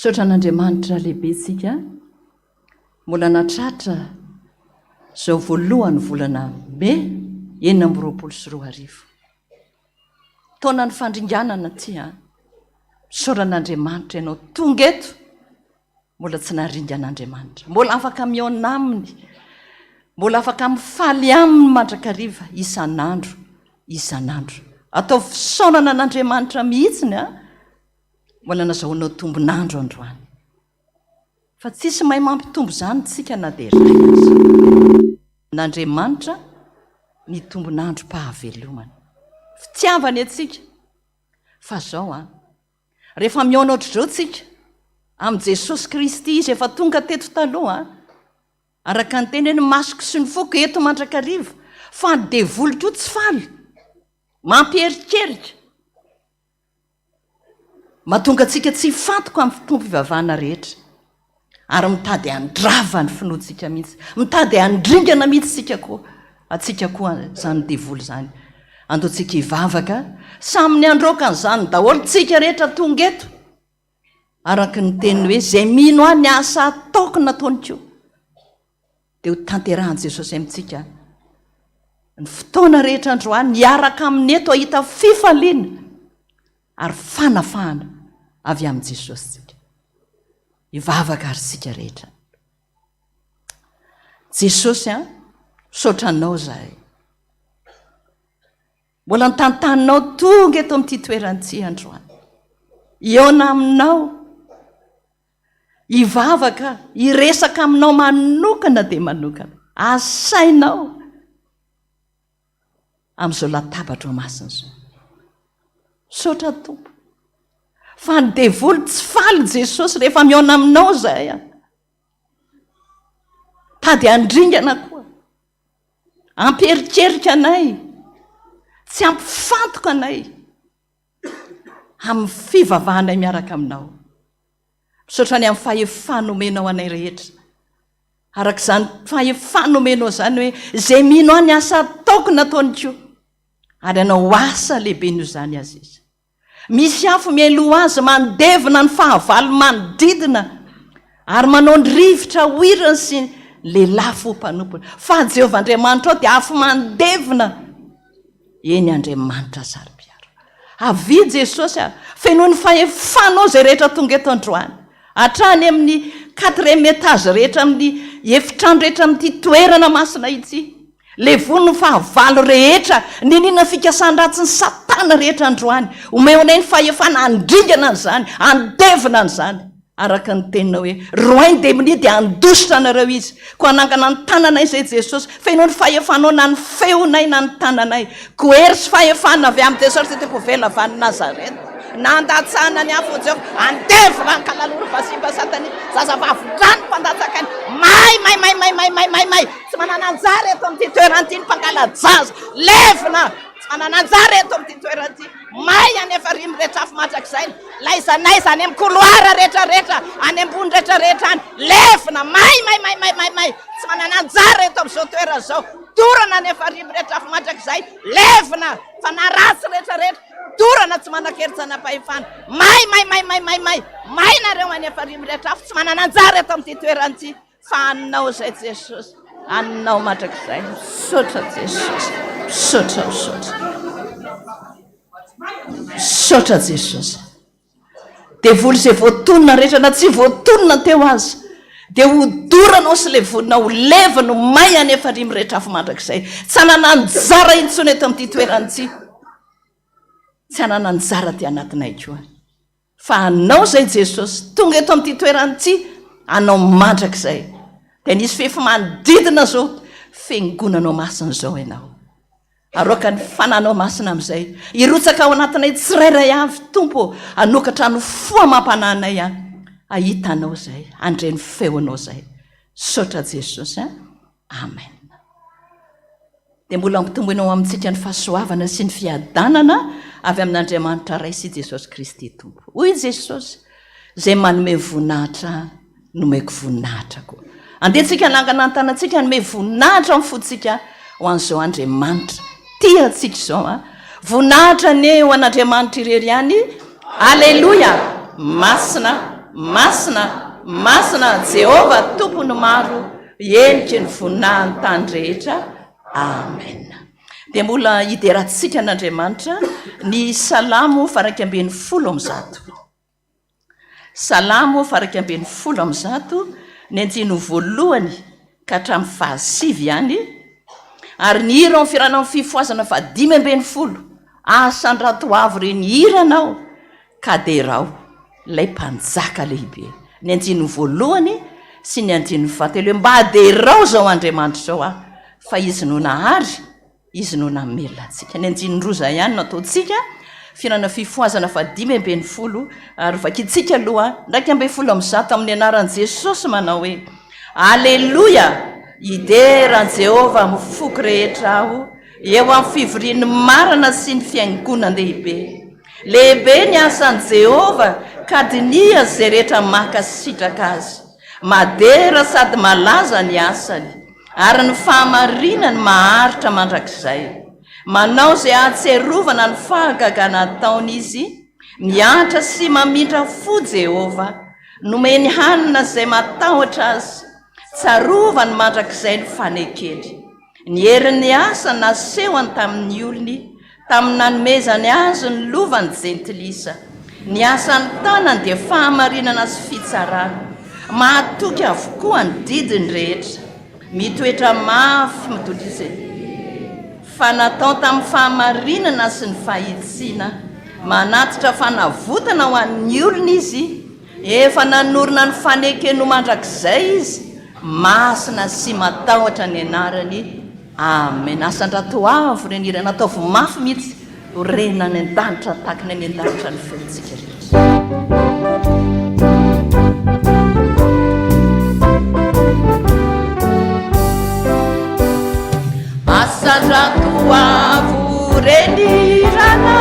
Misaotra an'Andriamanitra lehibe isika mbola natratra izao voalohan'ny volana mey 2026. Taonan'ny fandringanana ity an! Misaotra an'Andriamanitra ianao tonga eto mbola tsy naringan'Andriamanitra. Mbola afaka mihaona aminy, mbola afaka mifaly aminy mandrakariva isan'andro isan'andro. Ataovy fisaorana an'Andriamanitra mihitsiny an! Mbola nazahoanao tombon'andro androany. Fa tsisy mahay mampitombo izany tsika na dia iray aza. N'Andriamanitra ny tombon'androm-pahavelomana. Fitiavany antsika. Fa zao an, rehefa mihaona ohatr'izao tsika, amin'i Jesosy Kristy Izy efa tonga teto taloha an, araka ny teny hoe ny masoko sy ny foko eto mandrakariva, fa ny devoly koa tsy faly, mampierikerika. Mahatonga antsika tsy hifantoka amin'ny fotoam-pivavahana rehetra, ary mitady handrava ny finoantsika mihitsy. Mitady handringana mihitsy isika koa, antsika koa izany devoly izany. Andao tsika hivavaka, samy ny handroaka an'izany daholo tsika rehetra tonga eto. Araka ny teniny hoe izay mino ahy ny asa ataoko nataony koa. Dia ho tanterahan'i Jesosy amintsika ny fotoana rehetra androany hiaraka aminy eto hahita fifaliana ary fanafahana avy amin'i Jesosy tsika. Hivavaka ary isika rehetra. Jesosy a, misaotra anao zahay. Mbola nitantaninao tonga eto amin'ity toerana ity androany. Hihaona aminao. Hivavaka, hiresaka aminao manokana dia manokana. Asainao amin'izao latabatro masina izao. Misaotra Tompo. Fa ny devoly tsy faly Jesosy rehefa mihaona aminao izahay. Tady handringana koa. Hampierikerika anay. Tsy hampifantoka anay. Amin'ny fivavahanay miaraka aminao. Misaotra ny amin'ny fahefana omenao anay rehetra. Araka izany fahefana omenao izany hoe izay mino ahy ny asa ataoko nataony koa. Ary hanao asa lehibe noho izany aza izy. Misy afo mialoha azy mandevona ny fahavalo manodidina ary manao ny rivotra ho irany sy ny lelafo ho mpanompony. Fa Jehovah Andriamanitrao dia afo mandevona. Eny, Andriamanitra saro-piaro. Avia Jesosy a! Fenoy ny fahefanao izay rehetra tonga eto androany. Hatrany amin'ny quatrième étage rehetra amin'ny efitrano rehetra amin'ity toerana masina ity. Levony ny fahavalo rehetra, niniana fikasan-dratsin'i Satana rehetra androany. Omeo anay ny fahefana handringana an'izany, handevona an'izany. Araka ny teninao hoe, Roahy ny demonia dia handositra anareo izy. Koa hanangana ny tananay izay Jesosy. Fenoy ny fahefanao na ny feonay na ny tananay. Koa hery sy fahefana avy amin'i Jesosy Tompo vela avy any Nazareta. Nandatsahana ny afon'i Jehovah. Andevo rankalaloro vazimba satanika. Zazavavy rano mpandatsaka aina. May may may may may may may may. Tsy manana anjara eto amin'ity toerana ity ny mpangala-jaza. Levona! Tsy manana anjara eto amin'ity toerana ity. May any farihy mirehitra afo mandrakizay. Laiza n'aiza any amin'ny couloir rehetra rehetra, any ambony rehetra rehetra any. Levona! May may may may may may. Tsy manana anjara eto amin'izao toerana izao. Dorana any farihy mirehitra afo mandrakizay. Levona! Fanahy ratsy rehetra rehetra. Dorana tsy manan-kery tsy hanam-pahefana. May may may may may may. May nareo any farihy mirehitra afo. Tsy manana anjara eto amin'ity toerana ity. Fa anao izay Jesosy, anao mandrakizay. Misaotra Jesosy, misaotra, misaotra. Misaotra Jesosy. Devoly izay voatonona rehetra na tsy voatonona teo aza dia hodoranao sy levonina ho levona ho may any farihy mirehitra afo mandrakizay. Tsy hanana anjara intsony eto amin'ity toerana ity. Tsy hanana anjara aty anatinay koa. Fa Anao izay Jesosy, tonga eto amin'ity toerana ity, Anao mandrakizay. Dia nisy fefy manodidina izao Fiangonanao masina izao Ianao. Aroaka ny Fananao masina amin'izay. Hirotsaka ao anatinay tsirairay avy, Tompo ô, hanokatra ny fo amam-panahinay aho, hahita Anao izay, handre ny feonao izay. Misaotra Jesosy a. Amen. Dia mbola ampitomboina ho amintsika ny fahasoavana sy ny fiadanana avy amin'Andriamanitra Ray sy Jesosy Kristy Tompo. Hoy Jesosy, Izay manome voninahitra Ahy, nomeko voninahitra koa. Andeha tsika hanangana ny tanantsika hanome voninahitra amin'ny fontsika ho an'izao Andriamanitra tia antsika izao. A. Voninahitra anie ho an'Andriamanitra irery ihany. Aleloia! Masina, masina, masina Jehovah Tompon'ny maro. Heniky ny voninahin'ny tany rehetra. Amen. Dia mbola hiderantsika an'Andriamanitra ny Salamo faha-111. Salamo faha-111, ny andininy voalohany ka hatramin'ny fahasivy ihany, ary ny hira ao amin'ny Fiharanan'ny Fifohazana fahadimy ambin'ny folo, Asandrato avo re ny hiranao, Ka derao ilay Mpanjaka lehibe. Ny andininy voalohany sy ny andininy fahatelo hoe mba derao izao Andriamanitra izao aho fa Izy no nahary, Izy no namelona antsika. Ny andininy roa izay ihany no ataontsika, Fihaonana Fifohazana fahadimy ambin'ny folo, ary vakintsika aloha 111 amin'ny anaran'i Jesosy manao hoe, Aleloia! Hidera an'i Jehovah amin'ny foko rehetra aho, eo amin'ny fivorian'ny marina sy ny fiangonan-dehibe. Lehibe ny asan'i Jehovah, ka diniha izay rehetra mankasitraka azy. Madera sady malaza ny asany, ary ny fahamarinany maharitra mandrakizay. Manao izay hahatsiarovana ny fahagagana ataony izy. Miantra sy mamindra fo Jehovah. Nomeny hanina izay matahotra azy. Tsarovany mandrakizay ny fanekeny. Ny herin'ny asa nasehony tamin'ny olony, tamin'ny nanomezany azy ny lovan'ny jentilisa. Ny asan'ny tanany dia fahamarinana sy fitsarana. Mahatoky avokoa ny didiny rehetra. Mitoetra mafy midodisa fa natao tamin'ny fahamarinana sy ny fahitsiana. Manatitra fanavotana ho an'ny olony izy. Efa nanorina ny fanekeny ho mandrakizay Izy, masina sy matahotra ny anarany. Amen. Asandrato avo re ny hirana, ataovy mafy mihitsy ho rena any an-danitra, takina any an-danitra ny feontsika rehetra. Asandrato avo re ny hirana,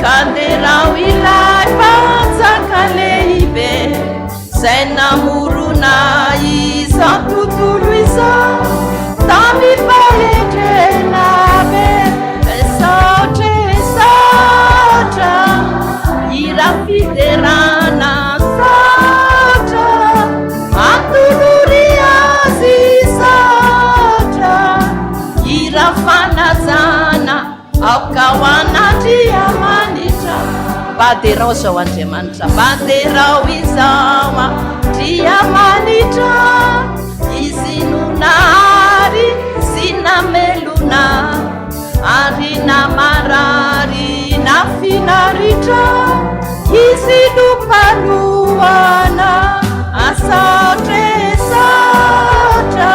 ka derao ilay Mpanjaka lehibe, izay namorona izao tontolo. Aoka ho an'Andriamanitra. Mba derao izao Andriamanitra, mba derao izao Andriamanitra. Izy no nahary sy namelona ary namarary nafinaritra. Izy no mpanohana asaotra e saotra.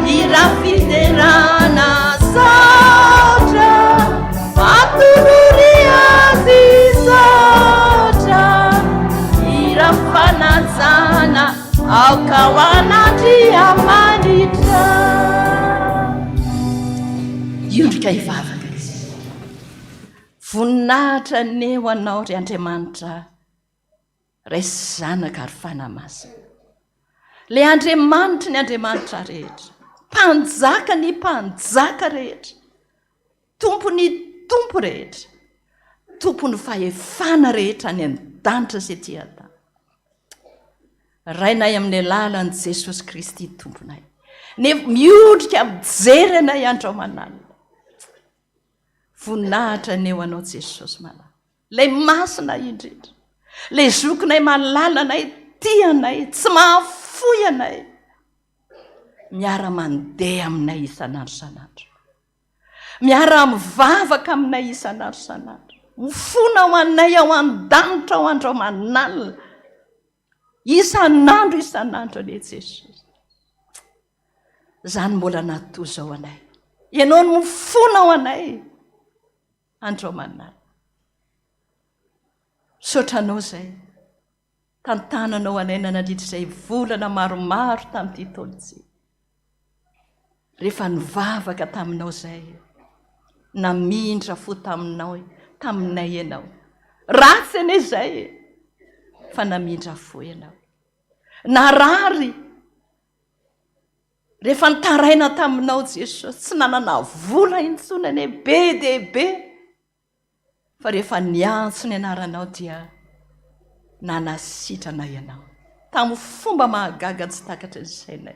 Hira fiderana saotra atolory azy saotra. Hira fanajana aoka ho an'Andriamanitra. Hiondrika hivavaka izy. Voninahitra anie ho anao ry Andriamanitra Ray sy Zanaka ary Fanahy Masina. Ilay Andriamanitry ny Andriamanitra rehetra, Mpanjaka ny mpanjaka rehetra, Tompon'ny tompo rehetra, Tompon'ny fahefana rehetra any an-danitra sy ety an-tany. Rainay amin'ny alalan'i Jesosy Kristy Tomponay. Nefa miondrika mijery anay andro aman'alina. Voninahitra anie ho anao Jesosy malala. Ilay masina indrindra. Ilay zokinay malala anay, tia anay, tsy mahafoy anay. Miara-mandeha aminay isan'andro isan'andro. Miara-mivavaka aminay isan'andro isan'andro. Mifona ho anay ao an-danitra ao andro aman'alina. Isan'andro isan'andro anie Jesosy. Izany mbola natoa izao anay. Ianao no mifona ho anay andro aman'alina. Misaotra anao izay tantananao anay nanandritra izay volana maromaro tamin'ity taona ity. Rehefa nivavaka taminao izay, namindra fo taminao, taminay ianao. Ratsy anie izay fa namindra fo ianao. Narary Rehefa nitaraina taminao Jesosy, tsy nanana vola intsony anie, be dia be. Fa rehefa niantso ny anaranao dia nanasitrana ianao tamin'ny fomba mahagaga tsy takatry ny sainay.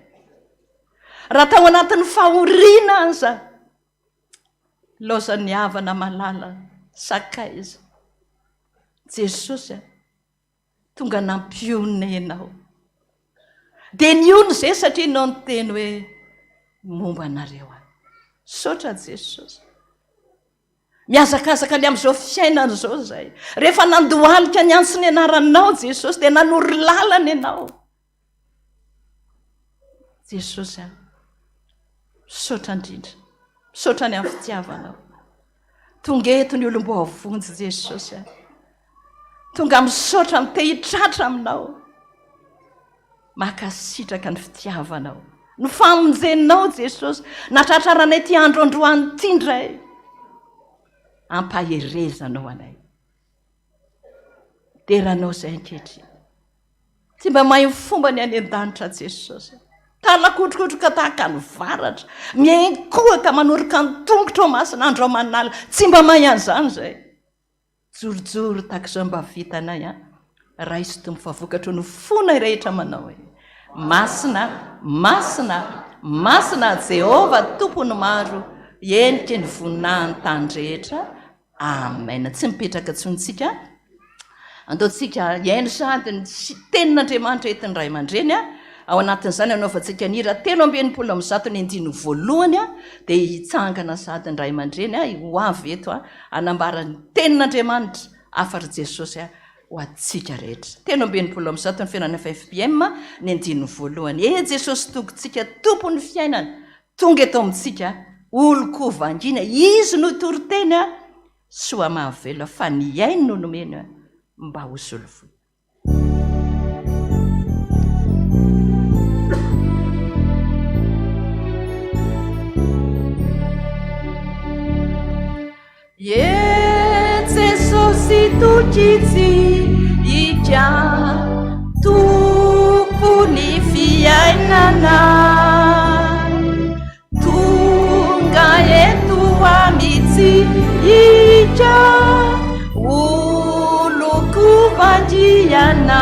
Raha tao anatin'ny fahoriana aza, laozan'ny havana malala, sakaiza. Jesosy a, tonga nampionona ianao. Dia nionona izay satria ianao niteny hoe momba anareo aho. Misaotra Jesosy. Mihazakazaka ny amin'izao fiainana izao izay. Rehefa nandohalika niantso ny anaranao Jesosy dia nanoro lalana ianao. Jesosy a, misaotra indrindra. Misaotra ny amin'ny fitiavanao. Tonga eto ny olom-boavonjy Jesosy a. Tonga misaotra ny te hitratra aminao. Makasitraka ny fitiavanao. Ny famonjenao Jesosy. Natratraranay ity andro androany ity indray. Ampaherezanao anay. Deranao izay ankehitriny. Tsy mba mahay ny fomba ny any an-danitra Jesosy. Talakotrokotroka tahaka ny varatra. Mihenkohaka manoroka ny tongotra ao masina andro aman'alina. Tsy mba mahay an'izany izay. Jorojoro tahaka izao mba vitanay an. Raiso Tompo fa vokatro no fonay rehetra manao hoe Masina, Masina, Masina Jehovah Tompon'ny maro, heniky ny voninahin'ny tany rehetra. Amen. Tsy mipetraka intsony tsika. Andao tsika hihaino sahady ny tenin'Andriamanitra entin'ny ray aman-dreny. Ao anatin'izany anaovantsika ny hira 163 ny andininy voalohany dia hitsangana sahady ny ray aman-dreny ho avy eto hanambara ny tenin'Andriamanitra hafatr'i Jesosy ho antsika rehetra. 163 ny fihaonana FFPM ny andininy voalohany. E Jesosy Tompontsika Tompon'ny fiainana tonga eto amintsika olon-ko vangiana Izy no hitory teny soa mahavelona fa ny ainy no nomeny mba ho solovoina. Ye Jesosy tokitsika Tompon'ny fiainana Tonga eto amintsika Oloko vangiana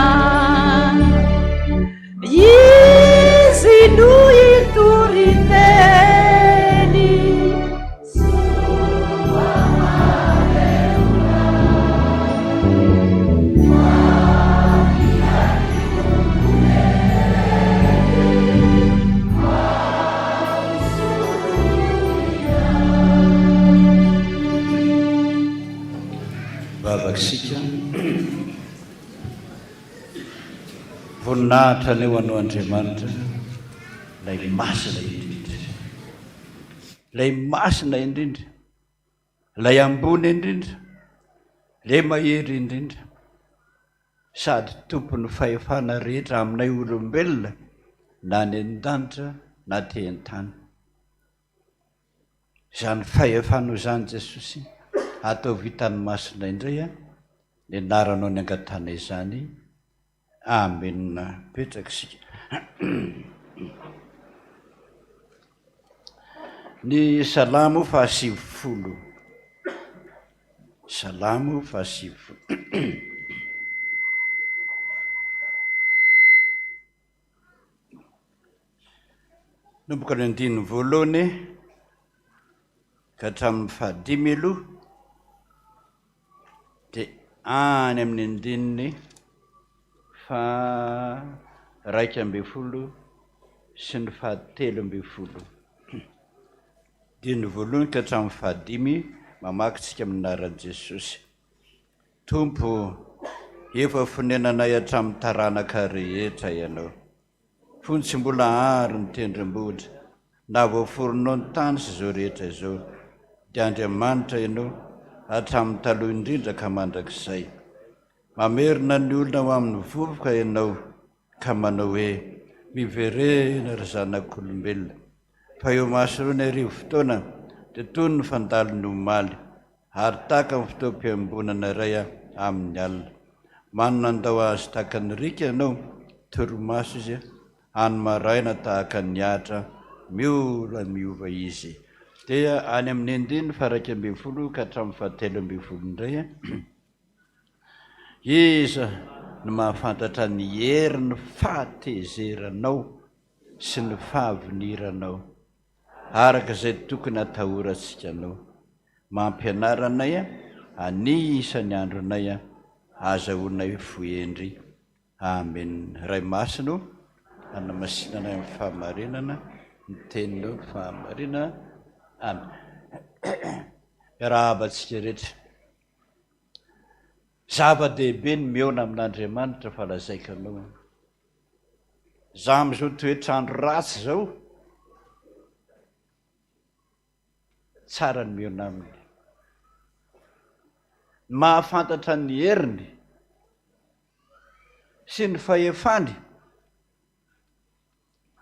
Izy no hitory teny. Voninahitra anie ho Anao Andriamanitra, Ilay Masina indrindra. Ilay Masina indrindra, Ilay Ambony indrindra, Ilay Mahery indrindra, sady Tompon'ny fahefana rehetra aminay olombelona na any an-danitra na aty an-tany. Izany fahefanao izany Jesosy, ataovy hitan'ny masonay indray an, ny anaranao ny angatahana izany. Amen. Mipetraka isika. Ny Salamo faha-90. Salamo faha-90. Nanomboka ny andininy voalohany ka hatramin'ny fahadimy aloha dia any amin'ny andininy faha-11 sy ny faha-13. Andininy voalohany ka hatramin'ny fahadimy, mamaky tsika amin'ny anaran'i Jesosy. Tompo ô, efa fonenanay hatramin'ny taranaka rehetra Ianao. Fony tsy mbola àry ny tendrombohitra, na voaforonao ny tany sy izao rehetra izao, dia Andriamanitra Ianao hatramin'ny taloha indrindra ka mandrakizay. Mamerina ny olona ho amin'ny vovoka Ianao, ka manao hoe, Miverena, ry zanak'olombelona. Fa eo imasonao taona dia toy ny fandalon'ny omaly, ary tahaka ny fotoam-piambonana iray amin'ny alina. Manana handao azy tahaka ny riaka ianao, torimaso izy, any maraina tahaka ny ahitra, miola miova izy. Dia any amin'ny andininy faha-11 ka hatramin'ny faha-13 indray, Iza no mahafantatra ny herin'ny fahatezeranao sy ny fahaviniranao, araka izay tokony hatahorantsika Anao. Mampianara anay hanisa ny andronay, ahazahoanay fo hendry. Amen. Ray Masina ô, anamasina anay amin'ny fahamarinana, ny Teninao ny fahamarinana. Amen. Miarahaba antsika rehetra. Zava-dehibe ny mihaona amin'Andriamanitra fa lazaiko anao. Za amin'izao toetr'andro ratsy izao, tsara ny mihaona aminy. Ny mahafantatra ny heriny sy ny fahefany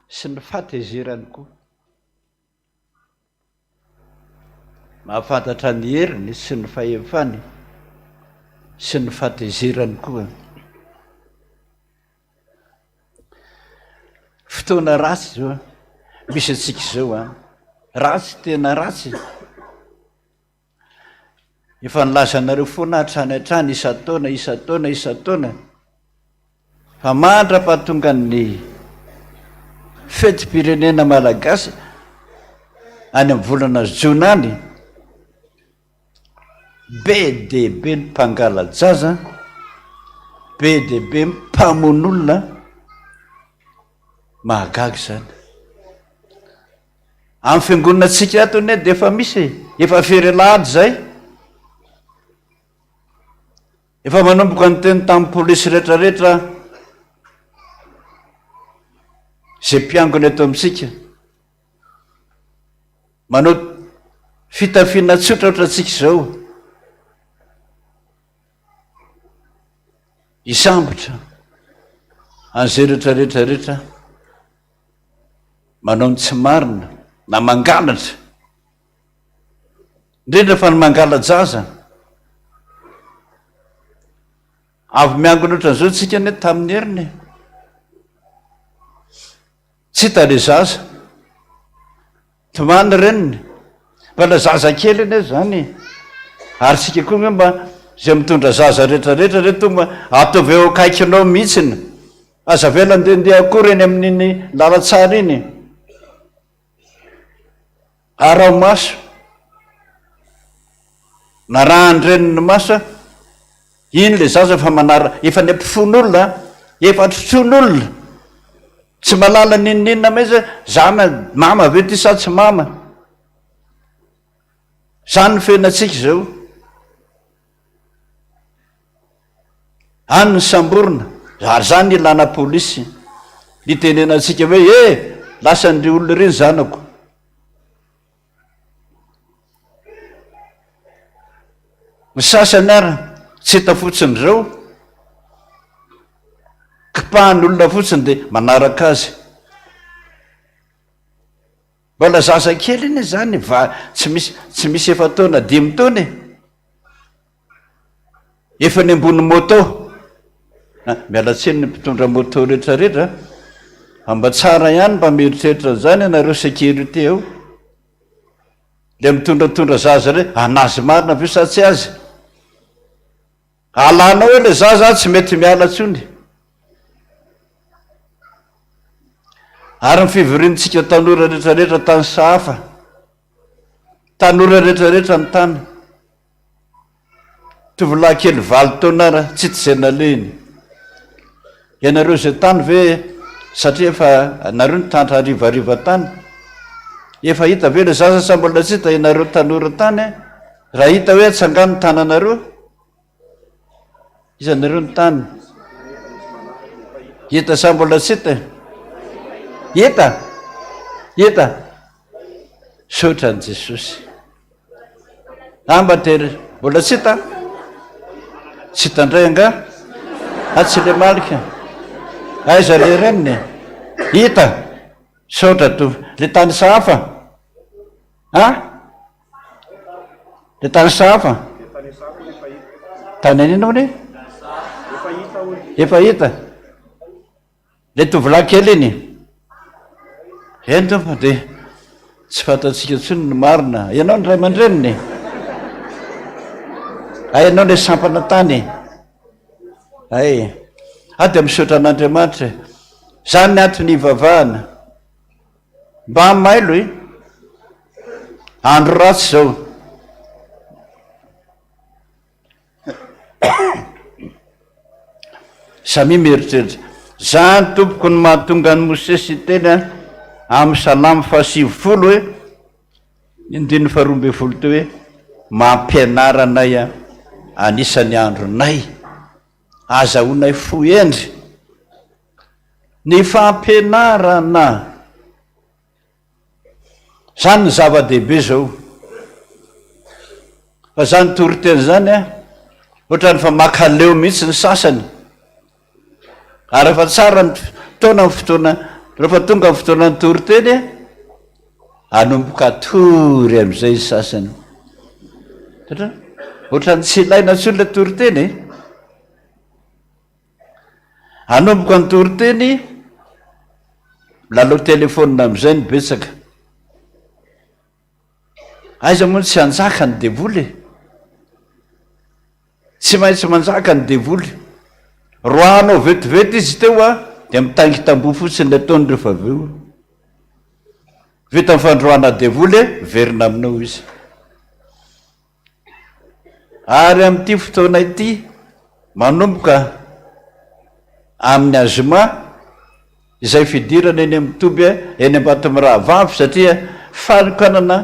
sy ny fahatezerany koa. Mahafantatra ny heriny sy ny fahefany sy ny fahatezerany koa. Fotoana ratsy izao misy antsika izao an. Ratsy tena ratsy. Efa nilaza anareo foana hatrany hatrany isan-taona isan-taona isan-taona fa mandra-pahatongan'ny fetim-pirenena malagasy any amin'ny volana jona any, be dia be ny mpangala-jaza, be dia be ny mpamono olona, mahagaga izany. Amin'ny fiangonantsika ato anie dia efa misy e, efa firy alahady izay. Efa manomboka niteny tamin'ny polisy rehetrarehetra izay mpiangona eto amintsika. Manao fitafiana tsotra ohatrantsika izao. Hisambotra an'izay rehetrarehetra rehetra. manao ny tsy marina na mangalatra, indrindra fa ny mangala-jaza. Avy miangona ohatran'izao tsika anie tamin'ny heriny e. Tsy hita le zaza. Tomany reniny. Mbola zaza kely anie zany e. Ary tsika koa angamba izay mitondra zaza rehetrarehetra re tonga ataovy eo akaikinao mihitsiny. Aza avela handehandeha akory eny amin'iny lalantsara iny. Araho maso. Narahan-dreniny maso iny le zaza fa manara efa ny ampofoan'olona, efa trotroin'olona. Tsy mahalala n'inon'inona mihitsy hoe zana mama ve ty sa tsy mama. Zany ny fiainantsika izao. Any ny samborina, ary zany ilana polisy. Nitenenantsika hoe e! Lasan'ireo olona ireo ny zanako. Ny sasany ary tsy hita fotsiny ireo, kipahan'ny olona fotsiny dia manaraka azy. Mbola zaza kely anie zany va tsy misy tsy misy efa-taona dimy taona e! Efa any ambony moto. Miala tsiny ny mpitondra moto rehetra rehetra fa mba tsara ihany mba mieritreritra an'izany ianareo sécurité ao. Le mitondratondra zaza re, anazy marina ve sa tsy azy? Alanao eo le zaza tsy mety miala tsony. Ary ny fivoriantsika tanora rehetra rehetra tany Sahafa, tanora rehetra rehetra ny tany. Tovolahy kely valo taona ary tsy hita izay nalehiny. Ianareo izay tany ve satria efa nareo nitandra harivariva tany? Efa hita ve ilay zaza sa mbola tsy hita ianareo tanora tany a? Raha hita hoe atsangano ny tananareo. Iza nareo ny tany? Hita sa mbola tsy hita? Hita? Hita? Misaotra an'i Jesosy. Amba tery mbola tsy hita? Tsy hita indray angaha? Ah tsy le malika. Aiza le reniny? Hita. Misaotra Tompo. Le tany sahafa? Ah? Le tany sahafa? Tany an'inona hono e? Efa hita. Ilay tovolahy kely iny. Eny tompo dia tsy fantatsika intsony ny marina. Ianao ny ray aman-dreniny. Hay ianao ilay sampana tany. Hay. Ah dia misaotra an'Andriamanitra e. Izany ny antony hivavahana. Mba mailo e. Andro ratsy izao. Samia mieritreritra. Zany tompoko no mahatonga an'i Mosesy hiteny amin'ny Salamo faha-90 hoe, ny andininy faha-12 teo hoe, Mampianara anay anisan'ny andronay, azahoanay fo hendry. Ny fampianarana. Zany ny zava-dehibe zao. Fa zany toriteny zany an, ohatrany fa makaleo mihitsy ny sasany. Ary rehefa tsara ny taona ny fotoana, rehefa tonga ny fotoanan'ny toriteny an, anomboka atory amin'izay ny sasany. Satria ohatrany tsy ilaina intsony ilay toriteny e. Hanomboka ny toriteny, milalao telefaonina amin'izay ny betsaka. Aiza moa no tsy hanjaka ny devoly e? Tsy maintsy manjaka ny devoly. Roahanao vetivety izy teo a, dia mitaingi-tamboho fotsiny ny ataony rehefa avy eo. Vita ny fandroahana devoly, miverina aminao izy. Ary amin'ity fotoana ity, manomboka amin'ny azoma izay fidirana eny amin'ny toby eny Ambatomirahavavy satria fanokanana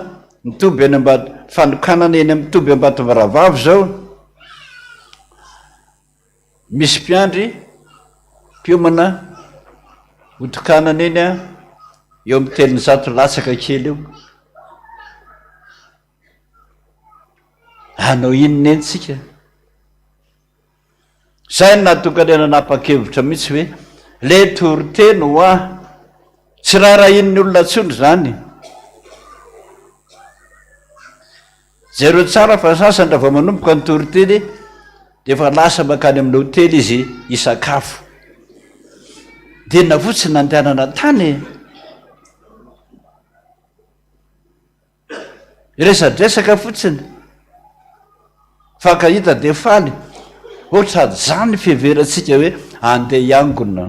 ny toby eny Ambato, fanokanana eny amin'ny toby Ambatomirahavavy izao, misy mpiandry mpiomana hotokanana eny eo amin'ny 300 latsaka kely eo. Hanao inona eny tsika? Zay no nahatonga anay nanapa-kevitra mihitsy hoe le toriteny hoa tsy raharahian'ny olona intsony izany. Jereo tsara fa ny sasany raha vao manomboka ny toriteny dia efa lasa mankany amin'ny hotely izy hisakafo. Dia inona fotsiny nandehanana tany e? Resadresaka fotsiny. Fankahita dia faly. Ohatran'izany ny fiheverantsika hoe andeha hiangona.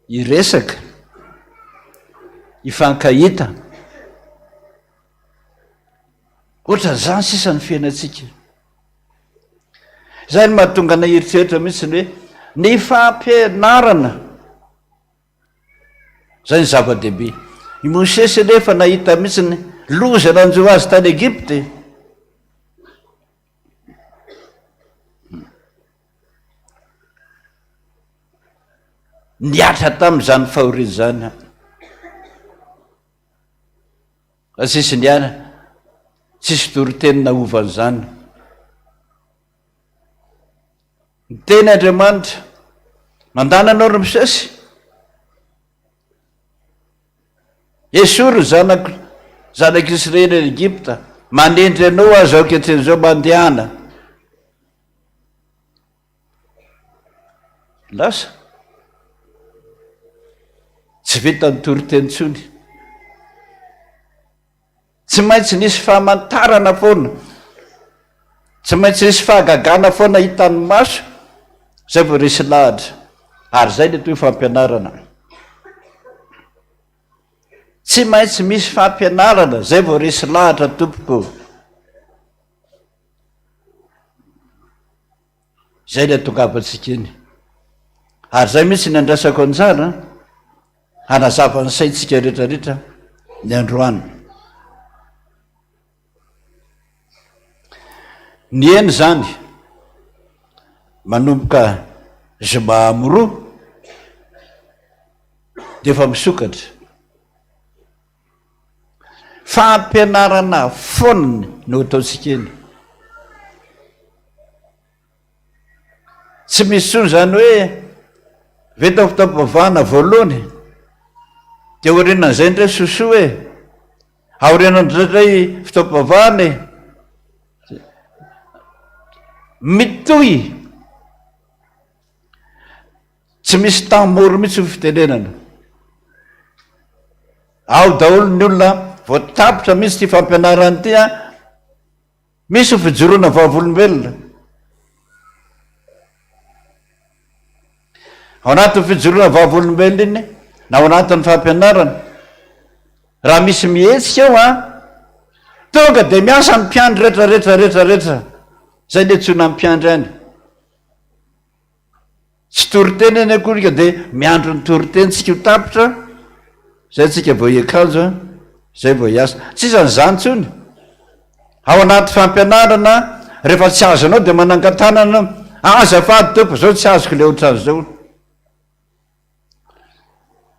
Hiresaka. Hifankahita. Ohatran'izany sisa ny fiainantsika. Izay no mahatonga anay hieritreritra mihitsy ny hoe ny fampianarana. Izay ny zava-dehibe. I Mosesy anefa nahita mihitsy ny loza nanjo azy tany Egypta e. Niatra tamin'izany fahoriana izany aho. Fa tsisy niala, tsisy toriteny nahova an'izany. Niteny Andriamanitra, mandana anao ry Mosesy. Esory ny zanako, zanak'Israely any Egypta, manendry anao aho izao ankehitriny izao, mandehana. Lasa. Tsy vitan'ny toriteny intsony. Tsy maintsy nisy famantarana foana. Tsy maintsy nisy fahagagana foana hitan'ny maso, izay vao resy lahatra. Ary izay ny atao hoe fampianarana. Tsy maintsy misy fampianarana, izay vao resy lahatra tompoko. Izay ilay ahatongavantsika eny. Ary izay mihitsy ny andraisako anjara hanazava ny saintsika rehetrarehetra ny androany. Ny eny izany manomboka zoma amroa dia efa misokatra. Fampianarana foana no ataontsika eny. Tsy misy intsony izany hoe vita ny fotoam-pivavahana voalohany dia aorianan'izay indray sosoa e, aorianan'izay indray fotoam-pivavahana e. Mitohy. Tsy misy temps mort mihitsy ny fitenenana. Ao daholo ny olona vao tapitra mihitsy ity fampianarana ity an. Misy ny fijoroana vavolombelona. Ao anatin'ny fijoroana vavolombelona iny na ao anatin'ny fampianarana, raha misy mihetsika eo an, tonga dia miasa ny mpiandry rehetra rehetra rehetra rehetra. Izay ny antsoina ny mpiandry any. Tsy toriteny anie akory ka dia miandry ny toriteny tsika ho tapitra, zay tsika vao hiakanjo an, zay vao hiasa. Tsisy an'izany intsony. Ao anaty fampianarana, rehefa tsy azonao dia manangan-tanana, azafady Tompo, zao tsy azoko le ohatran'izao.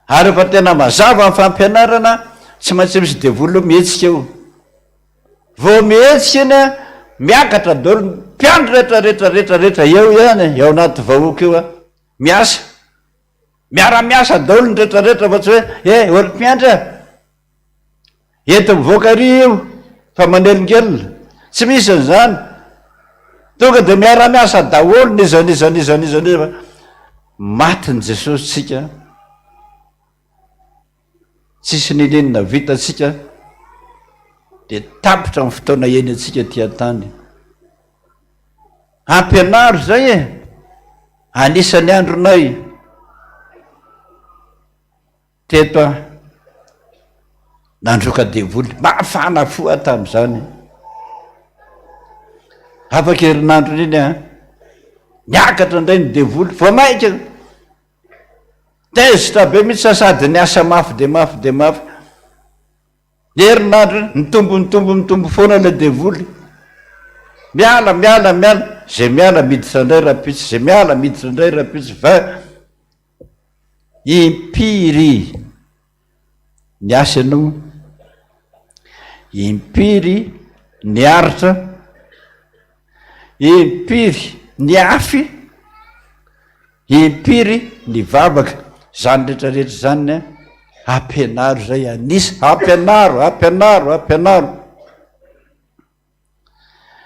Ary rehefa tena mazava ny fampianarana, tsy maintsy misy devoly mihetsika eo. Vao mihetsika iny an, miakatra daholo ny mpiandry rehetra rehetra rehetra rehetra eo ihany, eo anaty vahoaka eo an, miasa. Miara-miasa daholo ny rehetra rehetra fa tsy hoe, eh, ry mpiandry a! Ento mivoaka ary io fa manelingelina. Tsy misy an'izany. Tonga dia miara-miasa daholo n'iza n'iza n'iza n'iza n'iza fa matin'i Jesosy tsika. Tsisy ninininona vita tsika dia tapitra ny fotoana iainantsika aty an-tany. Ampianaro izay e! Anisan'ny andronay. Teto aho nandroaka devoly, mafana fo aho tamin'izany. Afaka herinandro iny aho, niakatra indray ny devoly, vao mainka tezitra be mihitsy aho sady niasa mafy dia mafy dia mafy. Herinandro iny, nitombo nitombo nitombo foana ilay devoly. Miala, miala, miala, izay miala miditra indray rahampitso, izay miala miditra indray rahampitso, vingt. Impiry niasa ianao? Impiry niaritra? Impiry niafy? Impiry nivavaka? Izany rehetra rehetra izany an, ampianaro izay anisa, ampianaro, ampianaro, ampianaro.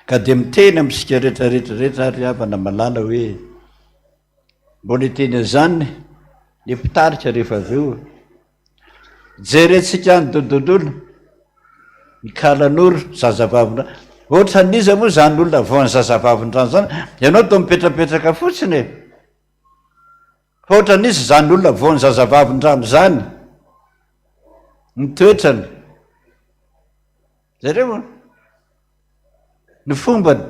Ka dia miteny amintsika rehetra rehetra rehetra ary havana malala hoe, Mbola hiteny an'izany ny mpitarika rehefa avy eo. Jerentsika any dododolo, ny kalanoro, zazavavindrano. Ohatran'iza moa izany olona voan'ny zazavavindrano izany? Ianao toa mipetrapetraka fotsiny e. Fa ohatran'iza izany olona voan'ny zazavavindrano izany? Ny toetrany. Jereo an. Ny fombany.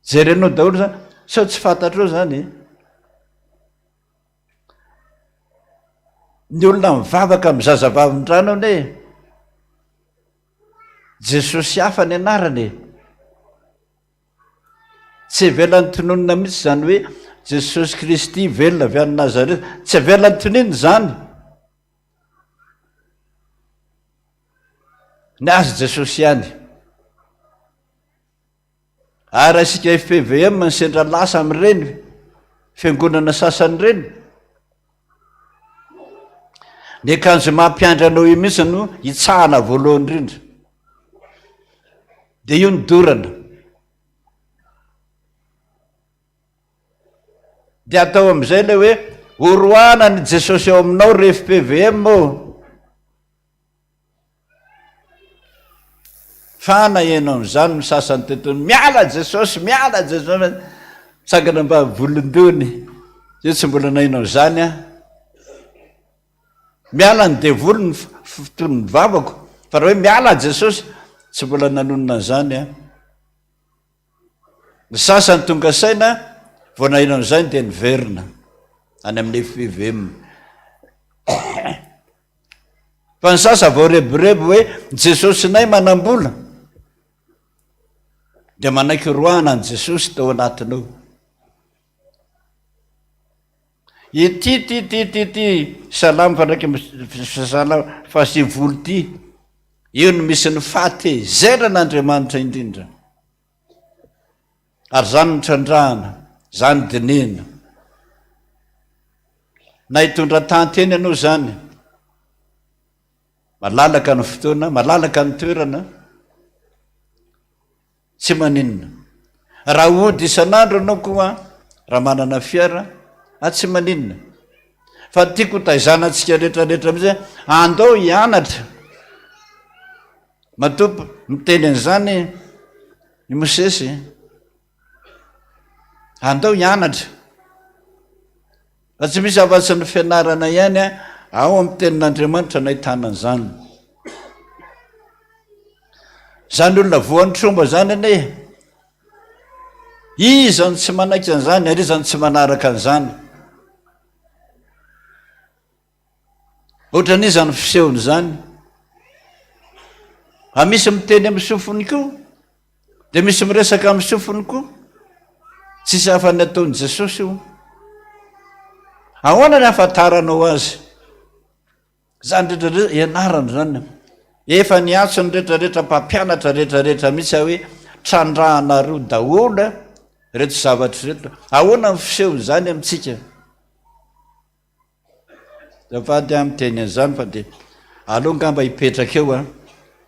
Jerenao daholo zany, sao tsy fantatrao zany e. Ny olona mivavaka amin'ny zazavavindrano anie, Jesosy hafa ny anarany e. Tsy ivelan'ny tononina mihitsy izany hoe Jesosy Kristy velona avy any Nazareta. Tsy avelany tonina izany. Ny azy Jesosy ihany. Ary raha isika FPVM no sendra lasa amin'ireny fiangonana sasany ireny, ny akanjo mampiandry anao io mihitsy no hitsahana voalohany indrindra. Dia io no dorana. Dia atao amin'izay ilay hoe horoahana ny Jesosy ao aminao ry FPVM ô. Fa naheno an'izany ny sasany teto, miala Jesosy, miala Jesosy, mitsangana mba volon-dohany, zay tsy mbola naheno an'izany aho. Miala ny devoly ny fotoan'ny vavako, fa raha hoe miala Jesosy, tsy mbola nanonona an'izany aho. Ny sasany tonga saina vao naheno an'izany dia niverina any amin'ny FPVM. Fa ny sasa vao rebireby hoe Jesosinay manam-bola dia manaiky roahana an'i Jesosy tao anatiny ao. Ity ity ity ity ity salamo fandraika salamo fahasivolo ity io no misy ny fahatezeran'Andriamanitra indrindra. Ary izany no trandrahana, izany dinihina. Na hitondra tanty eny ianao izany, malalaka ny fotoana, malalaka ny toerana, tsy maninona. Raha hody isan'andro ianao koa, raha manana fiara, a tsy maninona. Fa tiako taizana antsika rehetrarehetra mihitsy hoe andao hianatra. Matoa miteny an'izany i Mosesy, andao hianatra. Fa tsy misy afa-tsy ny fianarana ihany ao amin'ny tenin'Andriamanitra no ahitana an'izany. Izany olona voan'ny tromba izany anie, iza no tsy manaiky an'izany ary iza no tsy manaraka an'izany? Ohatran'iza ny fisehon'izany? Fa misy miteny amin'ny sofiny koa, dia misy miresaka amin'ny sofiny koa. Tsisy hafa ny ataon'i Jesosy io. Ahoana ny ahafantaranao azy? Izany rehetra rehetra ianarana izany. Efa niantso ny rehetra rehetra mpampianatra rehetra rehetra mihitsy aho hoe trandrahanareo daholo ireto zavatra ireto. Ahoana ny fisehon'izany amintsika? Azafady aho miteny an'izany fa dia aleo angamba hipetraka eo an,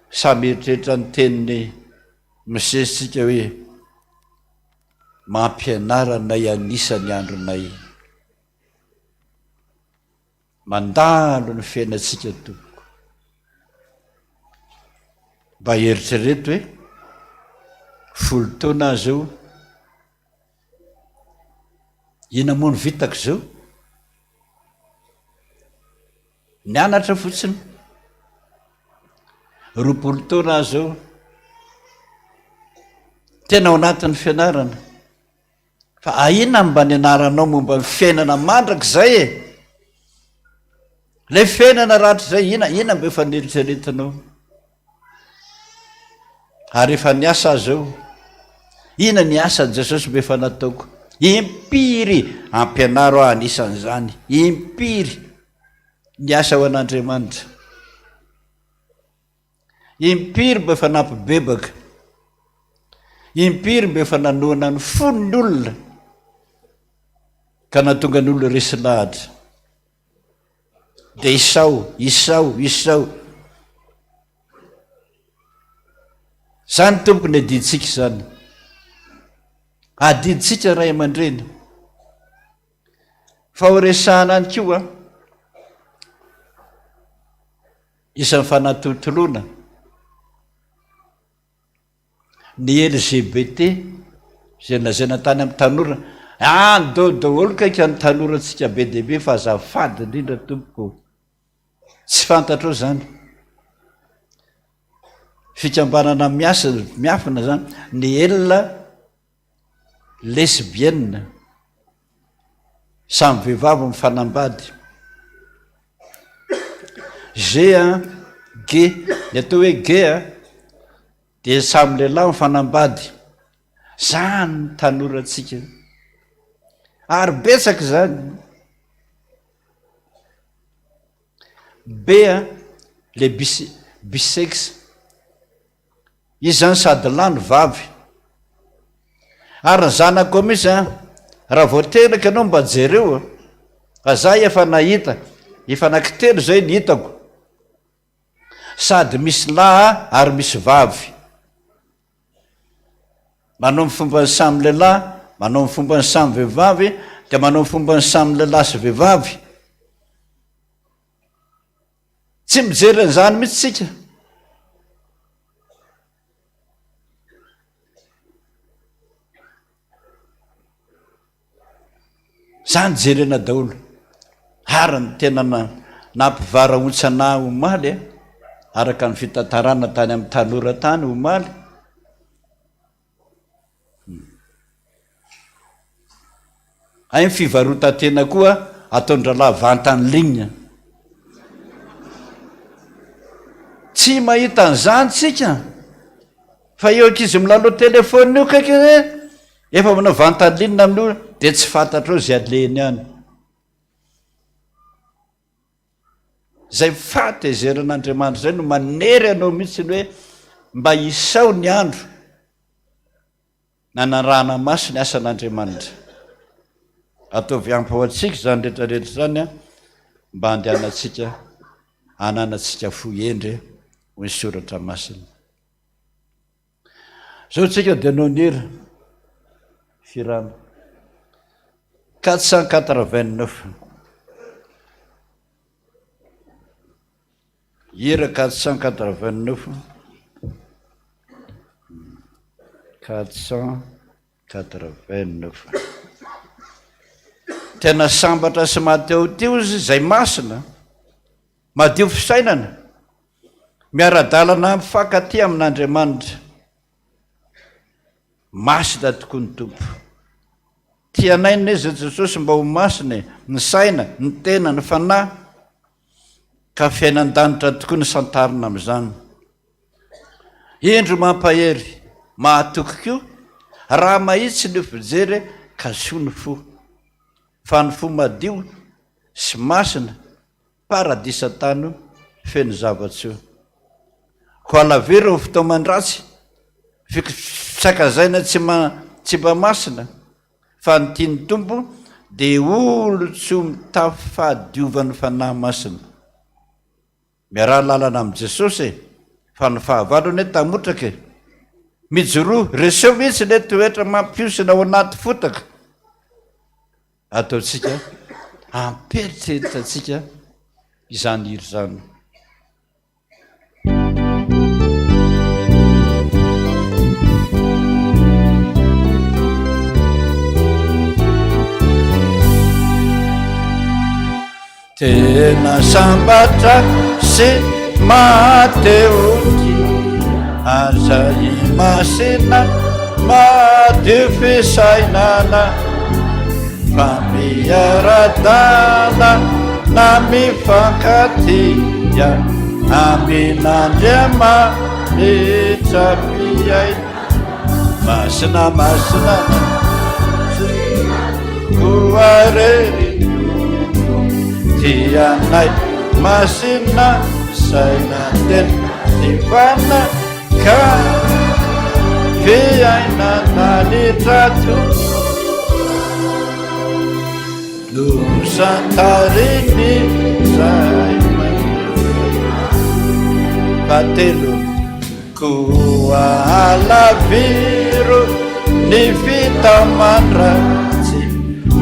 samy mieritreritra ny tenin'i Mosesy tsika hoe mampianara anay an'isa ny andronay. Mandalo ny fiainantsika tompoko. Mba eritrereto hoe folo taona aho zao Inona moa no vitako izao? Nianatra fotsiny. 20 taona aho izao. Tena ao anatin'ny fianarana. Fa ahiana ny mba nianaranao momba ny fiainana mandrakizay e? Ilay fiainana rahatrizay, inona, inona mba efa neritreretinao? Ary efa niasa aho izao. Inona ny asan'i Jesosy mba efa nataoko? Impiry ampianaro aho anisan'izany. Impiry niasa ho an'Andriamanitra. Impiry mba efa nampibebaka. Impiry mba efa nanohana ny fon'ny olona ka nahatonga ny olona resy lahatra. Dia isao, isao, isao. Izany tompoko ny adidintsika izany. Adidintsika ray aman-dreny. Fa ho resahana any koa isan'ny fanatontoloana Ny LGBT izay lazaina tany amin'ny tanora, andao daholo kaika ny tanorantsika be dia be fa azafady indrindra tompoko ô. Tsy fantatrao izany. Fikambanana miasa, miafina izany, ny L lesbienne, samy vehivavy mifanambady. G a, gay, ny atao hoe gay a, dia samy lehilahy mifanambady. Zany ny tanorantsika. Ary betsaka izany. Be a, le bis bisex. Izy zany sady lahy no vavy. Ary ny zanako mihitsy an, raha vao teraka ianao mba jereo a, fa za efa nahita, efa anankitelo zay ny hitako, sady misy lahy ary misy vavy. Manao ny fomban'ny samy lehilahy, manao ny fomban'ny samy vehivavy, dia manao ny fomban'ny samy lehilahy sy vehivavy. Tsy mijery an'izany mihitsy tsika. Zany jerena daholo. Ary ny tena nampivarahontsana ahy omaly, araka ny fitantarana tany amin'ny tanora tany omaly, Hay ny fivarotan-tena koa ataon-drahalahy vente en ligne. Tsy mahita an'izany tsika fa eo ankizy milalao téléphone io kaiky hoe efa manao vente en ligne amin'io dia tsy fantatrao izay alehiny any. Izay fahatezeran'Andriamanitra izay no manery anao mihitsy ny hoe mba isao ny andro nanarahana maso ny asan'Andriamanitra. Ataovy ampy ho antsika izany rehetra rehetra izany an, mba handehanantsika hananantsika fo hendry hoy ny soratra masina. Zao tsika dia hanao ny hira fihirana 489. Hira 489. 489. Tena sambatra sy mahatehoteho izy izay masina, madio fisainana. Miara-dalana mifankatia amin'Andriamanitra. Masina tokoa ny Tompo. Tianay anie izay Jesosy mba ho masina e, ny saina, ny tena, ny fanahy. Ka fiainan-danitra tokoa ny santarina amin'izany. Indro mampahery, mahatoky koa, raha mahitsy ny fijery ka soa ny fo. Fa ny fo madio sy masina Paradisa tany feno zava-tsoa. Koa alaviro ny fitaoman-dratsy, fisakazaina tsy tsy mba masina, fa ny tian'ny Tompo dia olon-tsoa mitafy fahadiovan'ny Fanahy Masina. Miaraha lalana amin'i Jesosy e, fa ny fahavalo anie tamotraka e. Mijoroa, reseo mihitsy ilay toetra mampihosina ao anaty fotaka. Ataontsika hampieritreritra antsika izany hira izany. Tena sambatra sy mahatehoty aza imasina madio fisainana fa miara-dalana na mifankatia amin'Andriamanitra mpiaina. Masina masina koa rery tianay masina saina tena tivana ka fiainana litrato no santariny zay fahatelo Koa alaviro ny fitaoman-dratsy,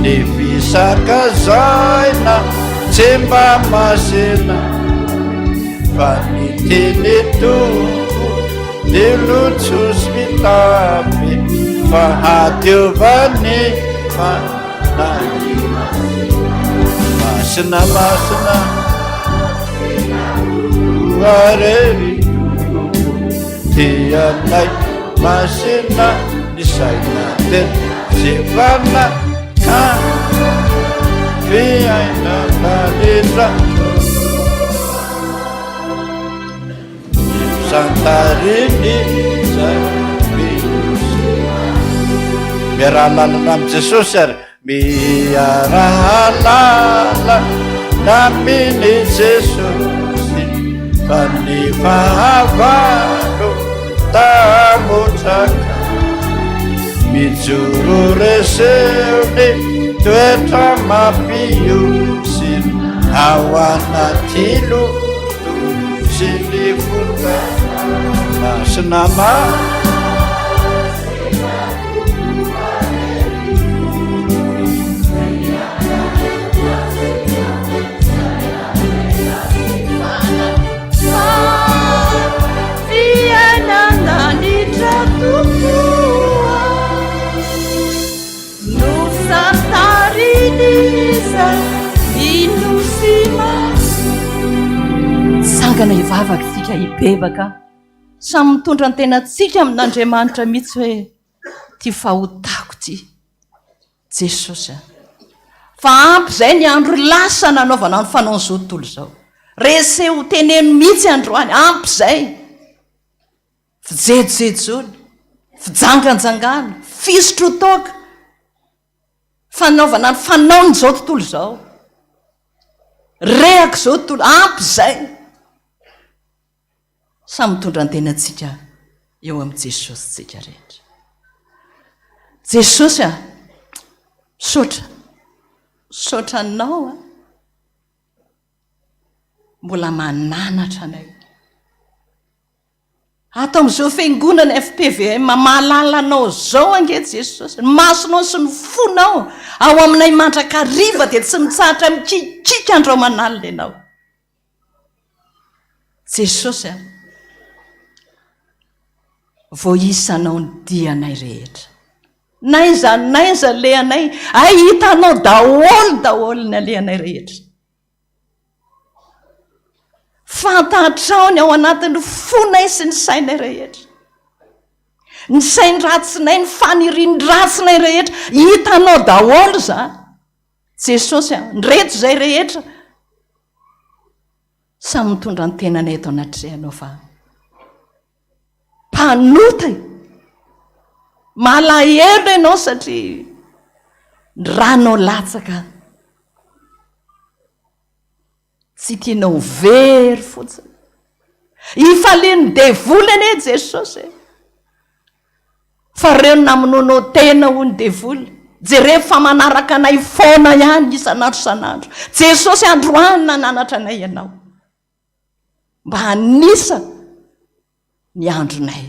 ny fisakazaina tsy mba masina, fa ny teny Tompo dia lotso sy mitafy fahadiovan'ny fanahy. Masina, masina, koa rery tianay masina ny saina tena tsy vanona ka fiainana letra santariny zay miaraha lalana amin'i Jesosy ary. Miarahalala tamin'i Jesosy fa ny fahavalo tamotraka. Mijoro reseo ny toetra mampiosy ao anaty loto sy ny fotaka masina Tsangana hivavaka isika hibebaka. Samy mitondra ny tenantsika amin'Andriamanitra mihitsy hoe ity fahotako ity. Jesosy a. Fa ampy izay ny andro lasa nanaovana ny fanaon'izao tontolo izao. Reseo teneno mihitsy androany, ampy izay. Fijejojejoana, fijanganjangana, fisotroan-toaka, fanaovana ny fanaon'izao tontolo izao. Rehaka izao tontolo, ampy izay. Samy mitondra ny tenantsika eo amin'i Jesosy tsika rehetra. Jesosy a, misaotra, misaotra anao a, mbola mananatra anay. Ato amin'izao fiangonana FPVM mahalala anao izao ange Jesosy, ny masonao sy ny fonao ao aminay mandrakariva dia tsy mitsahatra mikikiaka andro aman'alina ianao. Jesosy a, voaisanao ny dianay rehetra. N'aiza n'aiza alehanay, hay hitanao daholo daholo ny alehanay rehetra. Fantatrao ny ao anatin'ny fonay sy ny sainay rehetra. Ny sain-dratsinay, ny fanirian-dratsinay rehetra, hitanao daholo izany. Jesosy a, ndreto izay rehetra. Samy mitondra ny tenanay eto anatrehanao fa mpanota e! Malahelo ianao satria ny ranao latsaka tsy tianao ho very fotsiny. Ifalian'ny devoly anie Jesosy e! Fa reo namonoanao tena hoy ny devoly, jereo fa manaraka anay foana ihany isan'andro isan'andro. Jesosy androany nananatra anay ianao mba hanisa ny andronay.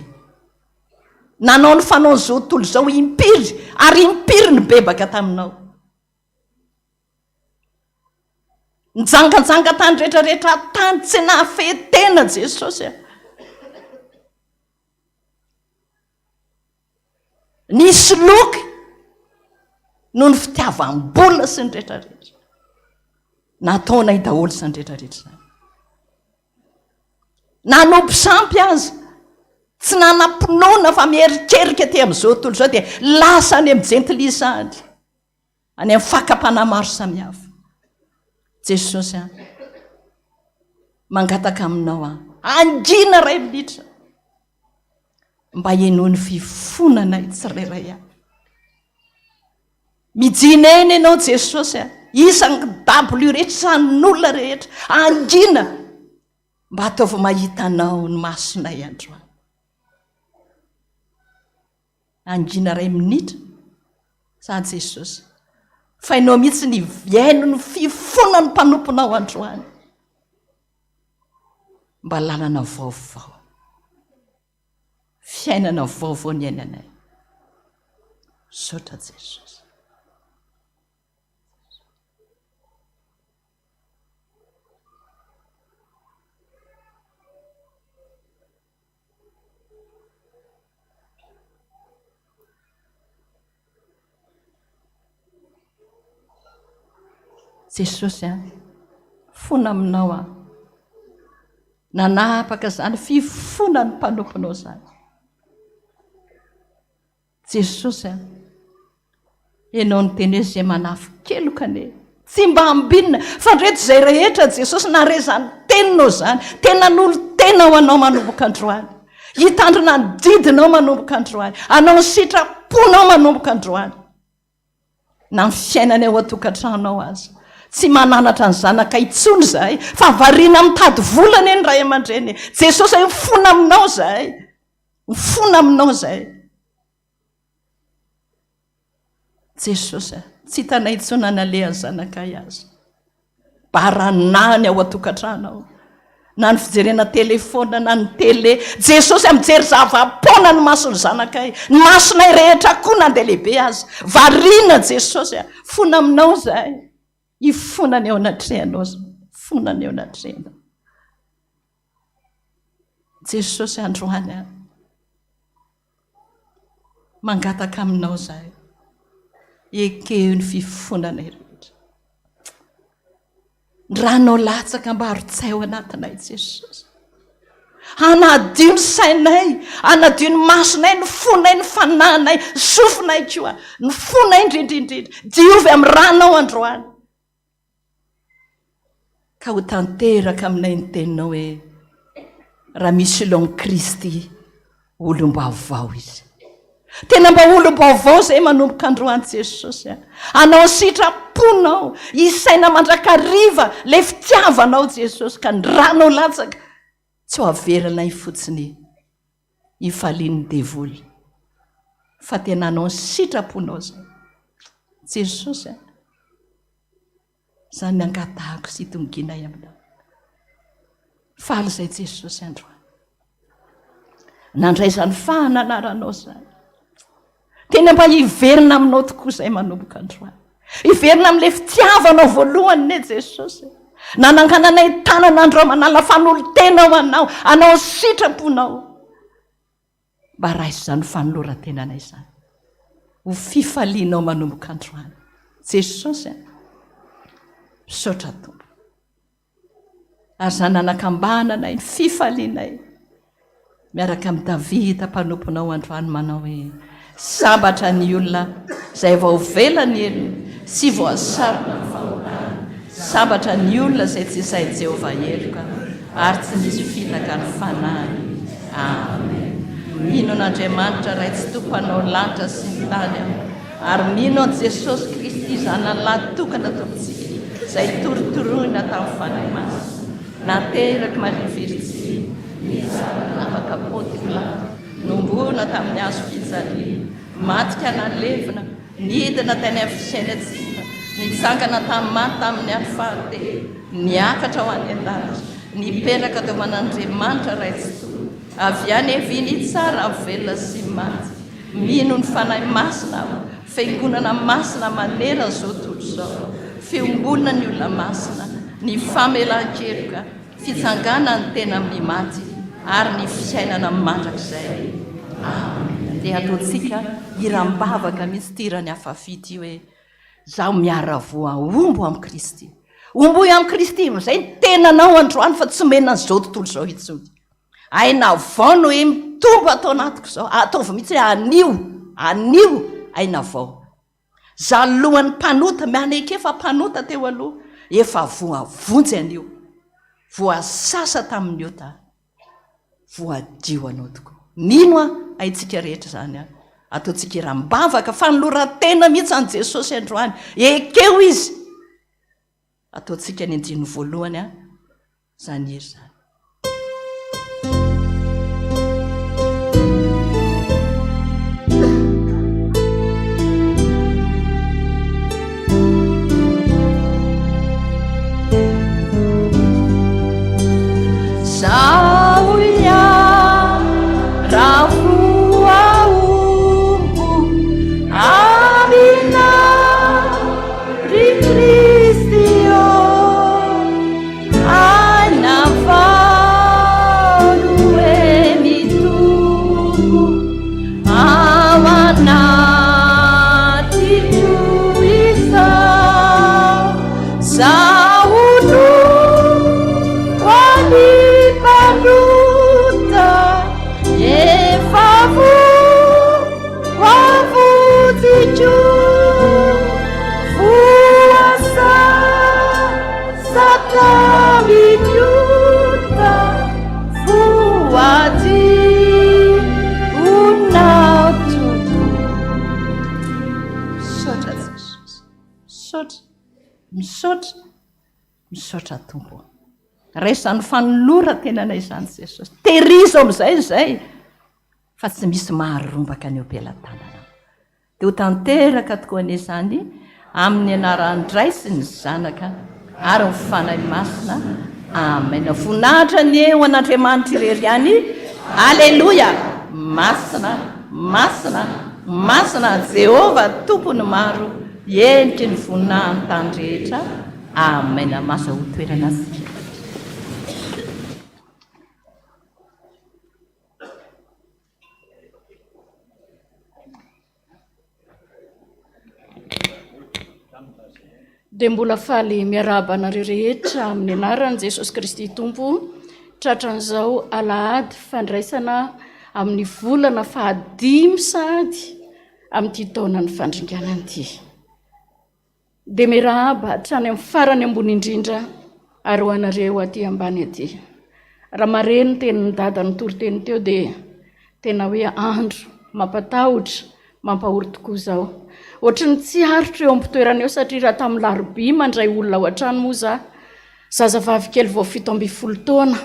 Nanao ny fanaon'izao tontolo izao impiry ary impiry nibebaka taminao. Nijanganjanga tany rehetra rehetra tany tsy nahafehy tena Jesosy a. Nisoloky noho ny fitiavam-bola sy ny rehetrarehetra. Nataonay daholo izany rehetrarehetra izany. Nanompo sampy aza, tsy nanam-pinoana fa mierikerika aty amin'izao tontolo izao dia lasa any amin'ny jentilisa any. Any amin'ny fakam-panahy maro samihafa. Jesosy a, mangataka aminao aho, hangina iray minitra, mba henoy ny fifonanay tsirairay avy. Mijinena ianao Jesosy a, isan'ny W rehetra, isan'olona rehetra, hangina mba ataovy mahita anao ny masonay androany. Hangina iray minitra za Jesosy fa ianao mihitsy ny hihaino ny fifonan'ny mpanomponao androany mba lalana vaovao fiainana vaovao ny ainanay misaotra Jesosy. Jesosy a, fona aminao aho. Nanapaka izany fifonan'ny mpanomponao izany. Jesosy a! Ianao niteny hoe izay manafin-keloka anie tsy mba ambinina fa ndreto izay rehetra Jesosy nahare izany teninao izany tena nanolo-tena ho anao manomboka androany hitandrina ny didinao manomboka androany hanao ny sitraponao manomboka androany. Na ny fiainana ao an-tokantrano ao aza. Tsy mananatra ny zanaka intsony izahay fa variana mitady vola anie ny ray aman-dreny e. Jesosy a, mifona aminao izahay. Mifona aminao izahay. Jesosy a, tsy hitanay intsony na nalehan'ny zanakay aza. Baranahiny ao an-tokantrano ao. Na ny fijerena telefaonina na ny tele. Jesosy a, mijery zava-poana ny mason'ny zanakay. Ny masonay rehetra koa na dia lehibe aza. Variana Jesosy a, fona aminao izahay. Hifonana eo anatrehanao izahay. Hifonana eo anatrehanao. Jesosy androany a. Mangataka aminao izahay, ekeo ny fifonanay rehetra. Ny ranao latsaka mba arotsay ao anatinay Jesosy. Hanadio ny sainay, hanadio ny masonay, ny fonay, ny fanahinay, ny sofinay koa, ny fonay indrindra indrindra. Diovy amin'ny ranao androany. Ka ho tanteraka aminay ny teninao hoe, Raha misy olona ao amin'i Kristy, olom-baovao izy. Tena mba olom-baovao izay manomboka androany Jesosy a. Hanao ny sitraponao, hisaina mandrakariva ilay fitiavanao Jesosy ka ny ranao latsaka tsy ho averinay fotsiny hifalian'ny devoly fa tena hanao ny sitraponao izay. Jesosy a. Izany ny angatahako sy itongianay aminao. Faly izay Jesosy androany. Nandray izany fahananaranao izany. Tena mba hiverina aminao tokoa izay manomboka androany. Hiverina amin'ilay fitiavanao voalohany ne Jesosy. Nanangananay tanana androany manala fanolo-tena ho anao, anao ny sitraponao. Mba raiso izany fanoloran-tenanay izany ho fifalianao manomboka androany. Jesosy a! Misaotra Tompo. Ary izany anakambananay ny fifalianay miaraka amin'i Davida mpanomponao androany manao hoe Sambatra ny olona izay voavela ny helony sy voasarona ny fahotany. Sambatra ny olona izay tsy isain'i Jehovah heloka ary tsy misy fitaka ny fanahiny. Amen. Mino an'Andriamanitra Ray Tsitoha Mpanao ny lanitra sy ny tany aho, ary mino an'i Jesosy Kristy Zanany Lahy tokana Tompontsika, izay torotoroina tamin'ny Fanahy Masina, naterak'i Maria Virjiny, nijaly navaka Ponty Pilato, Nohomboana tamin'ny hazo fijaliana, maty ka nalevina, nidina tany amin'ny fiainantsika, nitsangana tamin'ny maty tamin'ny andro fahatelo, niakatra ho any an-danitra, nipetraka teo aman'Andriamanitra Ray Tsitoha, avy any havia nitsara ny velona sy ny maty. Mino ny Fanahy Masina aho, Fiangonana masina manerana izao tontolo izao, fiombonana ny olona masina, ny famelan-keloka, Fitsanganan'ny tena amin'ny maty ary ny fiainana mandrakizay. Amen. Dia ataontsika hiram-bavaka mihitsy ity hiran'i Afafi ity hoe, Izaho miara-voahombo amin'i Kristy. Homboy amin'i Kristy amin'izay ny tenanao androany fa tsy omena an'izao tontolo izao intsony. Aina vao no hoe mitombo ato anatiko izao. Ataovy mihitsy hoe anio, anio aina vao. Za lohan'ny mpanota, maneke fa mpanota teo aloha, efa voavonjy anio, voasasa tamin'ny ota, voadio anao tokoa. Mino aho, haintsika rehetra izany an. Ataontsika hiram-bavaka, fanoloran-tena mihitsy an'i Jesosy androany. Ekeo Izy. Ataontsika ny andininy voalohany an. Izany hery izany. Zaho hiara-voahombo aminao ry Kristy ô. Aina vao no hoe mitombo ao anatiko izao. Zaho no ho mpanota efa voavonjiko voasa. Misaotra Jesosy. Misaotra, misaotra Tompo ô. Raiso izany fanoloran-tenanay izany Jesosy. Tehirizo amin'izay izay fa tsy misy maharombaka ny eo am-pelatanana. Dia ho tanteraka tokoa anie izany amin'ny anaran'ny Ray sy ny Zanaka ary ny Fanahy Masina. Amen. Voninahitra anie ho an'Andriamanitra irery ihany. Aleloia! Masina, masina, masina Jehovah Tompon'ny maro, heniky ny voninahin'ny tany rehetra. Amen. Mahazahoa toerana isika. Dia mbola faly miarahaba anareo rehetra amin'ny anaran'i Jesosy Kristy Tompo tratran'izao alahady fandraisana amin'ny volana fahadimy sahady amin'ity taonan'ny fandringanana ity. Dia miarahaba hatrany amin'ny farany ambony indrindra ary ho anareo aty ambany aty. Raha mahare ny tenin'i Dada nitory teny teo dia tena hoe andro mampatahotra, mampahory tokoa izao. Ohatry ny tsy aritro eo am-pitoerana eo satria raha tamin'ny larobia mandray olona ao an-trano moa za, zazavavy kely vao 17 taona,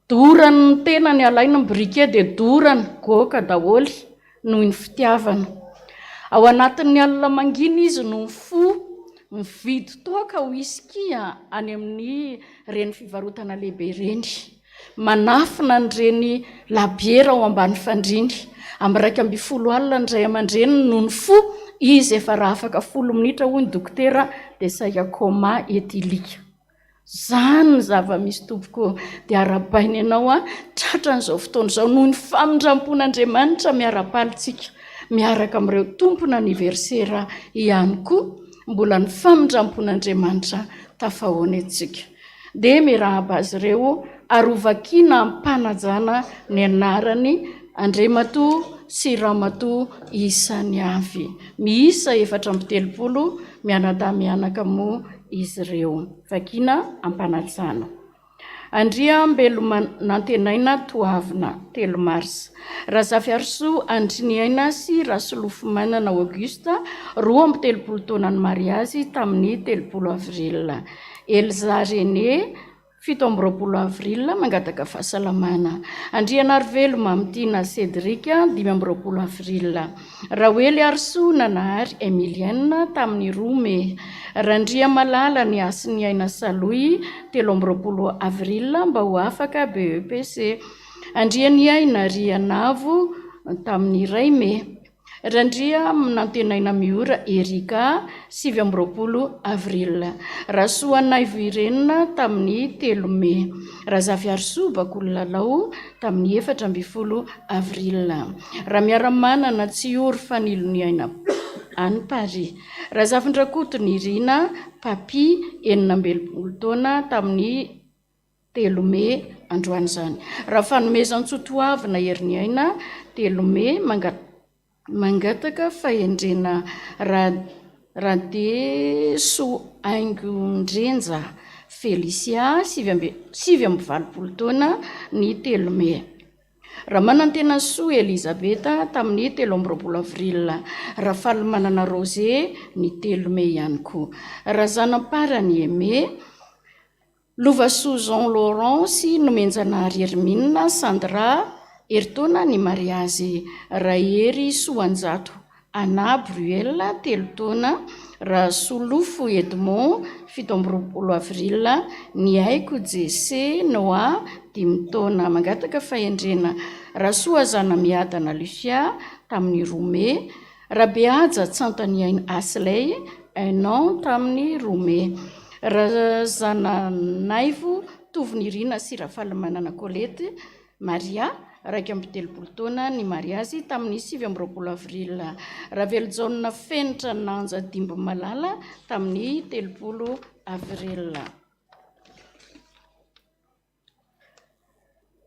Dorany ny tenany, alainy ny briquet dia dorany, goaka daholo noho ny fitiavana. Ao anatin'ny alina mangina izy no mifoha, mividy toaka whisky any amin'ny ireny fivarotana lehibe ireny. Manafina an'ireny labiera ao ambany fandriany. Amin'ny 11 alina ny ray aman-dreniny no nifoha, izy efa raha afaka folo minitra hoy ny dokotera dia saika coma éthylique. Zany ny zava-misy tompoko ô! Dia arahabaina ianao an, tratran'izao fotoana izao noho ny famindram-pon'Andriamanitra miara-paly tsika miaraka amin'ireo tompon'aniversera ihany koa, mbola ny famindram-pon'Andriamanitra tafahoana antsika. Dia miarahaba azy ireo ary ho vakiana am-panajana ny anarany Andriamatoa sy Ramatoa isany avy. Miisa 34 mianadahy mianaka moa izy ireo. Vakiana am-panajana. Andriambelomanantenaina Toavina, telo marsa. Razafiarisoa Andriniaina sy Rasolofomanana Auguste, 32 taona ny mariazy tamin'ny 30 avril. Elsa René, 27 avril, mangataka fahasalamana. Andrianarivelo Mamitiana Cédric, 25 avril. Raoeliarisoa Nanahary Emilienne, tamin'ny roa mey. Randriamalala Ny Hasiniaina Salohy, 23 avril, mba ho afaka BEPC. Andrianiaina Rianavo, tamin'ny iray mey. Randriamanantenaina Miora Erica, 29 avril. Rasoanaivo Irène, tamin'ny telo mey. Razafiarisoa Bakoly Lalao, tamin'ny 14 avril. Ramiaramanana Tsiory Faniloniaina, any Paris. Razafindrakoto Nirina, Papy, 66 taona, tamin'ny telo mey androany izany. Rafanomezantsoa Toavina Heriniaina, telo mey, mangataka fahendrena Radesohaingondrenja Felicia, 89 taona, ny telo mey. Ramanantenasoa Elisabeth tamin'ny 23 avril, Rafalimanana Rose ny telo mey ihany koa. Razanamparany Aimé. Lovasoa Jean Laurent sy Nomenjanahary Hermine Sandra, herintaona ny mariazy, Rahery Soanjato Anna Bruel, telo taona, Rasolofo Edmond, 27 avril, Niaiko Jesse Noah, dimy taona, mangataka fahendrena, Rasoazanamiadana Lucia, tamin'ny roa mey, Rabehaja Tsantaniaina Asley, un an, tamin'ny roa mey. Razananaivo Tovonirina sy Rafalimanana Colette Maria, 31 taona, ny mariazy tamin'ny 29 avril. Ravelojaona Fenitra Nanja Dimbimalala tamin'ny 30 avril.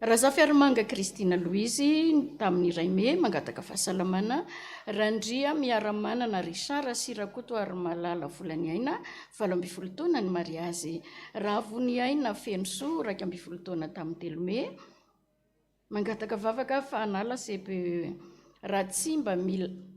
Razafiarimanga Christine Louise tamin'ny iray mey, mangataka fahasalamana. Randriamiaramanana Richard sy Rakotoarimalala Volaniaina, 18 taona ny mariazy. Ravoniaina Fenosoa, 11 taona tamin'ny telo mey, mangataka vavaka fa hanala CPE. Ratsimba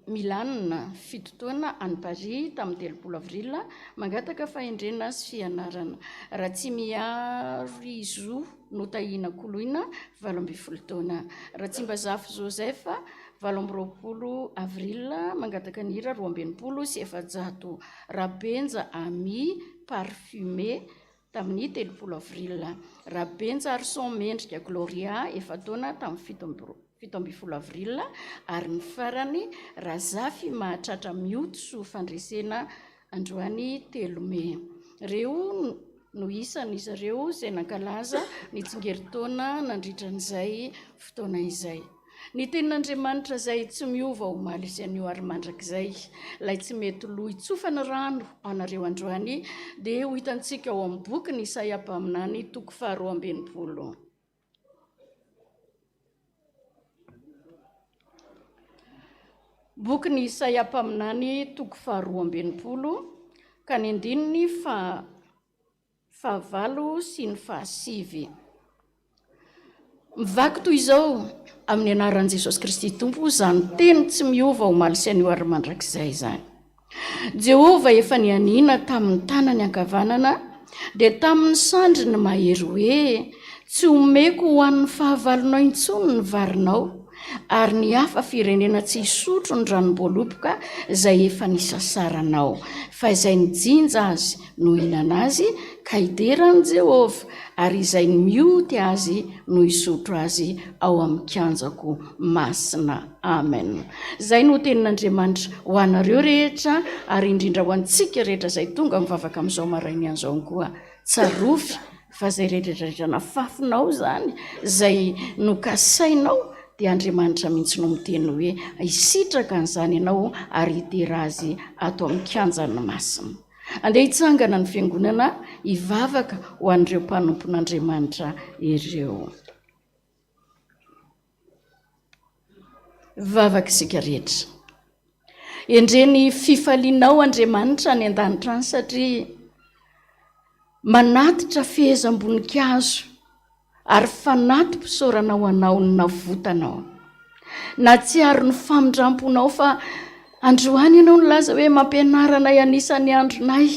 Milan, fito taona, any Paris, tamin'ny 30 avril, mangataka fahendrena sy fianarana. Ratsimiarizo Notahiana Koloina, 18 taona. Ratsimbazafy Joseph, 28 avril, mangataka ny hira 462. Rabenja Amy, Parfumé, tamin'ny 30 avril. Rabenjarison Mendrika Gloria, efa-taona, tamin'ny 17 avril. Ary ny farany, Razafy Mahatratra Miotiso Fandresena, androany telo mey. Ireo no isan'izy ireo izay nankalaza ny tsingerin-taona nandritra an'izay fotoana izay. Ny tenin'Andriamanitra izay tsy miova omaly sy anio ary mandrakizay, ilay tsy mety lo hitsofana rano anareo androany, dia ho hitantsika ao amin'ny bokin'i Isaia mpaminany toko faharoa amby 60. Bokin'i Isaia mpaminany toko faharoa amby 60 ka ny andininy faha fahavalo sy ny fahasivy. Mivaky toy izao amin'ny anaran'i Jesosy Kristy Tompo izany teny tsy miova omaly sy anio ary mandrakizay izany. Jehovah efa nianiana tamin'ny tanany ankavanana, dia tamin'ny sandriny mahery hoe, Tsy homeko ho an'ny fahavalonao intsony ny varinao, ary ny hafa firenena tsy hisotro ny ranom-boaloboka izay efa nisasaranao, fa izay nijinja azy no hihinana azy ka hidera an'i Jehovah, ary izay mioty azy no hisotro azy ao amin'ny kianjako masina. Amen. Izay no tenin'Andriamanitra ho anareo rehetra, ary indrindra ho antsika rehetra izay tonga mivavaka amin'izao maraina izao koa. Tsarovy fa izay rehetra rehetra nafafinao izany, izay nokasainao, dia Andriamanitra mihitsy no miteny hoe hisitraka an'izany ianao ary hidera azy ato amin'ny kianjan'ny masina. Andeha hitsangana ny fiangonana hivavaka ho an'ireo mpanompon'Andriamanitra ireo. Vavaka isika rehetra. Endrey ny fifalianao Andriamanitra any an-danitra any satria manatitra fehezam-boninkazo ary fanati-pisaorana ho anao ny navotanao. Nahatsiaro ny famindram-ponao fa androany ianao nilaza hoe mampianara anay anisan'ny andronay.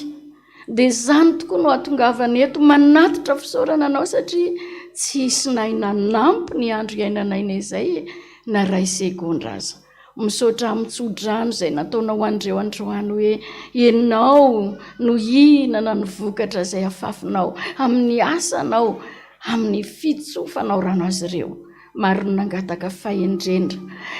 Dia izany tokoa no hahatongavana eto manatitra fisaorana anao satria tsy hisy nahay nanampy ny andro iainanay izay na iray segondra aza. Misaotra amin'ny tso-drano izay nataonao ho an'ireo androany hoe ianao no hihinana ny vokatra izay afafinao amin'ny asanao, amin'ny fitsofanao rano azy ireo. Maro no nangataka fahendrena.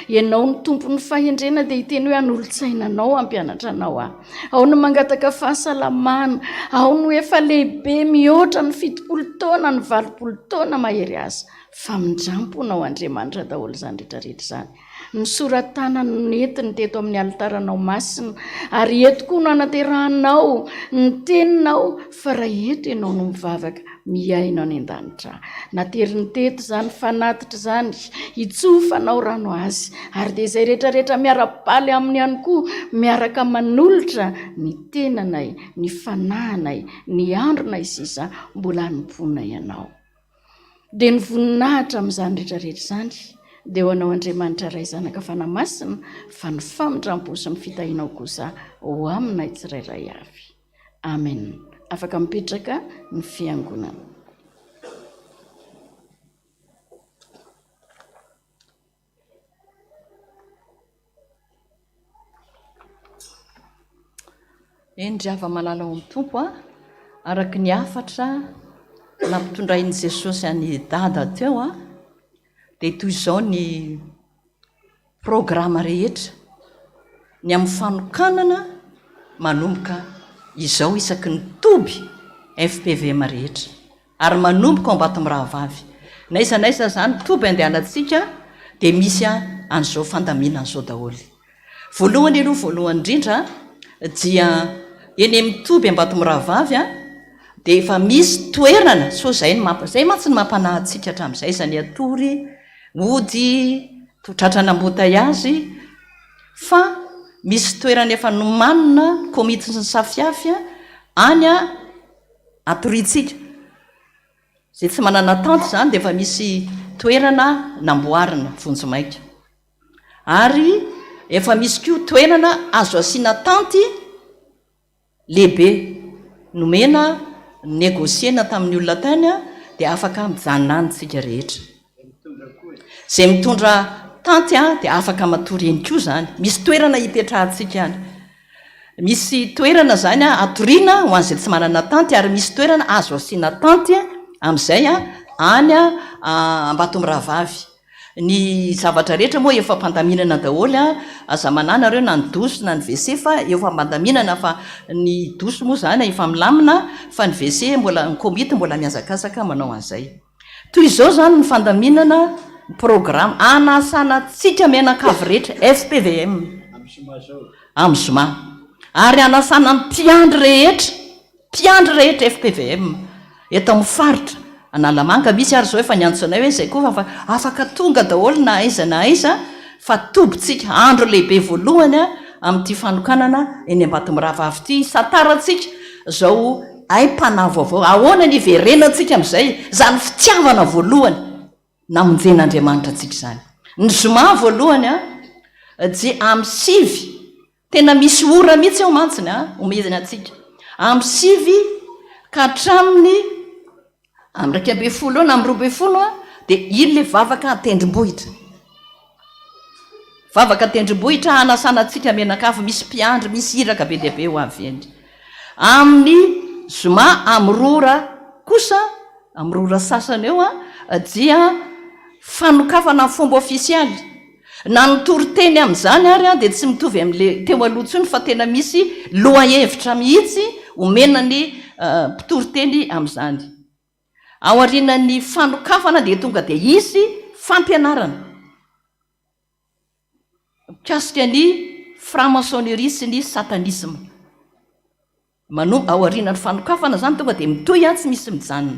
Ianao no tompon'ny fahendrena dia hiteny hoe hanolo-tsaina anao hampianatra anao aho. Ao no mangataka fahasalamana, ao no efa lehibe mihoatra ny 70 taona, ny 80 taona mahery aza. Famindram-ponao Andriamanitra daholo izany rehetra rehetra izany. Ny sora-tanana no nentiny teto amin'ny alitaranao masina, ary eto koa no anaterahanao ny teninao, fa raha eto ianao no mivavaka, mihaino any an-danitra. Nateriny teto izany fanatitra izany, hitsofanao rano azy, ary dia izay rehetra rehetra miara-paly aminy ihany koa, miaraka manolotra ny tenanay, ny fanahinay, ny andronay sisa mbola hanompoanay anao. Dia ny voninahitra amin'izany rehetra rehetra izany dia ho anao Andriamanitra Ray Zanaka Fanahy Masina fa ny famindrampo sy ny fitahianao kosa ho aminay tsirairay avy. Amen. Afaka mipetraka ny fiangonana. Eny ry hava-malala ao amin'ny Tompo a, araka ny hafatra nampitondrain'i Jesosy an'i Dada teo a, dia toy izao ny programa rehetra ny amin'ny fanokanana manomboka izao isaky ny toby FPVM rehetra. Ary manomboka ao Ambatomirahavavy. N'aiza n'aiza izany toby andehanantsika dia misy an'izao fandaminana izao daholo. Voalohany aloha voalohany indrindra dia eny amin'ny toby Ambatomirahavavy dia efa misy toerana, sao izay no mampa, izay mantsy no mampanahy antsika hatramin'izay, izany hatory, hody, tratran'Ambohitaiazy, fa misy toerana efa nomanina, komitin'ny Safiafy any Atoriantsika. Izay tsy manana tente izany dia efa misy toerana namboarina vonjimaika. Ary efa misy koa toerana azo asiana tanty lehibe nomena, negocier-na tamin'ny olona tany dia afaka mijanona any isika rehetra. Izay mitondra tanty dia afaka matory eny koa izany. Misy toerana hipetrahantsika any. Misy toerana izany hatoriana ho an'izay tsy manana tanty ary misy toerana azo asiana tanty amin'izay any Ambatomirahavavy. Ny zavatra rehetra moa efa am-pandaminana daholo an, aza manahy nareo na ny douche na ny WC fa efa am-pandaminana fa ny douche moa izany efa milamina fa ny WC mbola, ny komity mbola mihazakazaka manao an'izay. Toy izao izany ny fandaminana ny programa hanasana antsika mianakavy rehetra, FPVM, amin'ny zoma ary hanasana ny mpiandry rehetra. Mpiandry rehetra fpvm eto amin'ny faritra Analamanga misy ary izao efa niantso anay hoe izay koa fa afaka tonga daholo na aiza na aiza fa tobintsika andro lehibe voalohany amin'ity fanokanana eny Ambatomirahavavy ity hisantarantsika izao aim-panahy vaovao ahoana ny hiverenantsika amin'izay izany fitiavana voalohany namonjen'Andriamanitra antsika izany ny zoma voalohany dia amin'ny 9 Tena misy ora mihitsy ao mantsiny a, omezany antsika. Amin'ny 9 ka hatramin'ny amin'ny 11 eo na amin'ny 12 a, dia iny ilay vavaka an-tendrombohitra. Vavaka an-tendrombohitra hanasana antsika mianakavy, misy mpiandry, misy iraka be dia be ho avy eny. Amin'ny zoma amin'ny 2 ora kosa, amin'ny 2 ora sasany eo a, dia fanokafana amin'ny fomba ofisialy. Na ny toriteny amin'izany ary dia tsy mitovy amin'ilay teo aloha intsony fa tena misy lohahevitra mihitsy omena ny mpitoriteny amin'izany. Aorianan'ny fanokafana dia tonga dia hisy fampianarana mikasika ny franc-maçonnerie sy ny satanisme. Manomboka aorianan'ny fanokafana izany tonga dia mitohy an, tsy misy mijanona.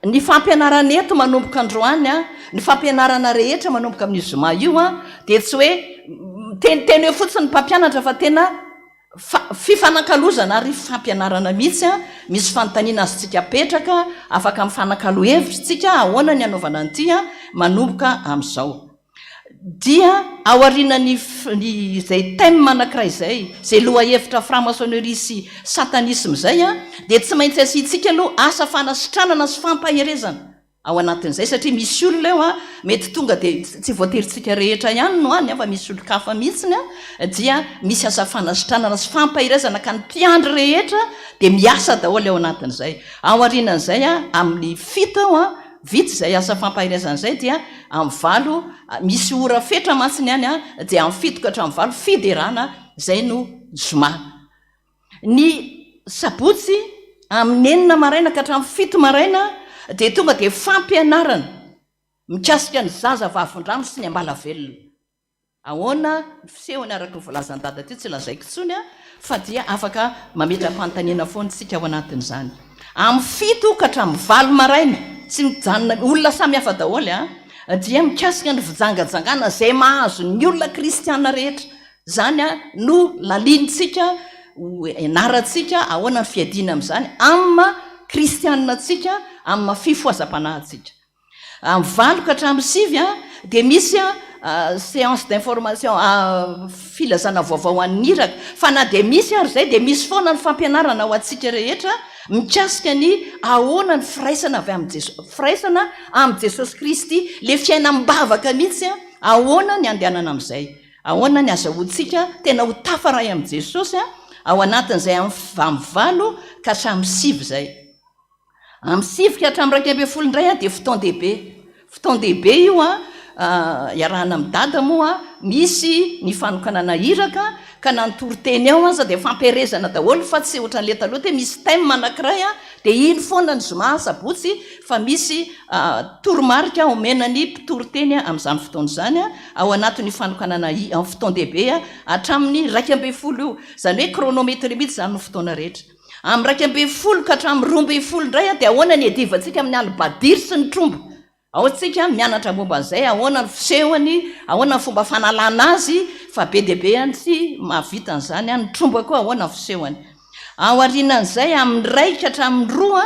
Ny fampianarana eto manomboka androany an, ny fampianarana rehetra manomboka amin'io zoma io an, dia tsy hoe miteniteny eo fotsiny ny mpampianatra fa tena fifanankalozana ary fampianarana mihitsy an, misy fanontaniana azontsika apetraka, afaka mifanakalo hevitra isika ahoana ny hanaovana an'ity an, manomboka amin'izao. Dia aorianan'ny ny izay thème anankiray izay, izay lohahevitra franc-maçonnerie sy satanisme izay an, dia tsy maintsy asiantsika aloha asa fanasitranana sy fampaherezana ao anatin'izay satria misy olona eo an, mety tonga dia tsy voatery tsika rehetra ihany no any an, fa misy olon-kafa mihitsiny an, dia misy asa fanasitranana sy fampaherezana ka ny mpiandry rehetra dia miasa daholo ao anatin'izay. Aorianan'izay an, amin'ny 7 eo an, Vita izay asa fampaherezana izay dia amin'ny 8, misy ora fetra mantsy ny any dia amin'ny 7 ka hatramin'ny 8 fiderana izay no zoma. Ny sabotsy amin'ny 6 maraina ka hatramin'ny 7 maraina dia tonga dia fampianarana mikasika ny zaza vavin-drano sy ny ambalavelona. Ahoana ny fisehony araka ny voalazan'i Dada teo tsy lazaiko intsony fa dia afaka mametra-panontaniana foana isika ao anatin'izany. Amin'ny 7 ka hatramin'ny 8 maraina, tsy mijanona, olona samy hafa daholo an, dia mikasika ny fijangajangana izay mahazo ny olona kristiana rehetra. Izany no lalinintsika, ho ianarantsika ahoana ny fiadiana amin'izany amin'ny maha kristiana antsika, amin'ny maha fifohazam-panahy antsika. Amin'ny 8 ka hatramin'ny 9 dia misy séance d'information, filazana vaovao ho an'ny iraka. Fa na dia misy ary izay dia misy foana ny fampianarana ho antsika rehetra mikasika ny ahoana ny firaisana avy amin'i Jesosy, firaisana amin'i Jesosy Kristy, ilay fiainam-bavaka mihitsy, ahoana ny andehanana amin'izay, ahoana ny azahoantsika tena ho tafaray amin'i Jesosy ao anatin'izay amin'ny 8 ka hatramin'ny 9 izay. Amin'ny 9 ka hatramin'ny 11 indray dia fotoan-dehibe. Fotoan-dehibe io iarahana amin'i Dada moa, misy ny fanokanana iraka ka na ny toriteny ao aza dia fampiherezana daholo fa tsy ohatran'ilay taloha hoe misy thème anankiray dia iny foana ny zoma, sabotsy fa misy toromarika omena ny mpitoriteny amin'izany fotoana izany ao anatin'io fanokanana fotoan-dehibe hatramin'ny 11 io. Izany hoe chronomètre mihitsy izany ny fotoana rehetra. Amin'ny 11 ka hatramin'ny 12 indray dia ahoana ny hiadivantsika amin'ny alibadiry sy ny tromba? Ao tsika mianatra momba an'izay, ahoana ny fisehony, ahoana ny fomba fanalana azy, fa be dia be any tsy mahavita an'izany, ny tromba koa ahoana ny fisehony. Aorianan'izay amin'ny 1 ka hatramin'ny 2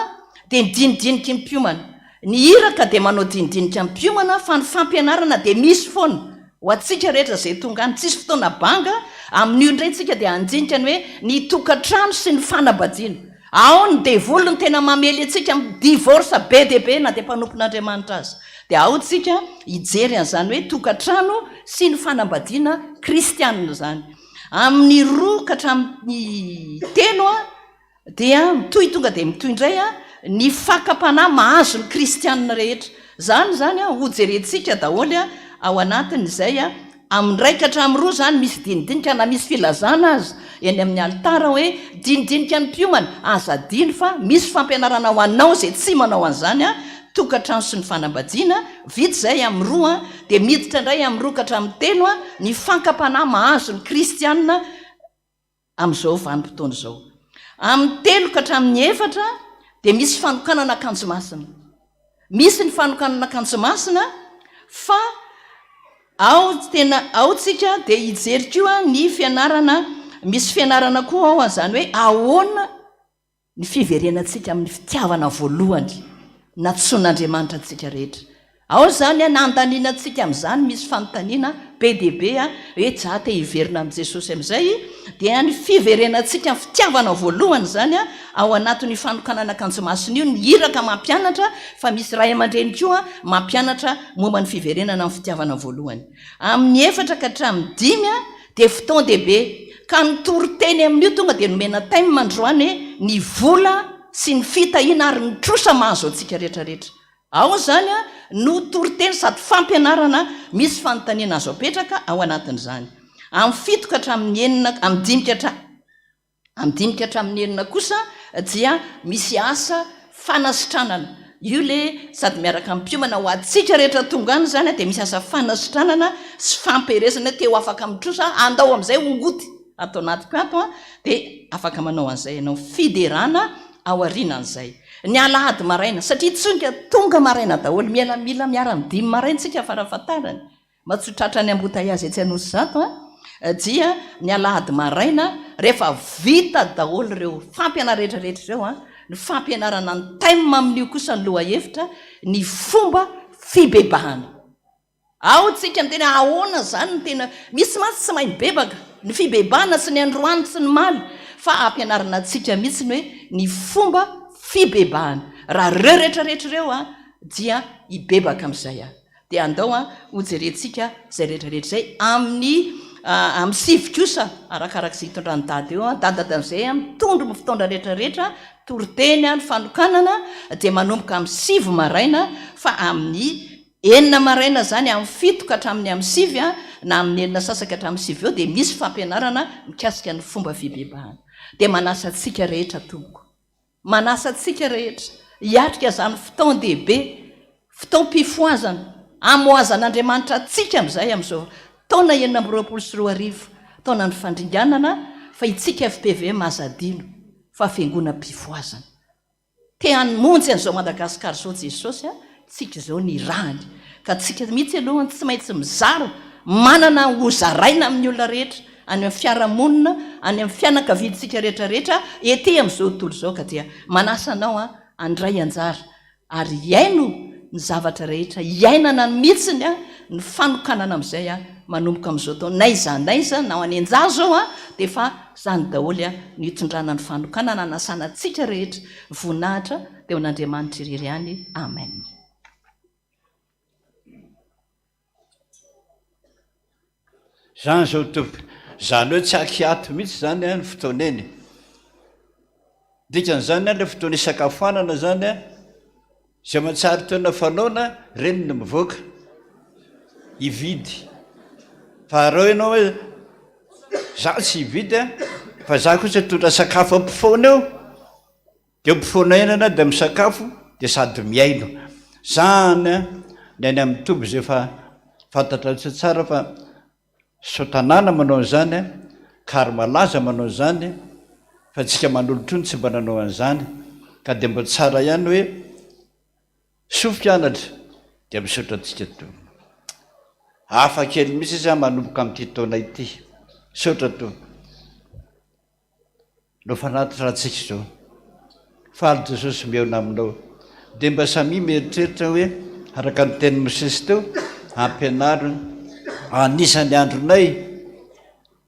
dia ny dinidiniky ny mpiomana. Ny iraka dia manao dinidinika ampiomana fa ny fampianarana dia misy foana ho antsika rehetra izay tonga any. Tsisy fotoana banga, amin'io indray tsika dia handinika ny hoe ny tokantrano sy ny fanambadiana. Ao ny devoly no tena mamely antsika amin'ny divorce be dia be na dia mpanompon'Andriamanitra aza. Dia ao tsika hijery an'izany hoe tokantrano sy ny fanambadiana kristianina izany. Amin'ny roa ka hatramin'ny telo Dia mitohy tonga dia mitohy indray ny fakam-panahy mahazo ny kristianina rehetra. Izany izany hojerentsika daholo ao anatin'izay amin'ny iray ka hatramin'ny roa izany misy dinidinika na misy filazana aza eny amin'ny alitara hoe dinidinika ny mpiomana. Aza adino fa misy fampianarana ho anao izay tsy manao an'izany tokantrano sy ny fanambadiana. Vita izay amin'ny roa dia miditra indray amin'ny roa ka hatramin'ny telo ny fankam-panahy mahazo ny kristianina amin'izao vanim-potoana izao. Amin'ny telo ka hatramin'ny efatra dia misy fanokanana akanjo masina. Misy ny fanokanana akanjo masina fa ao tena ao tsika dia hijery koa ny fianarana, misy fianarana koa ao an'izany hoe ahoana Ny fiverenantsika amin'ny fitiavana voalohany nantsoin'Andriamanitra antsika rehetra. Ao izany an, handaniana antsika amin'izany misy fanontaniana be dia be hoe za te hiverina amin'i Jesosy amin'izay, dia ny fiverenantsika amin'ny fitiavana voalohany izany ao anatin'io fanokanana akanjo masina io, ny iraka mampianatra fa misy ray aman-dreny koa mampianatra momba ny fiverenana amin'ny fitiavana voalohany. Amin'ny efatra ka hatramin'ny dimy dia fotoan-dehibe ka ny toriteny amin'io tonga dia nomena thème androany hoe ny vola sy ny fitahiana ary ny trosa mahazo antsika rehetra rehetra. Ao izany no toriteny sady fampianarana misy fanontaniana azo apetraka ao anatin'izany. Amin'ny fito ka hatramin'ny enina, amin'ny dimy ka hatramin'ny. Amin'ny dimy ka hatramin'ny enina kosa dia misy asa fanasitranana. Io le sady miaraka amin'ny mpiomana ho antsika rehetra tonga any izany dia misy asa fanasitranana sy fampiherezana te ho afaka mitrosa andao amin'izay hongoty ato anatiko ato dia afaka manao an'izay ianao. Fiderana aorianan'izay. Ny alahady maraina satria tsonga tonga maraina daholo mila mila miara-midimy maraina tsika farafahatarany. Mba tsy ho tratran'ny embouteillage etsy Anosizato an, dia ny alahady maraina rehefa vita daholo ireo fampianarana rehetra rehetra ireo an, ny fampianarana ny thème amin'io kosa ny lohahevitra, ny fomba fibebahana. Ao tsika miteny hoe ahoana izany no tena, misy mantsy tsy mahay mibebaka, ny fibebahana tsy ny androany tsy ny omaly fa ampianarina antsika mihitsy ny hoe ny fomba fibebahana. Raha ireo rehetra rehetra ireo an, dia hibebaka amin'izay aho. Dia andao ho jerentsika izay rehetra rehetra izay amin'ny amin'ny sivy kosa arakaraka izay hitondran'i Dada eo. Dada amin'izay mitondro ny fotoana rehetra rehetra, toriteny, ny fanokanana dia manomboka amin'ny sivy maraina fa amin'ny enina maraina izany, amin'ny fito ka hatramin'ny amin'ny sivy na amin'ny enina sasany ka hatramin'ny sivy eo dia misy fampianarana mikasika ny fomba fibebahana. Dia manasa antsika rehetra tompoko. Manasa antsika rehetra hiatrika izany fotoan-dehibe, fotoam-pifohazana, hamohazan'Andriamanitra antsika amin'izay amin'izao taona 2026, taonan'ny fandringanana, fa itsika fpvm aza adino fa fiangonam-pifohazana. Te hamonjy an'izao Madagasikara izao Jesosy a, tsika izao ny irahany. Ka tsika mihitsy aloha no tsy maintsy mizara, manana ho zaraina amin'ny olona rehetra, any amin'ny fiarahamonina, any amin'ny fianakaviantsika rehetra rehetra, ety amin'izao tontolo izao. Ka dia manasa anao aho handray anjara ary hihaino ny zavatra rehetra iainana mihitsiny ny fanokanana amin'izay manomboka amin'izao taona, n'aiza n'aiza, na any an-jaza izao dia efa izany daholo no hitondrana ny fanokanana hanasana antsika rehetra voninahitra dia ho an'Andriamanitra irery ihany. Amen. Zany zao tompoko. Zany hoe tsy ankiato mihitsy zany ny fotoana eny. Dikan'izany ilay fotoana isakafoanana zany an, izay mahatsiaro tena fanaona ireny no mivoaka hividy. Fa raha ianao hoe za tsy hividy an, fa za kosa hitondra sakafo ampofoany eo. Dia ampofoana aina dia misakafo dia sady mihaino. Zany ny any amin'ny toby izay efa fantatrareo tsara fa sao tanàna manao an'izany, kary malaza manao an'izany, fa antsika manolotrony tsy mba nanao an'izany. Ka dia mba tsara ihany hoe soa mpianatra dia misaotra antsika Tompo. Hafa kely mihitsy izy manomboka amin'ity taona ity. Misaotra Tompo. No fanatitra antsika izao. Faly Jesosy mihaona aminao. Dia mba samia mieritreritra hoe, araka ny tenin'i Mosesy teo, ampianaro anisan'ny andronay,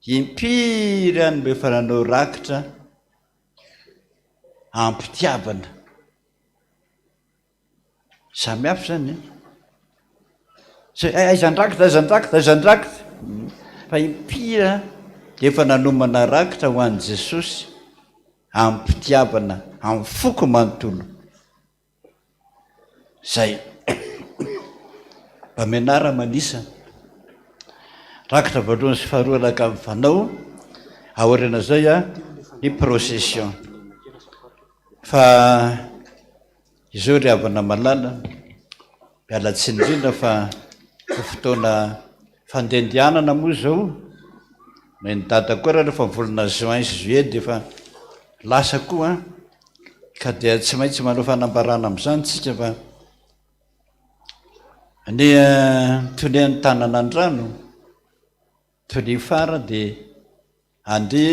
impiry aho no efa nanao rakitra am-pitiavana. Samy hafa izany e. Tsy hoe aiza ny rakitra, aiza ny rakitra, aiza ny rakitra. Fa impiry aho efa nanomana rakitra ho an'i Jesosy amim-pitiavana, amin'ny foko manontolo. Izay. Mba mianara manisa. Rakitra voalohany sy faharoa araka ny fanao, aorian'izay ny procession. Fa izao ry havana malala, miala tsiny indrindra fa fotoana fandehandehanana moa izao, na ny dada koa ary efa volana juin sy juillet dia efa lasa koa an, ka dia tsy maintsy manao fanambarana amin'izany tsika fa ny tonian'ny tanana an-drano, tonia fara dia Andeha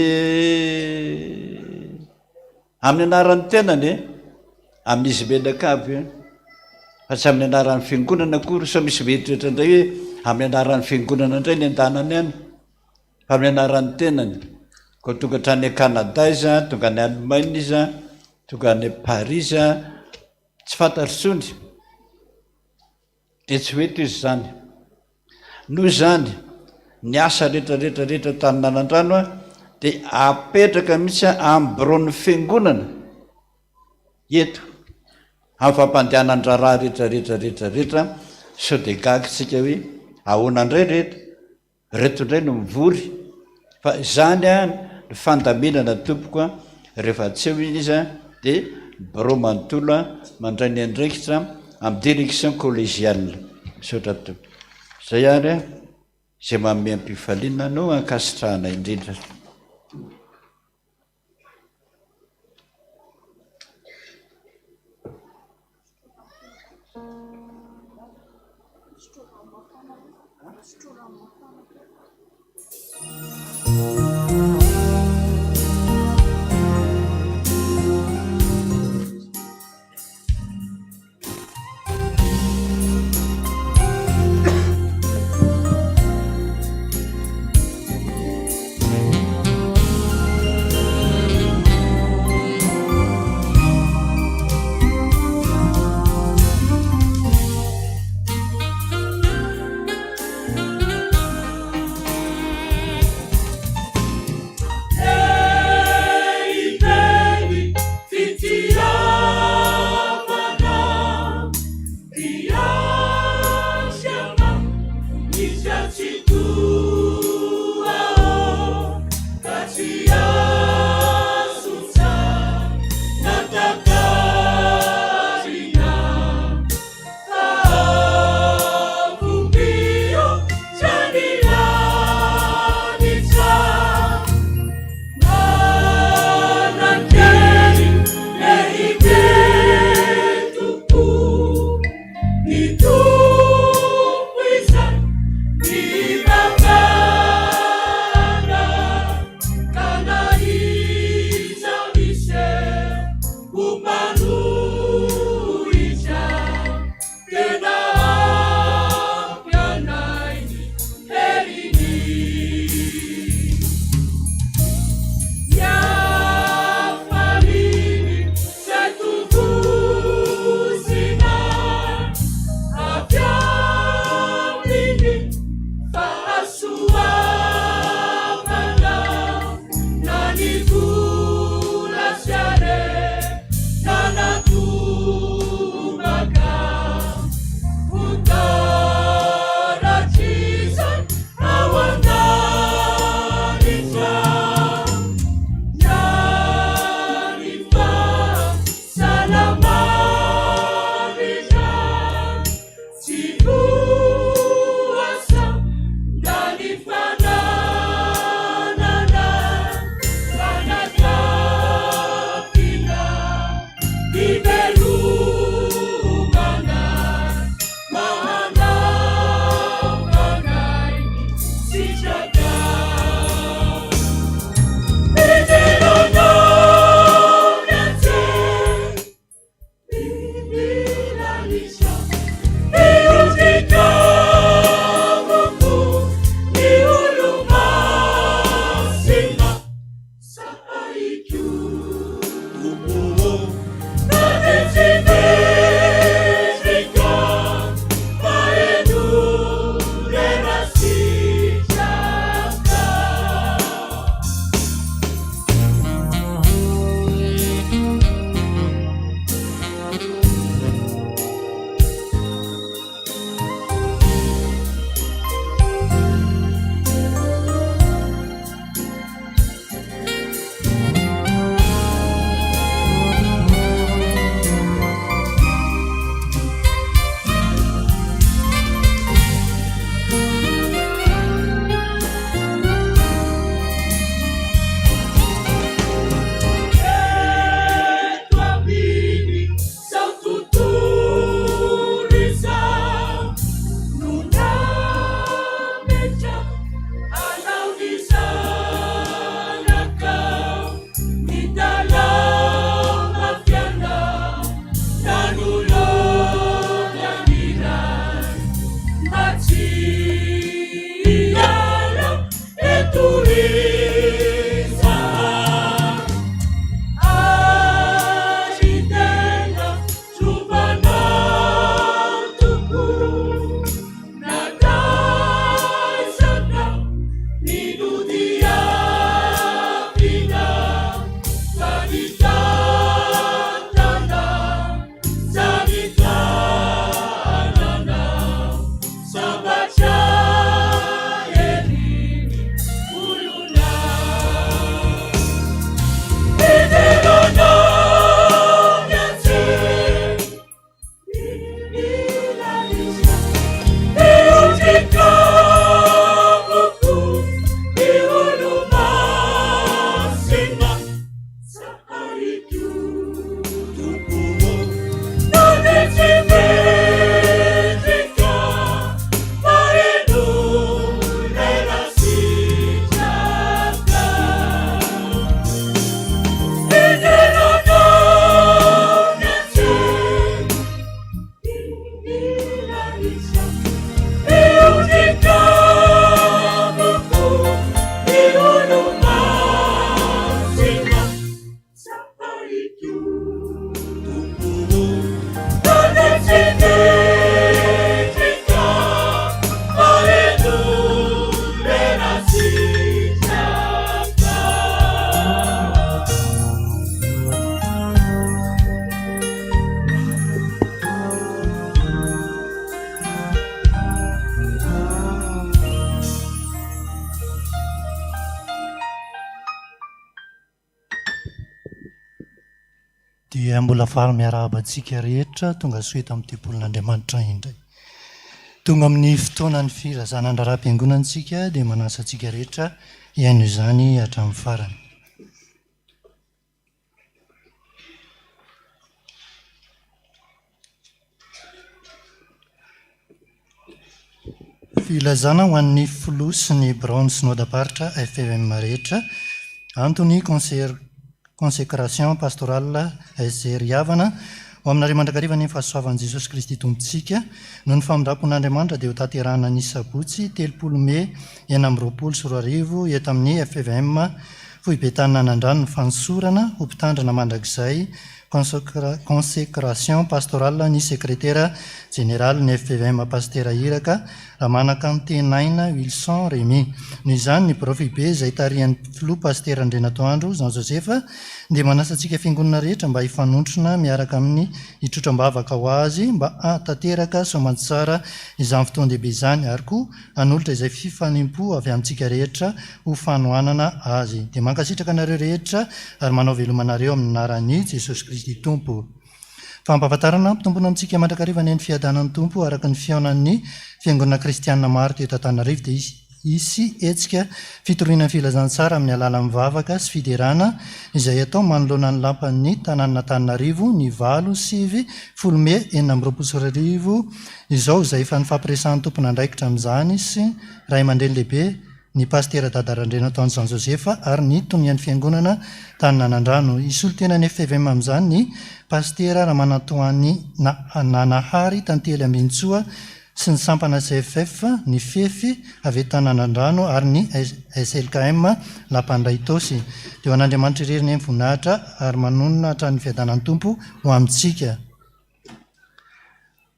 amin'ny anaran'ny tenany e, amin'izy mianakavy e, fa tsy amin'ny anaran'ny fiangonana akory, sao misy mieritreritra indray hoe amin'ny anaran'ny fiangonana indray ny andanany any, fa amin'ny anaran'ny tenany. Koa tonga hatrany Canada izy, tonga any Allemagne izy, tonga any Paris izy, tsy fantatro intsony. Dia tsy ho eto izy izany. Noho izany, ny asa rehetra rehetra rehetra tany Nalandrano dia apetraka mihitsy amin'ny biraon'ny fiangonana eto amin'ny fampandehanan-draharaha rehetra rehetra rehetra rehetra sao dia gaga isika hoe ahoana indray ireto? Reto indray no mivory fa izany an ny fandaminana tompoko an, rehefa tsy eo izy an dia ny birao manontolo an mandray ny andraikitra amin'ny direction collégiale. Misaotra tompoko. Izay ary an, izay manome am-pifaliana no ankasitrahana indrindra. Dia mbola faly miarahaba antsika rehetra tonga soa eto amin'ny tempolin'Andriamanitra indray. Tonga amin'ny fotoanan'ny filazana ny raharaham-piangonana isika dia manasa antsika rehetra hihaino izany hatramin'ny farany. Filazana ho an'ny Filoha sy ny Biraon'ny Synodam-paritra FPVM rehetra, antony Consécration Pastorale SG Ry havana, ho aminareo mandrakariva anie ny fahasoavan'i Jesosy Kristy Tompontsika. Noho ny famindram-pon'Andriamanitra dia hotanterahina ny sabotsy 30 mey 2026 eto amin'ny FPVM Foibe Tananandrano ny fanosorana ho mpitandrina mandrakizay Consécration pastorale ny Sekretera Jeneralin'ny fpvm Pasitera Iraka Ramanakantenaina Wilson Rémi. Noho izany, ny Birao Foibe izay tarihan'ny Filoha Pasitera Andrianatoandro Jean Joseph dia manasa antsika Fiangonana rehetra mba hifanontrona miaraka aminy hitrotro am-bavaka ho azy mba hahatanteraka soamantsara izany fotoan-dehibe izany ary koa hanolotra izay fifanempo avy amintsika rehetra ho fanohanana azy. Dia mankasitraka anareo rehetra ary manao veloma anareo amin'ny anaran'i Jesosy Kristy Tompo. Fampahafantarana ampitomboina amintsika mandrakariva anie ny fiadanan'ny Tompo araka ny fihaonan'ny Fiangonana Kristianina maro teto Antananarivo dia hisy hetsika fitoriana ny filazantsara amin'ny alalan'ny vavaka sy fiderana izay atao manoloana ny lampan'ny tanànan'Antananarivo ny valo, sivy, folo mey 2026 izao izay efa nifampiresahan'ny tompon'andraikitra amin'izany sy ray aman-dreny lehibe ny Pasitera Dada Randrianatoandro Jean Joseph ary ny tonian'ny fiangonana tany Nanandrano. Hisolo tena ny FPVM amin'izany ny Pasitera Ramanantoany Nanahary Tantely Ambinintsoa sy ny sampana CFF, ny Fefy avy eto Nanandrano ary ny SLKM Lapan'ny Itaosy. Dia ho an'Andriamanitra irery anie ny voninahitra ary manonona hatrany ny fiadanan'ny Tompo ho amintsika.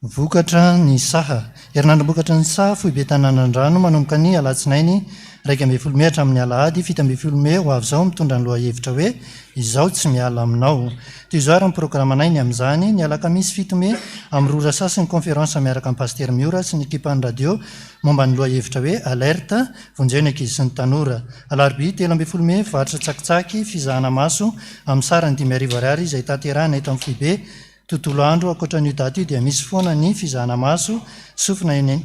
Vokatra ny saha. Herinandrom-bokatra ny saha foibe Tananandrano manomboka ny alatsinainy 11 mey hatramin'ny alahady 17 mey ho avy izao mitondra ny lohahevitra hoe Izaho tsy miala aminao. Toy izao ary ny programanay ny amin'izany, ny alakamisy fito mey amin'ny roa ora sasany conférence miaraka amin'i Pasitera Miora sy ny ekipan'ny radio momba ny lohahevitra hoe Alerte, vonjeo ny ankizy sy ny tanora. Alarobia 13 mey varotra tsakitsaky, fizahana maso amin'ny sarany 5000 ariary izay tanterahina eto amin'ny foibe Tontolo andro, ankoatra an'io daty io dia misy foana ny fizahana maso, sofina eny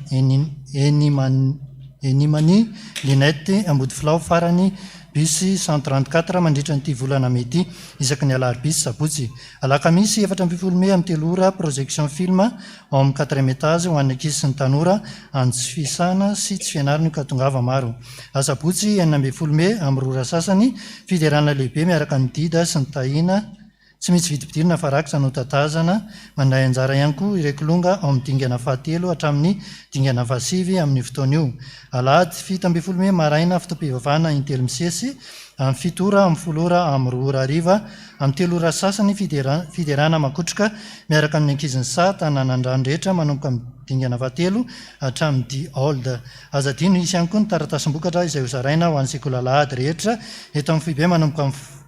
Enimani, Linette, Ambodifilao, farany bus 134 mandritra an'ity volana mey ity, isaky ny alarobia sy sabotsy. Alakamisy 14 mey amin'ny telo ora, projection film ao amin'ny quatrième étage ho an'ny ankizy sy ny tanora, any tsy fisana sy tsy fianarana io ka tongava maro. Asabotsy 16 mey amin'ny roa ora sasany, fiderana lehibe miaraka amin'ny Dida sy ny Tahina, Tsy misy vidim-pidirana fa rakitra no tatazana. Mandray anjara ihany koa ireo kilonga ao amin'ny dingana fahatelo hatramin'ny dingana fahasivy amin'io fotoana io. Alahady 17 mey maraina fotoam-pivavahana intelo misesy, amin'ny fito ora, amin'ny folo ora, amin'ny roa ora hariva, amin'ny telo ora sasany fiderana makotroka miaraka amin'ny ankizin'ny saha tanàn'Andrano rehetra manomboka amin'ny dingana fahatelo hatramin'ny The Old. Aza adino hisy ihany koa ny taratasim-bokatra izay hozaraina ho an'ny sekoly alahady rehetra eto amin'ny foibe manomboka amin'ny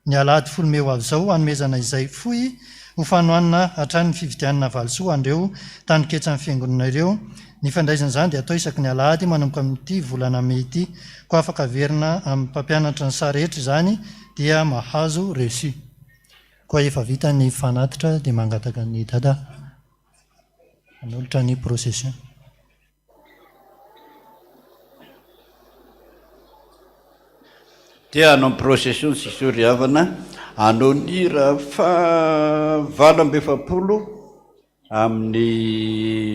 Ny alahady folo mey ho avy izao hanomezana izay fohy ho fanohanana hatrany ny fividianana valisoa ho an'ireo taninketsan'ny fiangonana ireo. Ny fandraisana izany dia atao isaky ny alahady manomboka amin'ity volana mey ity. Koa afaka averina amin'ny mpampianatra ny saha rehetra izany dia mahazo reçu. Koa efa vita ny fanatitra dia mangataka an'i Dada hanolotra ny procession. Te hanao ny procession tsisy ry havana, hanao ny hira faha 48 amin'ny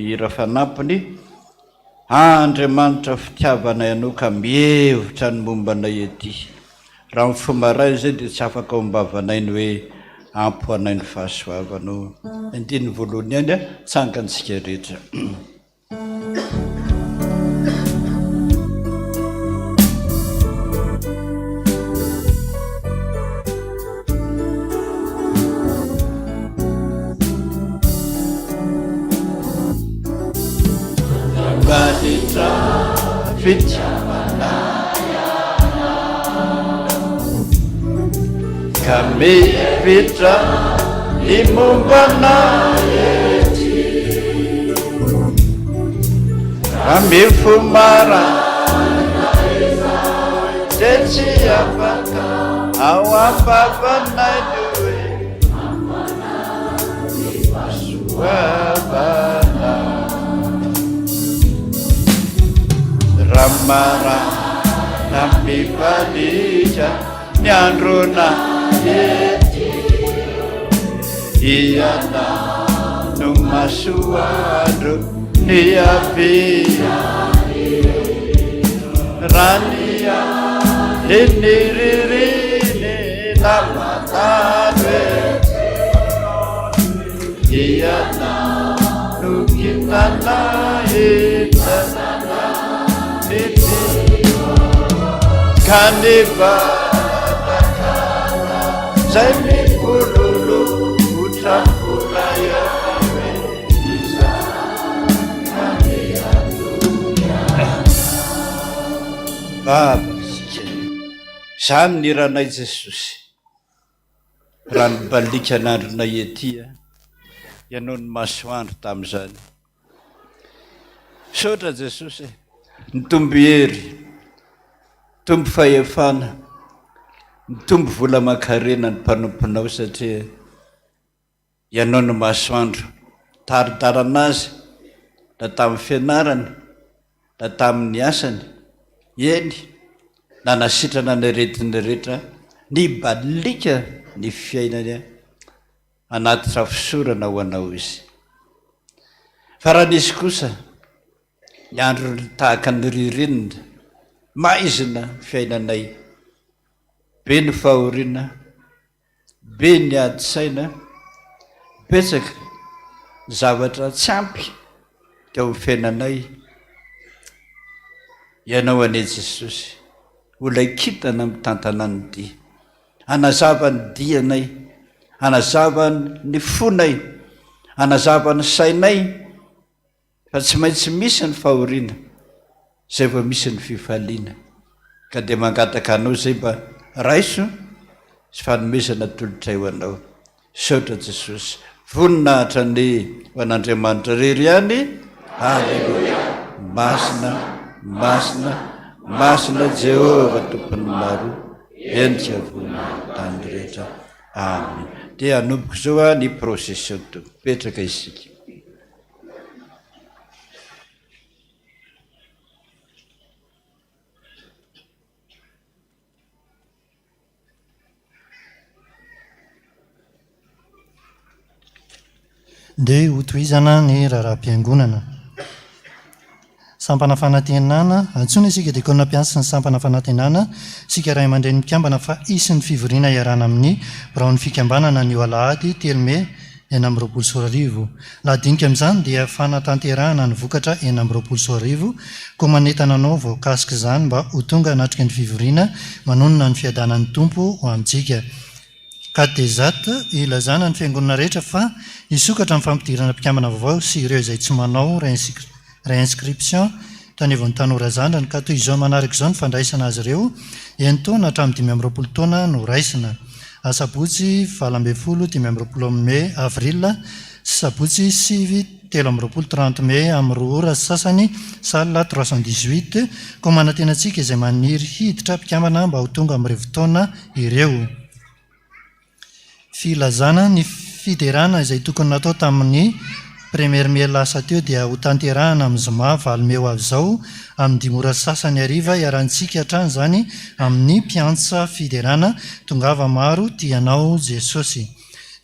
hira fanampiny, Andriamanitra fitiavana ianao ka mihevitra ny momba anay ety. Raha mifoha maraina izay dia tsy afaka ao am-bavanay ny hoe ampy ho anay ny fahasoavanao. Andininy voalohany ihany, tsangantsika rehetra. Ka mihevitra ny momba anay ety. Raha mifoha maraina dia tsy afaka ao am-bavanay ny hoe. Nibaliaka ny androna ety Ianao no masoandro niavianay Raha ny alin'ny ririnina mandalo ety Ianao no kintana hitanana ny dia Ka ny vavaka zay mibololo hotrany-bola eo Vavaka isika. Izany ny hiranay Jesosy. Raha nibaliaka ny andronay ety Ianao no masoandro tamin'izany. Misaotra Jesosy e. Nitombo hery, nitombo fahefana, nitombo vola aman-karena ny mpanomponao satria Ianao no masoandro. Tari-dalana azy na tamin'ny fianarany na tamin'ny asany, eny, nanasitrana ny aretiny rehetra, nibaliaka ny fiainany hanatitra fisaorana ho Anao izy. Fa raha nisy kosa ny andro tahaka ny ririnina, maizina ny fiainanay, be ny fahoriana, Be ny ady saina, betsaka ny zavatra tsy ampy teo amin'ny fiainanay. Ianao anie Jesosy ho ilay kintana mitantana ny dia, hanazava ny dianay, hanazava ny fonay, hanazava ny sainay. Fa tsy maintsy misy ny fahoriana zay vao misy ny fifaliana ka dia mangataka anao zay mba raiso sy fanomezana atolotray ho anao. Misaotra Jesosy. Voninahitra anie ho an'Andriamanitra irery ihany. Aleloia. Masina, masina, masina Jehovah Tompon'ny maro, endrika voninahitra tany rehetra. Amen. Dia hanomboka izao ny procession Tompo. Mipetraka isika. Ndeha hotohizana ny raharaham-piangonana. Sampana Fanantenana, Antsoina isika Diakona mpiantso ny Sampana Fanantenana, isika Ray aman-dreny mikambana fa hisy ny fivoriana iarahana amin'ny biraon'ny fikambanana anio alahady telo mey 2026. Lahadinika amin'izany dia fanatanterahana ny vokatra 2026, koa manentana anao voakasik'izany mba ho tonga hanatrika ny fivoriana manonona ny fiadanan'ny Tompo ho amintsika. Katezat, Ilazana ny fiangonana rehetra fa hisokatra ny fampidirana mpikambana vaovao sy ireo izay tsy manao réinscription tany anivon'ny Tanora Zandrany ka toy izao manaraka izao ny fandraisana azy ireo, enin-taona hatramin'ny 25 taona no raisina. Asabotsy 18 25 mey avril sy sabotsy 9 23 30 mey amin'ny roa ora sy sasany, salle 318, koa manantena antsika izay maniry hiditra mpikambana mba ho tonga amin'ireo fotoana ireo. Filazana ny fiderana izay tokony natao tamin'ny Premier Mai lasa teo dia hotanterahana amin'ny zoma valo mey ho avy izao amin'ny dimy ora sy sasany hariva iarahantsika hatrany izany amin'ny mpiantsa fiderana Tongava maro tia anao Jesosy.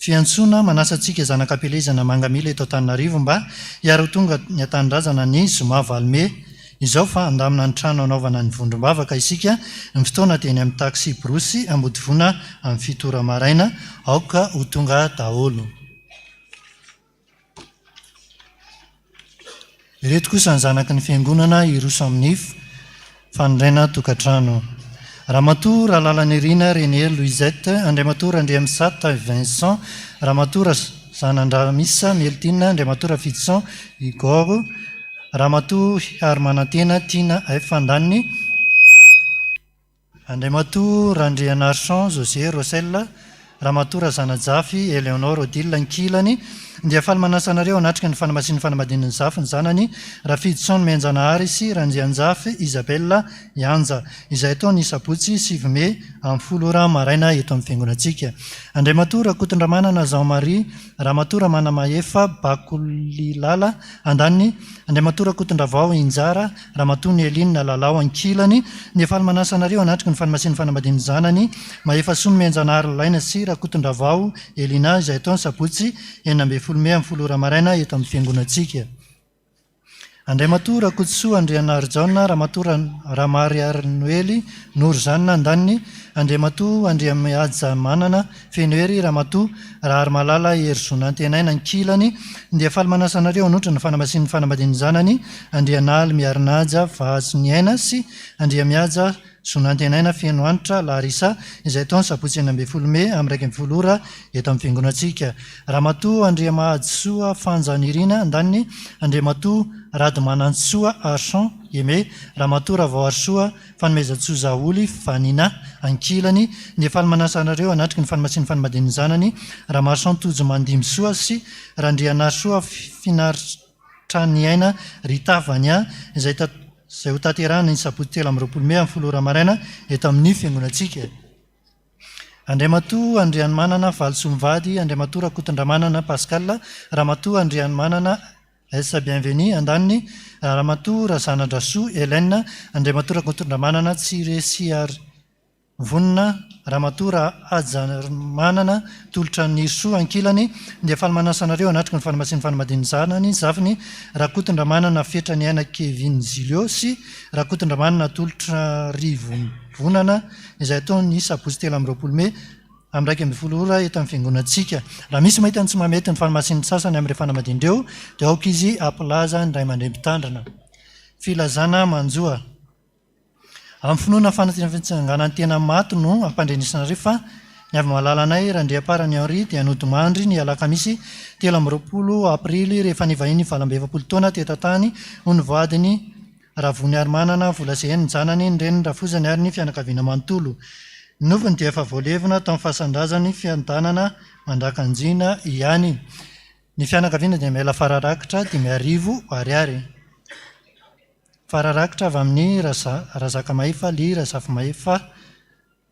Fiantsoana manasa antsika zanak'ampielezana mangamila eto Antananarivo mba hiara ho tonga ny an-tanindrazana ny zoma valo mey Izao fa handamina ny trano hanaovana ny vondrom-bavaka isika, ny fotoana dia eny amin'ny taxi brousse Ambodivona amin'ny fito ora maraina, aoka ho tonga daholo. Ireto kosa ny zanaky ny fiangonana hiroso amin'ny fanorenana tokantrano. Ramatoa Ralalanirina René Louisette, Andriamatoa Randriamisata Vincent, Ramatoa Razanandramisa Meltine, Andriamatoa Rafidison Igor, Ramatoa Harimanantena Tiana F. Andaniny, Andriamatoa Randrianarison José Rossel, Ramatoa Razanajafy Eleonore Odile ankilany dia faly manasa anareo hanatrika ny fanamasin'ny fanambadian'ny zafy ny zanany Rafidison Nomenjanahary sy Randrianjafy Isabelle Ianja izay atao ny sabotsy 9 mey amin'ny folo ora maraina eto amin'ny fiangonantsika. Andriamatoa Rakotondramanana Jean Marie, Ramatoa Ramanamahefa Bakolilala andaniny, Andriamatoa Rakotondravao Injara, Ramatoa Nieline Lalao ankilany, dia faly manasa anareo hanatrika ny fanamasin'ny fanambadian'ny zanany, Mahefasoa Nomenjanahary Lalaina sy Rakotondravao Elina izay atao ny sabotsy 16 mey amin'ny folo ora maraina eto amin'ny fiangonantsika. Andriamatoa Rakotosoa Andrianarijaona, Ramatoa Ramariarinoely Noro Jeanne andaniny, Andriamatoa Andriamihajamanana Fenohery, Ramatoa Raharimalala Herizonantenaina ankilany, dia faly manasa anareo hanotrona ny fanamasinin'ny fanambadian'ny zanany, Andrianaly Miarinaja Vahasoniaina sy Andriamihaja Zonantenaina Fenohanitra Larissa, izay atao ny sabotsy 16 mey amin'ny 11 ora eto amin'ny fiangonantsika. Ramatoa Andriamahadisoa Fanja Nirina, andaniny, Andriamatoa Radomanantsoa Archon Aimé, Ramatoa Ravaoarisoa Fanomezantsoa Zaholy Vanina, ankilany, dia faly manasa anareo hanatrika ny fanamasian'ny fanambadian'ny zanany, Ramarson Tojo Mandimbisoa sy Randrianarisoa Finaritraniaina Rita Vania, izay izay hotanterahina ny sabotsy 23 mey amin'ny folo ora maraina eto amin'ny fiangonantsika. Andriamatoa Andrianomanana Valisoa mivady, Andriamatoa Rakotondramanana Pascal, Ramatoa Andrianomanana S. Bienvenue, andaniny, Ramatoa Razanadrasoa Hélène, Andriamatoa Rakotondramanana Tsiresiarivonina, Ramatoa Rahajarimanana Tolotra Nirisoa, ankilany, dia faly manasa anareo hanatrika ny fanamasian'ny fanambadian'ny zanany, zafiny, Rakotondramanana Fetraniaina Kevin Julio sy Rakotondramanana Tolotra Rivonana, izay atao ny sabotsy 23 mey amin'ny 11 ora eto amin'ny fiangonantsika. Raha misy mahita ny tsy mahamety ny fanamasin'ny sasany amin'ireo fanambadiana ireo dia aoka izy hampilaza ny ray aman-dreny mpitandrina. Filazana manjo. Amin'ny finoana fanatena fitsanganan'ny tena maty no ampandrenesanareo fa ny avy mahalala anay Randriamparany Henri dia nodimandry ny alakamisy 23 aprily rehefa nivahiny 48 taona teto an-tany ho ny vadiny Ravoniarimanana, Volazeheny, ny zanany, ny reniny, rafozany ary ny fianakaviana manontolo. Ny nofony dia efa voalevina tao amin'ny fasan-drazany Fiadanana Mandrakanjina ihany. Ny fianakaviana dia miala fararakitra 5000 ariary. Fararakitra avy amin'ny Razakamahefa Ly Razafimahefa.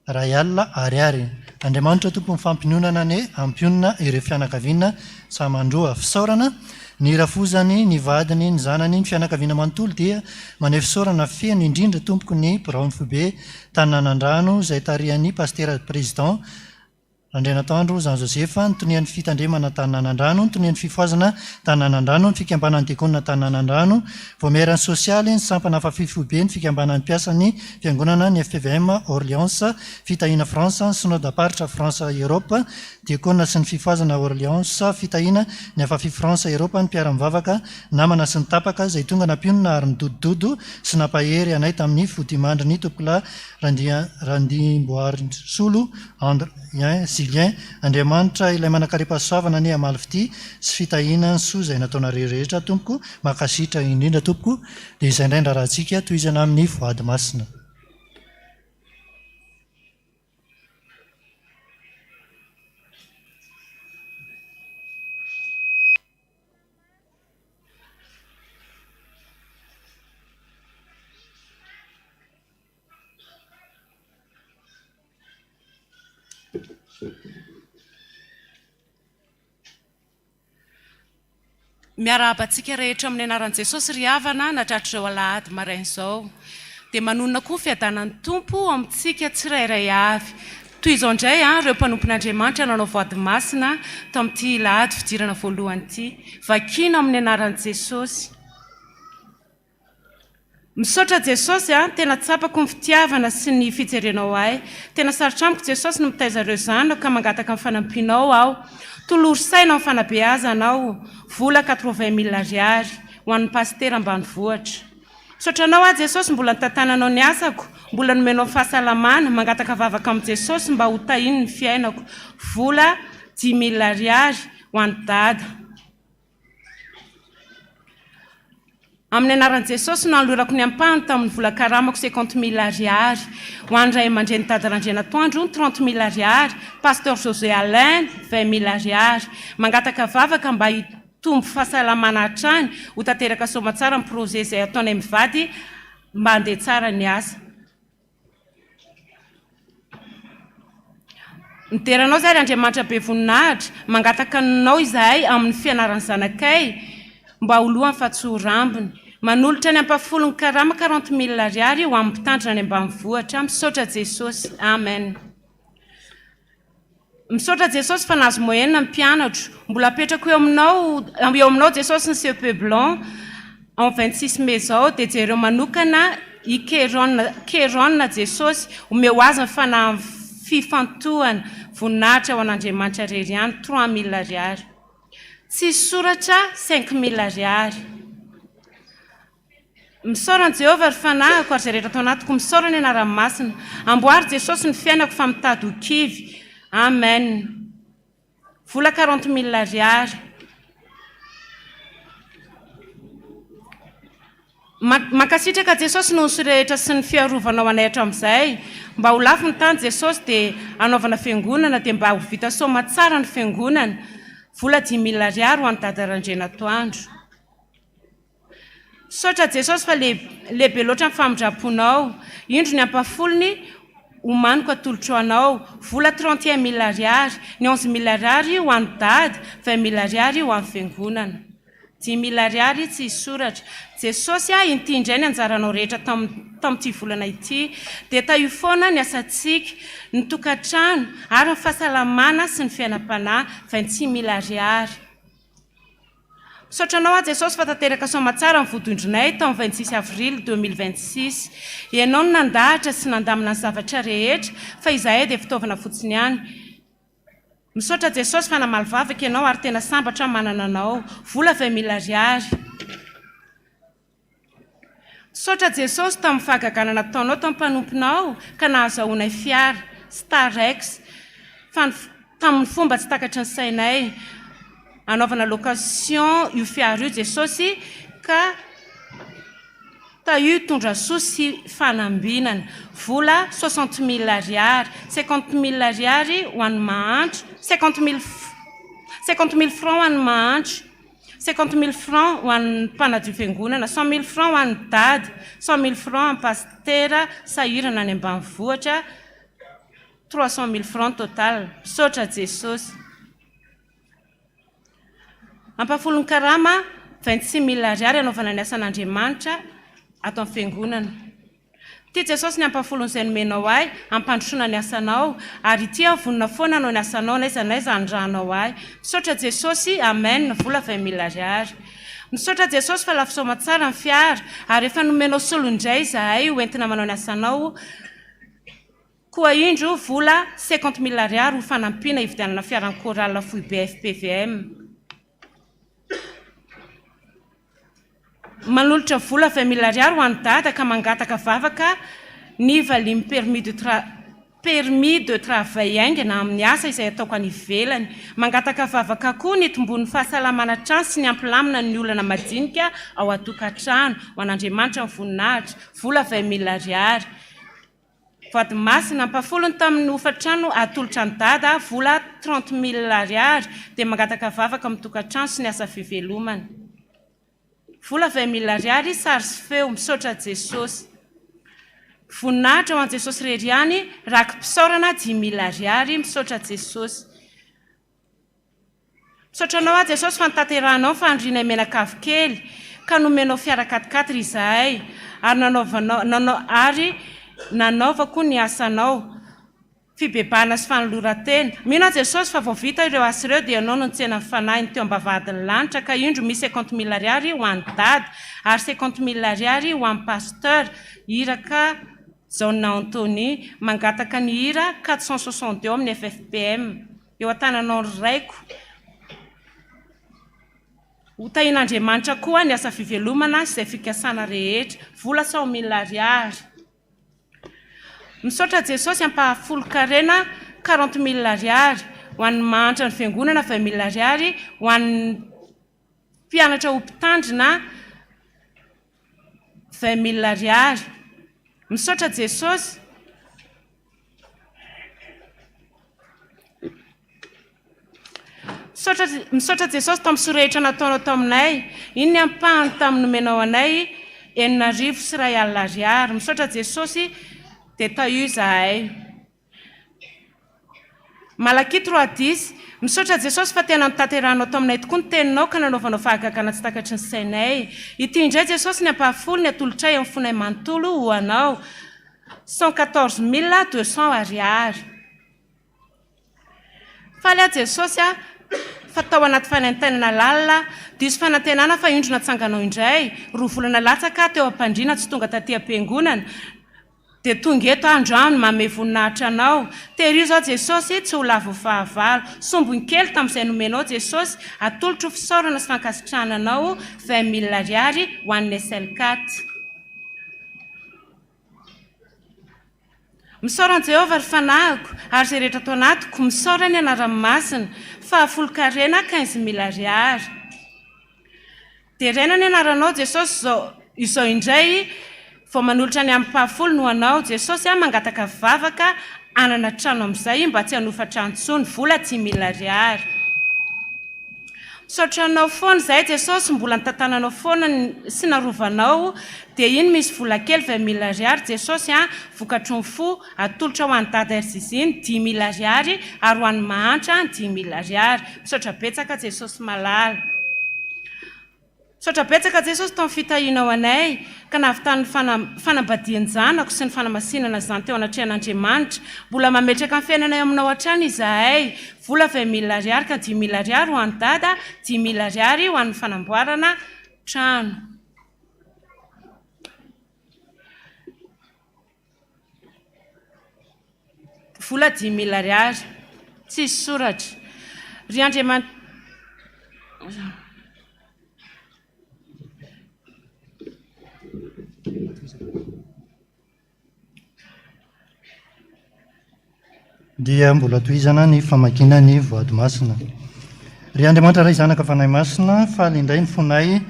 Iray alina ariary. Andriamanitra Tompon'ny fampiononana anie hampionona ireo fianakaviana Samandroa. Fisaorana, Ny rafozany, ny vadiny, ny zanany, ny fianakaviana manontolo dia maneho fisaorana feno indrindra tompoko ny biraon'ny foibe Tananandrano izay tarihan'ny Pasitera Président Randrianatoandro Jean Joseph, ny tonian'ny Fitandremana Antaninanandrano, ny tonian'ny Fifohazana Antaninanandrano, ny Fikambanan'ny Diakonina Antaninanandrano, Vaomieran'ny Sosialy, ny Sampana Afafi Foibe, ny Fikambanan'ny Mpiasan'ny Fiangonana, ny fpvm Orléans, Fitahiana France, ny Synodam-paritra France Europe, Diakona sy ny Fifohazana Orléans, Fitahiana, ny Afafi France Europe, ny mpiara-mivavaka, namana sy ny tapaka izay tonga nampionona ary nidodododo sy nampahery anay tamin'ny fodimandrin'ny Tompokolahy Randia Randimboarisolo Andr ien Julien Andriamanitra ilay manankarem-pahasoavana anie hamaly fitia sy fitahiana ny soa izay nataonareo rehetra tompoko mankasitra indrindra tompoko dia izay indray ny raharahantsika tohizana amin'ny voady masina. Miarahaba antsika rehetra amin'ny anaran'i Jesosy ry havana natratr'izao alahady maraina izao. Dia manonona koa ny fiadanan'ny Tompo amintsika tsirairay avy. Toy izao indray ireo mpanompon'Andriamanitra nanao voady masina tamin'ity alahady fidirana voalohany ity. Vakina amin'ny anaran'i Jesosy. Misaotra Jesosy a, tena tsapako ny fitiavana sy ny fijerenao ahy. Tena sarotra amiko Jesosy ny mitaiza ireo zanako ka mangataka ny fanampianao aho. Tolory saina amin'ny fanabeazana aho. Vola quatre-vingt mille ariary. Ho an'ny pasitera ambanivohitra. Misaotra anao aho Jesosy mbola nitantananao ny asako, mbola nomenao fahasalamana, mangataka vavaka amin'i Jesosy mba ho tahiny ny fiainako. Vola dix mille ariary. Ho an'i Dada. Amin'ny anaran'i Jesosy no anolorako ny ampahany tamin'ny vola karamako cinquante mille ariary. Ho an'ny ray aman-dreny Dada Randrianatoandro, trente mille ariary, Pasteur José Alain, vingt mille ariary. Mangataka vavaka mba hitombo fahasalamana hatrany, ho tanteraka soamatsara ny projet izay ataonay mivady mba handeha tsara ny asa. Midera Anao izahay ry Andriamanitra be voninahitra, mangataka Anao izahay amin'ny fianaran'ny zanakay mba ho lohany fa tsy ho rambony. Manolotra ny ampahafolon'ny karama quarante mille ariary ho amin'ny mpitandrina any ambanivohitra. Misaotra Jesosy. Amen. Misaotra Jesosy fa nahazo moyenne ny mpianatro. Mbola apetrako eo aminao eo aminao Jesosy ny CEP blanc en 26 mai zao dia jereo manokana i Keron Keron Jesosy omeo azy ny fanahin'ny fifantohana. Voninahitra ho an'Andriamanitra irery ihany 3000 ariary. Tsisy soratra 5000 ariary. Misaora an'i Jehovah, ry fanahiko, ary izay rehetra ato anatiko, misaora ny anarany masina. Amboary Jesosy ny fiainako fa mitady ho kivy. Amen. Vola quarante mille ariary. Mankasitraka Jesosy noho ny soa rehetra sy ny fiarovanao anay hatramin'izay. Mba ho lafo ny tany Jesosy dia hanaovana fiangonana dia mba ho vita soamatsara ny fiangonana. Vola dimy mille ariary ho an'i Dada Randrianatoandro. Misaotra Jesosy fa lehibe loatra ny famindramponao. Indro ny ampahafolony omaniko atolotro anao. Vola 31000 ariary. Ny 11000 ariary ho an'i Dada, 20000 ariary ho an'ny fiangonana. 5000 ariary tsy hisy soratra. Jesosy a, inty indray ny anjaranao rehetra tamin'ity volana ity. Dia tahio foana ny asantsika, ny tokantrano, ary ny fahasalamana sy ny fiainam-panahy. 26000 ariary. Misaotra anao aho Jesosy fa tanteraka soamatsara ny vodondronay tamin'ny 26 avril 2026. Ianao no nandahatra sy nandamina ny zavatra rehetra fa izahay dia fitaovana fotsiny ihany. Misaotra Jesosy fa namaly vavaka ianao ary tena sambatra aho manana anao. Vola 20 mille ariary. Misaotra Jesosy tamin'ny fahagagana nataonao tamin'ny mpanomponao ka nahazahoanay fiara, Starex, fa ny tamin'ny fomba tsy takatry ny sainay. Anaovana location io fiara io Jesosy ka tahio hitondra soa sy fanambinana. Vola soixante mille ariary, cinquante mille ariary ho an'ny mahantra, cinquante mille cinquante mille francs ho an'ny mahantra. Cinquante mille francs ho an'ny mpanadio fiangonana, cent mille francs ho an'i Dada, cent mille francs an'i Pasitera sahirana any ambanivohitra, trois cent mille francs total. Misaotra Jesosy. Ampahafolon'ny karama, vingt six mille ariary hanaovana ny asan'Andriamanitra ato amin'ny fiangonana. Tia Jesosy ny ampahafolon'izay nomenao ahy hampandrosoana ny asanao ary ity aho vonona foana hanao ny asanao n'aiza n'aiza hanirahanao ahy. Misaotra Jesosy Amen vola vingt mille ariary. Misaotra Jesosy fa lafo soamatsara ny fiara ary efa nomenao solony indray izahay ho entina manao ny asanao koa indro vola cinquante mille ariary ho fanampiana hividianana fiaran'ny chorale foibe fpvm. Manolotra vola vingt mille ariary ho an'i Dada ka mangataka vavaka ny valian'ny permis de permis de travail haingana amin'ny asa izay ataoko any ivelany. Mangataka vavaka koa ny hitomboan'ny fahasalamana hatrany sy ny hampilamina ny olana madinika ao an-tokantrano. Ho an'Andriamanitra ny voninahitra. Vola vingt mille ariary. Voady masina, ampahafolony tamin'ny hofantrano atolotra an'i Dada, vola trente mille ariary, dia mangataka vavaka amin'ny tokantrano sy ny asa fivelomana. Vola vingt mille ariary, sary sy feo, misaotra Jesosy. Voninahitra ho an'i Jesosy irery ihany, raki-pisaorana dimy mille ariary, misaotra Jesosy. Misaotra anao aho Jesosy fa notanterahanao ny fanirianay mianakavy kely ka nomenao fiara quatre-quatre izahay ary nanaovanao nanao ary nanaovako ny asanao. Fibebahana sy fanoloran-tena. Mino aho Jesosy fa vao vita ireo asa ireo dia Ianao no nitsena ny fanahiny teo am-bavahadin'ny lanitra ka indro misy cinquante mille ariary ho an'i Dada ary cinquante mille ariary ho an'i Pasteur Iraka Jaona Anthony mangataka ny hira 462 amin'ny ffpm eo an-tananao ry Raiko. Ho tahian'Andriamanitra koa ny asa fivelomana sy izay fikasana rehetra. Vola cent mille ariary. Misaotra Jesosy ampahafolon-karena quarante mille ariary, ho an'ny mahantra ny fiangonana vingt mille ariary, ho an'ny mpianatra ho mpitandrina. 20000 ariary. Misaotra Jesosy. Misaotra, misaotra Jesosy tamin'ny soa rehetra nataonao taminay. Iny ny ampahany tamin'ny nomenao anay, 1160 ariary. Misaotra Jesosy, dia tahio izahay. Malakia trois dix, Misaotra Jesosy fa tena notanterahinao taminay tokoa ny teninao ka nanaovanao fahagagana tsy takatry ny sainay. Ity indray Jesosy ny ampahafolony atolotray amin'ny fonay manontolo ho Anao. 114200 ariary. Faly aho Jesosy a fa tao anaty fanaintainana lalina, diso fanantenana fa indro natsanganao indray, roa volana latsaka aho teo am-pandriana tsy tonga taty am-piangonana, Dia tonga eto aho androany manome voninahitra Anao. Tehirizo aho Jesosy tsy ho lavo fahavalo. Sombiny kely tamin'izay nomenao Jesosy, atolotro ho fisaorana sy fankasitrahana Anao 20000 ariary ho an'ny SLCAT. Misaora an'i Jehovah ry fanahiko, ary izay rehetra ato anatiko, misaora ny anarany masina. Fahafolonkarena 15000 ariary. Deraina ny anaranao Jesosy izao izao indray vao manolotra ny ampahafolony ho anao Jesosy a mangataka vavaka hanana trano amizay mba tsy hanofa trano tsony vola tsy mila ariary misaotra anao foana izahay Jesosy mbola nitantananao foana sy narovanao dia iny misy vola kely 20 mille ariary Jesosy a vokatry ny fo atolotra ho an'i dada RZZ ny dix mille ariary ary ho an'ny mahantra ny dix mille ariary misaotra betsaka Jesosy malala. Misaotra betsaka Jesosy tamin'ny fitahianao anay ka nahavitan'ny fanambadian-janako sy ny fanamasinana izany teo anatrehan'Andriamanitra. Mbola mametraka ny fiainanay aminao hatrany izahay. Vola 20000 ariary ka 5000 ariary ho an'i Dada, 5000 ariary ho an'ny fanamboarana trano. Vola 5000 ariary. Tsisy soratra. Ry Andriamanitra. Dia mbola tohizana ny famakiana ny voady masina. Ry Andriamanitra Ray Zanaka Fanahy Masina, faly indray ny fonay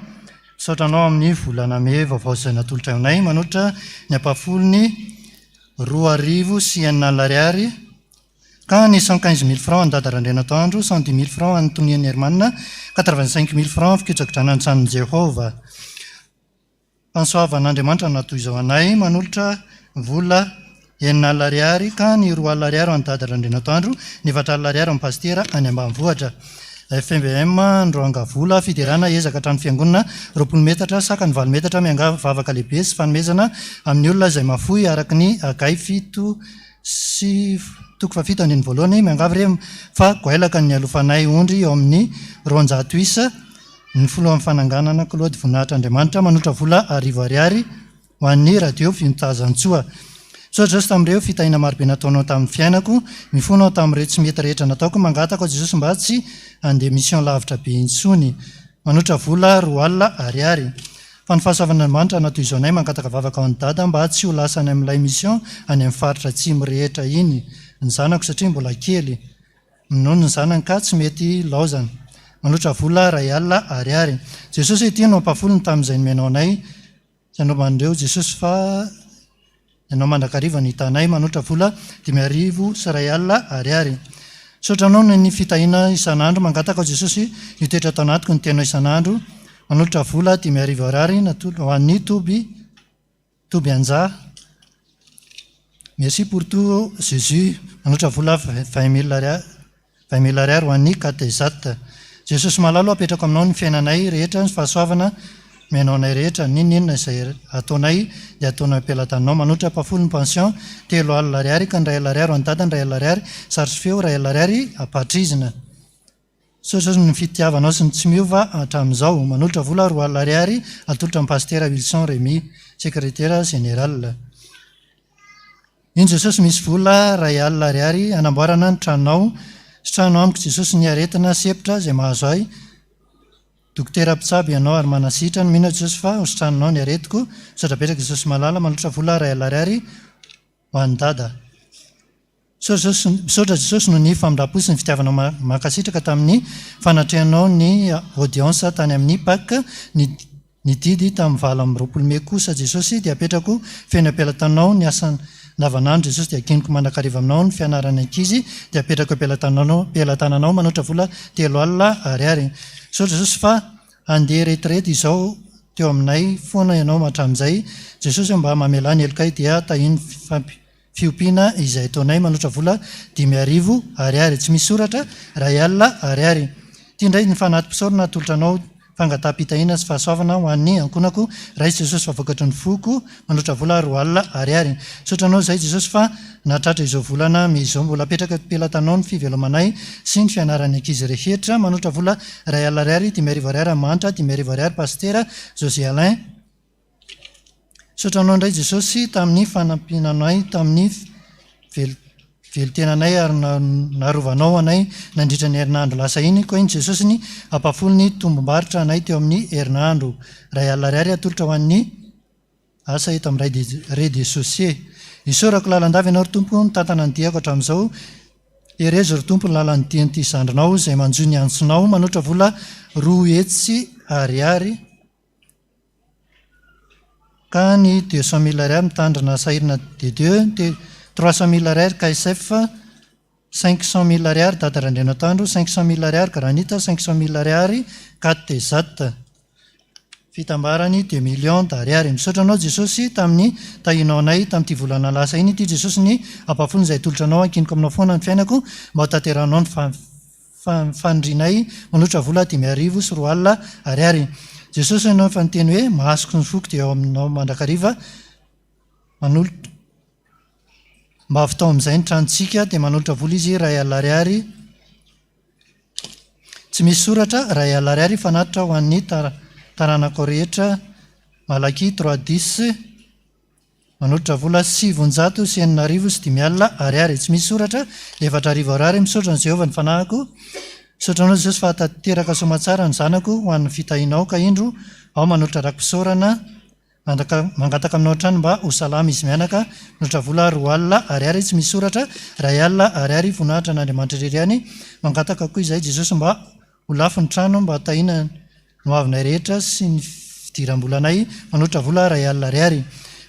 Misaotra anao amin'ny volana mey vaovao izay natolotra anay manoatra ny ampahafolony 6006 ariary ka ny 115 mille francs an'i Dada Randrianatoandro, 110 mille francs an'i Tonian'i Herman, 85 mille francs fikojakojana ny tranon'i Jehovah. Fahasoavan'Andriamanitra no natoy izao anay manolotra vola 60 ariary ka ny 20 ariary ho an'i Dada Randrianatoandro, ny 40 ariary ho an'i Pasitera any ambanivohitra. FMBM Androangavola Fiderana Ezaka Trano Fiangonana 20 metatra sakany valo metatra Miangavy vavaka lehibe sy fanomezana amin'ny olona izay mahafoy araka ny Hagay fito sy toko fahafito andininy voalohany Miangavy re fa goailaka ny alofanay ondry eo amin'ny 200 isa Ny filohan'ny fananganana Claude Voninahitra Andriamanitra manolotra vola arivo ariary ho an'ny Radio Fiontazantsoa. Misaotra Jesosy tamin'ireo fitahiana marobe nataonao tamin'ny fiainako. Mifona aho tamin'ireo tsy mety rehetra nataoko. Mangataka aho Jesosy mba tsy handeha mission lavitra be intsony. Manotra vola 20 ariary. Fa ny fahasoavan'Andriamanitra natohizo anay mangataka vavaka ho an'i Dada mba tsy ho lasa any amin'ilay mission any amin'ny faritra atsimo rehetra iny ny zanako satria mbola kely. Minono ny zanany ka tsy mety laozana. Manotra vola 1000 ariary. Jesosy ity no ampahafolony tamin'izay nomenao anay. Tsy anaovan'ireo Jesosy fa Ianao mandrakariva no hitanay. Manotra vola 1500 ariary. Misaotra Anao noho ny fitahiana isan'andro. Mangataka aho Jesosy hitoetra ato anatiko ny teninao isan'andro. Manolotra vola 5000 ariary natolotra ho an'ny toby. Toby Anja, Merci pour tout Jésus, manolotra vola 20000 ariary, 20000 ariary ho an'ny Katezat. Jesosy malala o apetrako aminao ny fiainanay rehetra ny fahasoavana omenao anay rehetra, n'inon'inona izay ataonay dia ataonay am-pelatananao. Manolotra ampahafolo ny pension, 30 ariary ka ny 1000 ariary ho an'i dada, ny 1000 ariary sary sy feo, 1000 ariary ampatrizina. Misaotra ny fitiavanao sy ny tsy miova hatramin'izao. Manolotra vola 20 ariary atolotra an'i Pasitera Wilson Remy, Sekretera Général. Iny Jesosy misy vola 1000 ariary hanamboarana ny tranonao. Sitrano amiko Jesosy ny aretina sepotra izay mahazo ahy. Dokotera mpitsabo ianao ary manasitrana. Mino aho Jesosy fa ho sitraninao ny aretiko. Misaotra betsaka Jesosy malala. Manolotra vola 1000 ariary ho an'i Dada. Misaotra Jesosy noho ny famindram-po sy ny fitiavanao Mankasitraka tamin'ny fanatrehanao ny audience tany amin'ny Pac ny. Ny didy tamin'ny 28 mey kosa Jesosy dia apetrako feno am-pelatananao ny asa andavanandro Jesosy dia ankiniko mandrakariva aminao ny fianaran'ny ankizy dia apetrako am-pelatananao am-pelatananao manoatra vola 30 ariary. Misaotra Jesosy fa handeha retirety izao teo aminay foana ianao hatramin'izay Jesosy mba mamelà ny helokay dia tahino fampi Fiompiana izay ataonay manotra vola 5000 ariary tsy misy soratra 1000 ariary. Ity indray ny fanati-pisaorana atolotra anao fangataham-pitahiana sy fahasoavana ho an'ny ankohonako Raiso Jesosy fa vokatry ny foko manotra vola 20 ariary. Misaotra anao izahay Jesosy fa nahatratra izao volana mey izao mbola apetraka am-pelatanao ny fivelomanay sy ny fianaran'ny ankizy rehetra manotra vola 1000 ariary 5000 ariary mahantra 5000 ariary Pasitera José Alain Misaotra anao indray Jesosy tamin'ny fanampiana anay tamin'ny velon-tenanay ary narovanao anay nandritra ny herinandro lasa iny. Koa iny Jesosy ny ampafolo ny tombom-barotra anay teo amin'ny herinandro. 1000 ariary atolotra ho an'ny asa eto amin'ny rez-de-chaussée. Isaorako lalandava ianao ry Tompo nitantana ny diako hatramin'izao. Herezo ry Tompo ny lalan'ny dian'ity zandrinao izay manjohy ny antsonao manotra vola 200 ariary. Ka ny 200 000 ariary mitandrina sahirana des deux, dia 300 000 ariary KSF, 500 000 ariary Dada Randrianatandro, 500 000 ariary Granita, 500 000 ariary Katezat. Fitambarany deux millions d'ariary. Misaotra anao Jesosy tamin'ny tahianao anay tamin'ity volana lasa iny ity Jesosy ny ampahafolony izay atolotra anao ankiniko aminao foana ny fiainako mba ho tanterahanao ny fanirianay manotra vola 2005 ariary. Jesosy ianao efa niteny hoe masoko ny foko dia ao aminao mandrakariva manolotra mba avy tao amin'izay ny tranontsika dia manolotra vola izy 1000 ariary tsy misy soratra 1000 ariary fanatitra ho an'ny taranakao rehetra Malakia trois dix Manolotra vola 6500 ariary. Tsy misy soratra, 4000 ariary. Misaotra an'i Jehovah ny fanahiko. Misaotra anao Jesosy fa tanteraka soamatsara ny zanako ho an'ny fitahianao ka indro aho manolotra raki-pisaorana mangataka aminao hatrany mba ho salama izy mianaka. Manolotra vola 20 ariary. Tsy misy soratra, 1000 ariary. Voninahitra an'Andriamanitra irery ihany. Mangataka koa izahay Jesosy mba Ho lafo ny trano mba tahiana ny hoavinay rehetra sy ny fidiram-bolanay manoatra vola 1000 ariary.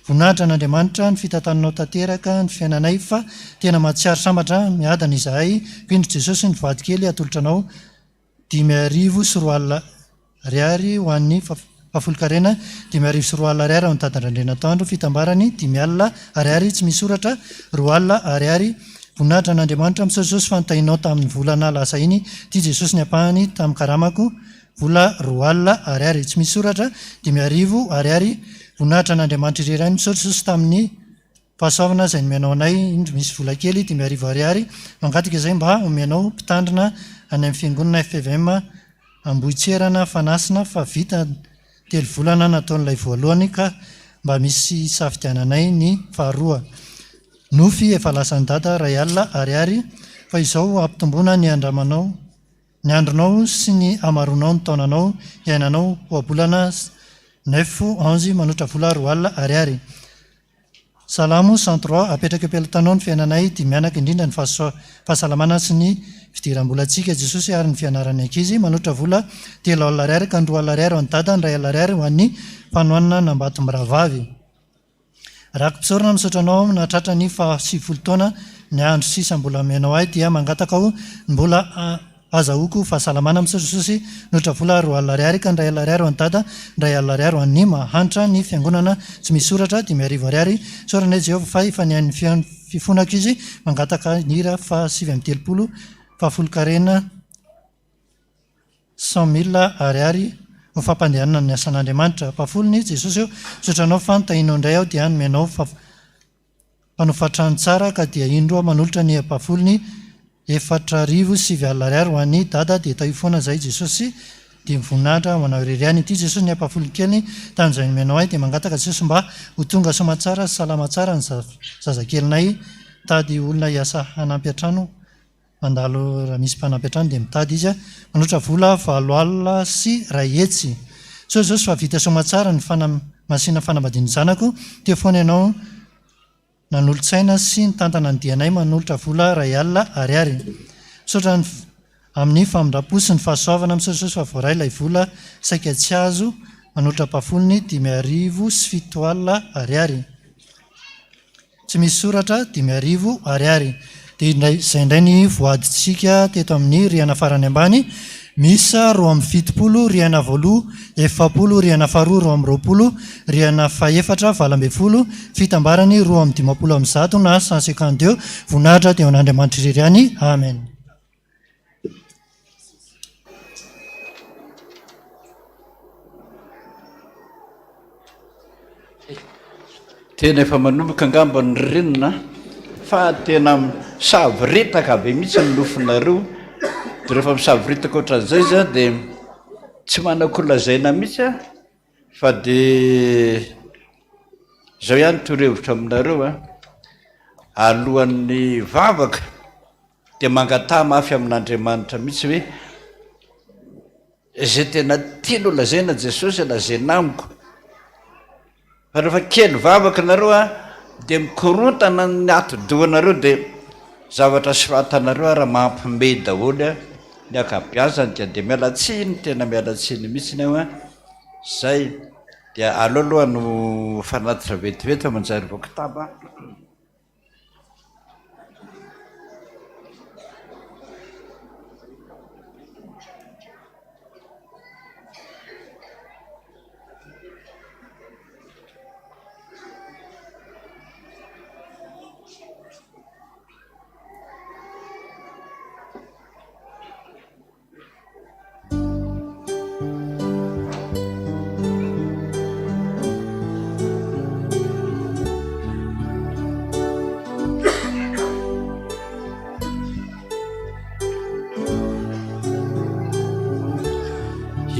Voninahitra an'Andriamanitra ny fitantananao tanteraka ny fiainanay fa tena mahatsiaro sambatra miadana izahay ko indro Jesosy ny voady kely atolotra anao 2005 ariary ho an'ny Fahafolonkarena, 2005 ariary ao Antadandrandrianatoandro, fitambarany, 50 ariary tsy misy soratra, 20 ariary. Voninahitra an'Andriamanitra, misaotra Jesosy fa nitahianao tamin'ny volana lasa iny, ity Jesosy ny ampahany tamin'ny karamako, vola 20 ariary tsy misy soratra, 5000 ariary. Voninahitra an'Andriamanitra irery ihany, misaotra Jesosy tamin'ny fahasoavana izay nomenao anay, indro misy vola kely 5000 ariary, mangataka izay mba omenao mpitandrina any amin'ny fiangonana fpvm Ambohitserana Fanasina fa vita telo volana nataon'ilay voalohany ka mba misy hisafidiananay ny faharoa. Nofy efa lasan'i Dada 1000 ariary fa izao hampitomboana ny andramanao ny andronao sy ny hamaroanao ny taonanao hiainanao ohabolana neuf onze manotra vola 20 ariary. Salamo 103, Apetraka eo am-pelatanao ny fiainanay, dia mianaka indrindra ny fahasalamana sy ny fidiram-bolantsika Jesosy ary ny fianaran'ny ankizy. Manotra vola 30 ariary ka ny 20 ariary ho an'i Dada, ny 1000 ariary ho an'ny fanohanana an'Ambatomirahavavy. Raki-pisaorana misaotra anao aho nahatratra ny faha 90 taona ny andro sisa mbola omenao ahy dia mangataka aho ny mbola Azahoako fahasalamana misaotra Jesosy notra vola 20 ariary ka ny 1000 ariary ho an'i dada ny 1000 ariary ho an'ny mahantra ny fiangonana tsy misy soratra 5000 ariary isaorana i Jehovah fa efa nihaino ny fifonako izy mangataka ny hira faha 39 fahafolonkarena cent mille ariary ho fampandehanana ny asan'Andriamanitra fahafolony Jesosy ô misaotra anao fa nitahianao indray aho dia nomenao Mpanofa trano tsara ka dia indro aho manolotra ny ampahafolony 9009 ariary ho an'i Dada dia tahio foana zahay Jesosy dia mivoninahitra ho anao irery ihany ity Jesosy ny ampahafolony kely tamin'izay nomenao ahy dia mangataka Jesosy mba ho tonga soamatsara sy salama tsara ny zazakelinay mitady olona hiasa hanampy an-trano mandalo raha misy mpanampy an-trano dia mitady izy manotra vola 108,100 Sao Jesosy fa vita soamatsara ny fanamasina fanambadian'ny zanako teo foana ianao nanolo-tsaina sy nitantana ny dianay manolotra vola 1000 ariary. Misaotra ny amin'ny famindram-po sy ny fahasoavana misaotra Jesosy fa voaray ilay vola saika tsy azo. Manolotra ampahafolony 7500 ariary. Tsy misy soratra, 5000 ariary. Dia indray, izay indray ny voadintsika teto amin'ny rihana farany ambany. Miisa 72, rihana voaloha 40, rihana faharoa 22, rihana fahefatra 18, fitambarany 152 na 152. Voninahitra dia ho an'Andriamanitra irery ihany. Amen. Tena efa manomboka angamba ny ririnina fa tena misavoritaka be mihitsy ny nofinareo, dia rehefa misavoritaka ohatran'izay izy an dia tsy manan-ko lazaina mihitsy aho fa dia izao ihany torohevitra aminareo an, alohan'ny vavaka dia mangataha mafy amin'Andriamanitra mihitsy hoe izay tena tiany ho lazaina Jesosy lazaina amiko. Fa rehefa kely vavaka nareo a dia mikorontana ny atidohanareo dia zavatra soratanareo ara mampime daholo a ny ankabeazany ka dia miala tsiny tena miala tsiny mihitsy aho a zay dia aleo aloha no fanatitra vetivety fa manjary voakitaba.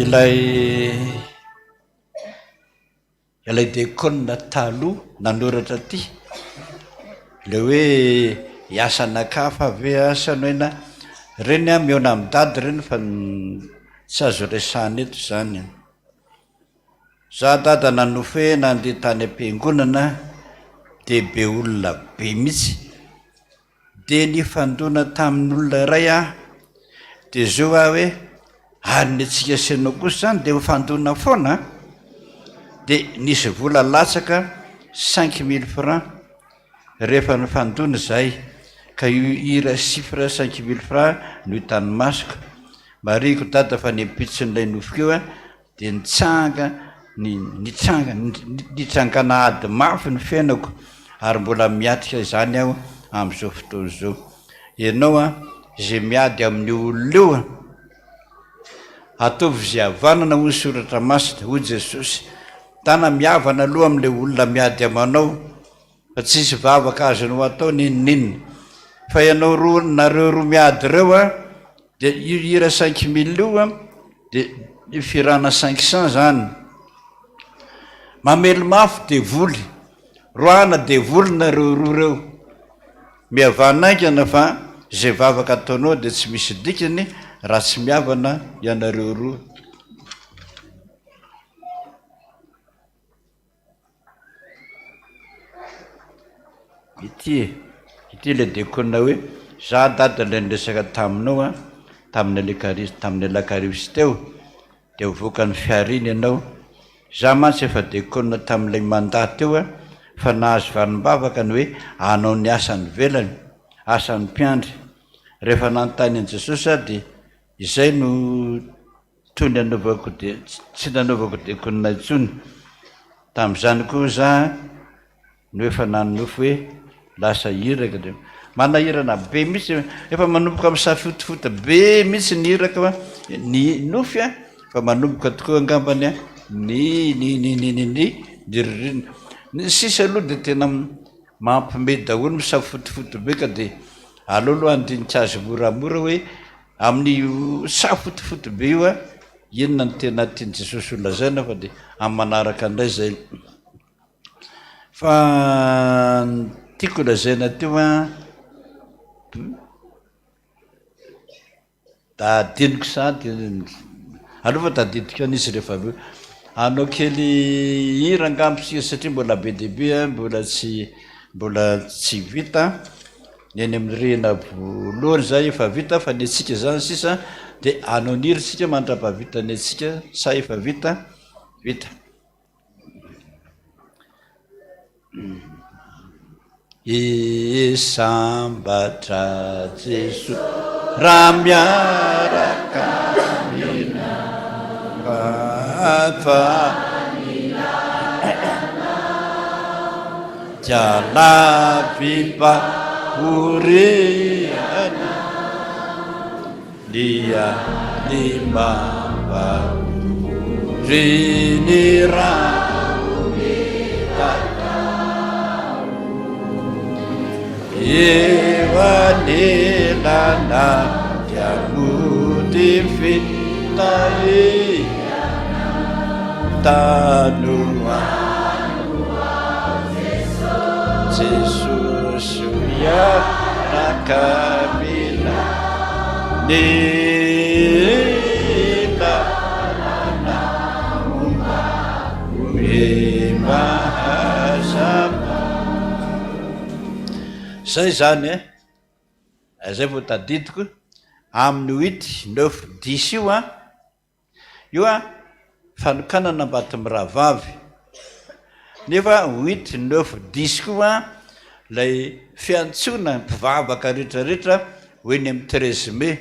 Ilay ilay dekona taloha nanoratra ity, ilay hoe hiasa anakafa ve asa ny hoe na, ireny an mihaona amin'i dada ireny fa tsy azo resahana eto izany an. Za dada nanofy hoe nandeha tany am-piangonana dia be olona be mihitsy. Dia nifandona tamin'olona iray aho, dia zao aho hoe, ary ny antsika sy ianao kosa izany dia mifandona foana an! Dia nisy vola latsaka cinq mille francs rehefa nifandona izahay, ka io hira chiffre cinq mille francs no hitan'ny masoko. Marihiko dada fa ny ampitson'ilay nofiko io an, Dia nitsanga ny nitsanga nitsangana ady mafy ny fiainako ary mbola miatrika izany aho amin'izao fotoana izao. Ianao an, izay miady amin'io olona io an, ataovy izay havanana hoy ny soratra masina, hoy Jesosy. Tana mihavana aloha amin'ilay olona miady amanao fa tsisy vavaka azonao atao n'inon'inona. Fa ianao roa, nareo roa miady ireo an, Dia io hira cinq mille io an, dia io fihirana cinq cent zany. Mamely mafy devoly, roahana devoly nareo roa reo. Mihavana haingana fa izay vavaka ataonao dia tsy misy dikany raha tsy mihavana ianareo roa. Ity e, ity ilay dekona hoe za dada ilay niresaka taminao an, tamin'ny alekarisy, tamin'ny alakarisy teo, dia mivoaka ny fiara iny ianao, za mantsy efa dekona tamin'ilay mandat teo an, fa nahazo valim-bavaka ny hoe hanao ny asa any ivelany, asan'ny mpiandry. Rehefa nanontany an'i Jesosy aho dia izay no Toy ny nanaovako dia tsy nanaovako diakonina intsony. Tamin'izany koa za no efa nanonofy hoe lasa iraka dia manahirana be mihitsy, efa manomboka misafotofoto be mihitsy ny iraka ny nofy a, fa manomboka tokoa angambany a ny ny ny ny ny ny ny ririnina. Ny sisa aloha dia tena mampime daholo misafotofoto be ka dia aleo aloha handinika azy moramora hoe Amin'io safotofoto be io a, inona no tena tian'i Jesosy ho lazaina fa dia amin'ny manaraka indray izay. Fa ny tiako lazaina teo a, da adinoko sahady, aleo fa tadidiko ihany izy rehefa avy eo. Hanao kely hira angamba isika satria mbola be dia be a, mbola tsy mbola tsy vita. Ny eny amin'ny rihana voalohany izay efa vita fa ny antsika izany sisa dia hanao ny hira isika mandrapahavita ny antsika sa efa vita? Vita. Sambatra Jeso raha miaraka aminao fa dia lavim-pahoriana Dia ny mampahory ny rano mitatao eo anilana dia mody fitahiana tanoa Jesosy miaraka mila ny lalana Zay zany e, zay vao tadidiko amin'ny huit, neuf, dix io an. Io an, fanokanana Ambatomirahavavy. Nefa huit, neuf, dix koa an, ilay fiantsoana mpivavaka rehetra rehetra ho eny amin'ny treize mai.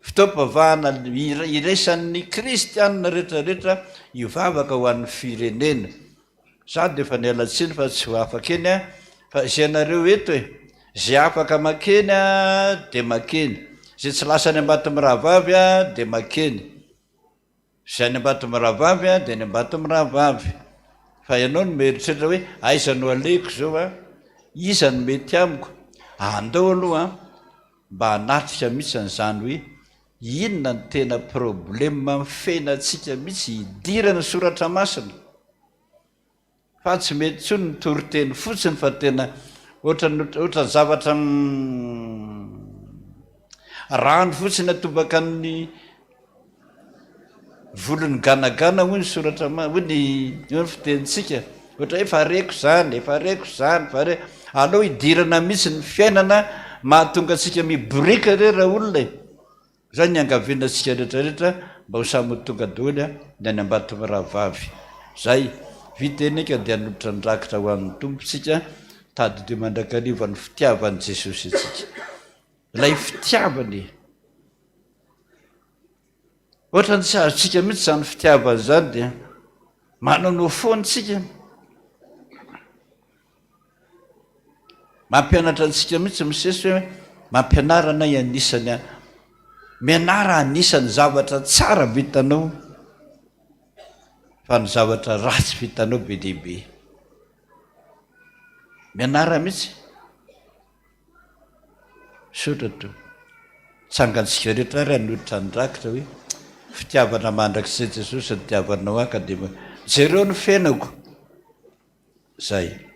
Fotoam-pivavahana iraisan'ny kristianina rehetra rehetra hivavaka ho an'ny firenena. Za dia efa niala tsiny fa tsy ho afaka eny an, fa izay anareo eto e, izay afaka makeny an dia makeny, izay tsy lasa any Ambatomirahavavy an dia makeny, izay any Ambatomirahavavy an dia any Ambatomirahavavy, fa ianao no mieritreritra hoe aiza no alehiko izao an, iza no mety amiko, andao aloha an mba hanatrika mihitsy an'izany hoe inona no tena problème mifena antsika mihitsy hidiran'ny soratra masina. Fa tsy mety intsony ny toriteny fotsiny fa tena ohatran'ny ohatran'ny zavatra rano fotsiny atobaka ny volon'ny ganagana hoy ny soratra hoy ny hoy ny fitenintsika. Ohatra hoe efa reko izany, efa reko izany, efa reko. Aleo hidirana mihitsy ny fiainana mahatonga antsika miboriaka re raolona e. Izay ny iangaviana antsika rehetra rehetra mba ho samy ho tonga daholo ny any Ambatomirahavavy. Izay, vita eny ka dia hanolotra ny rakitra ho an'ny Tompo isika, tadidio mandrakariva ny fitiavan'i Jesosy antsika. Ilay fitiavana e! Ohatran'ny tsy azontsika mihitsy izany fitiavana izany dia manaonao foana isika. Mampianatra antsika mihitsy Mosesy hoe mampianara anay anisany an. Mianara anisany zavatra tsara vitanao fa ny zavatra ratsy vitanao be dia be. Mianara mihitsy. Misaotra Tompo. Tsangantsika rehetra ary hanolotra ny rakitra hoe fitiavana mandrakizay Jesosy nitiavanao ahy ka dia jereo ny fiainako. Zay.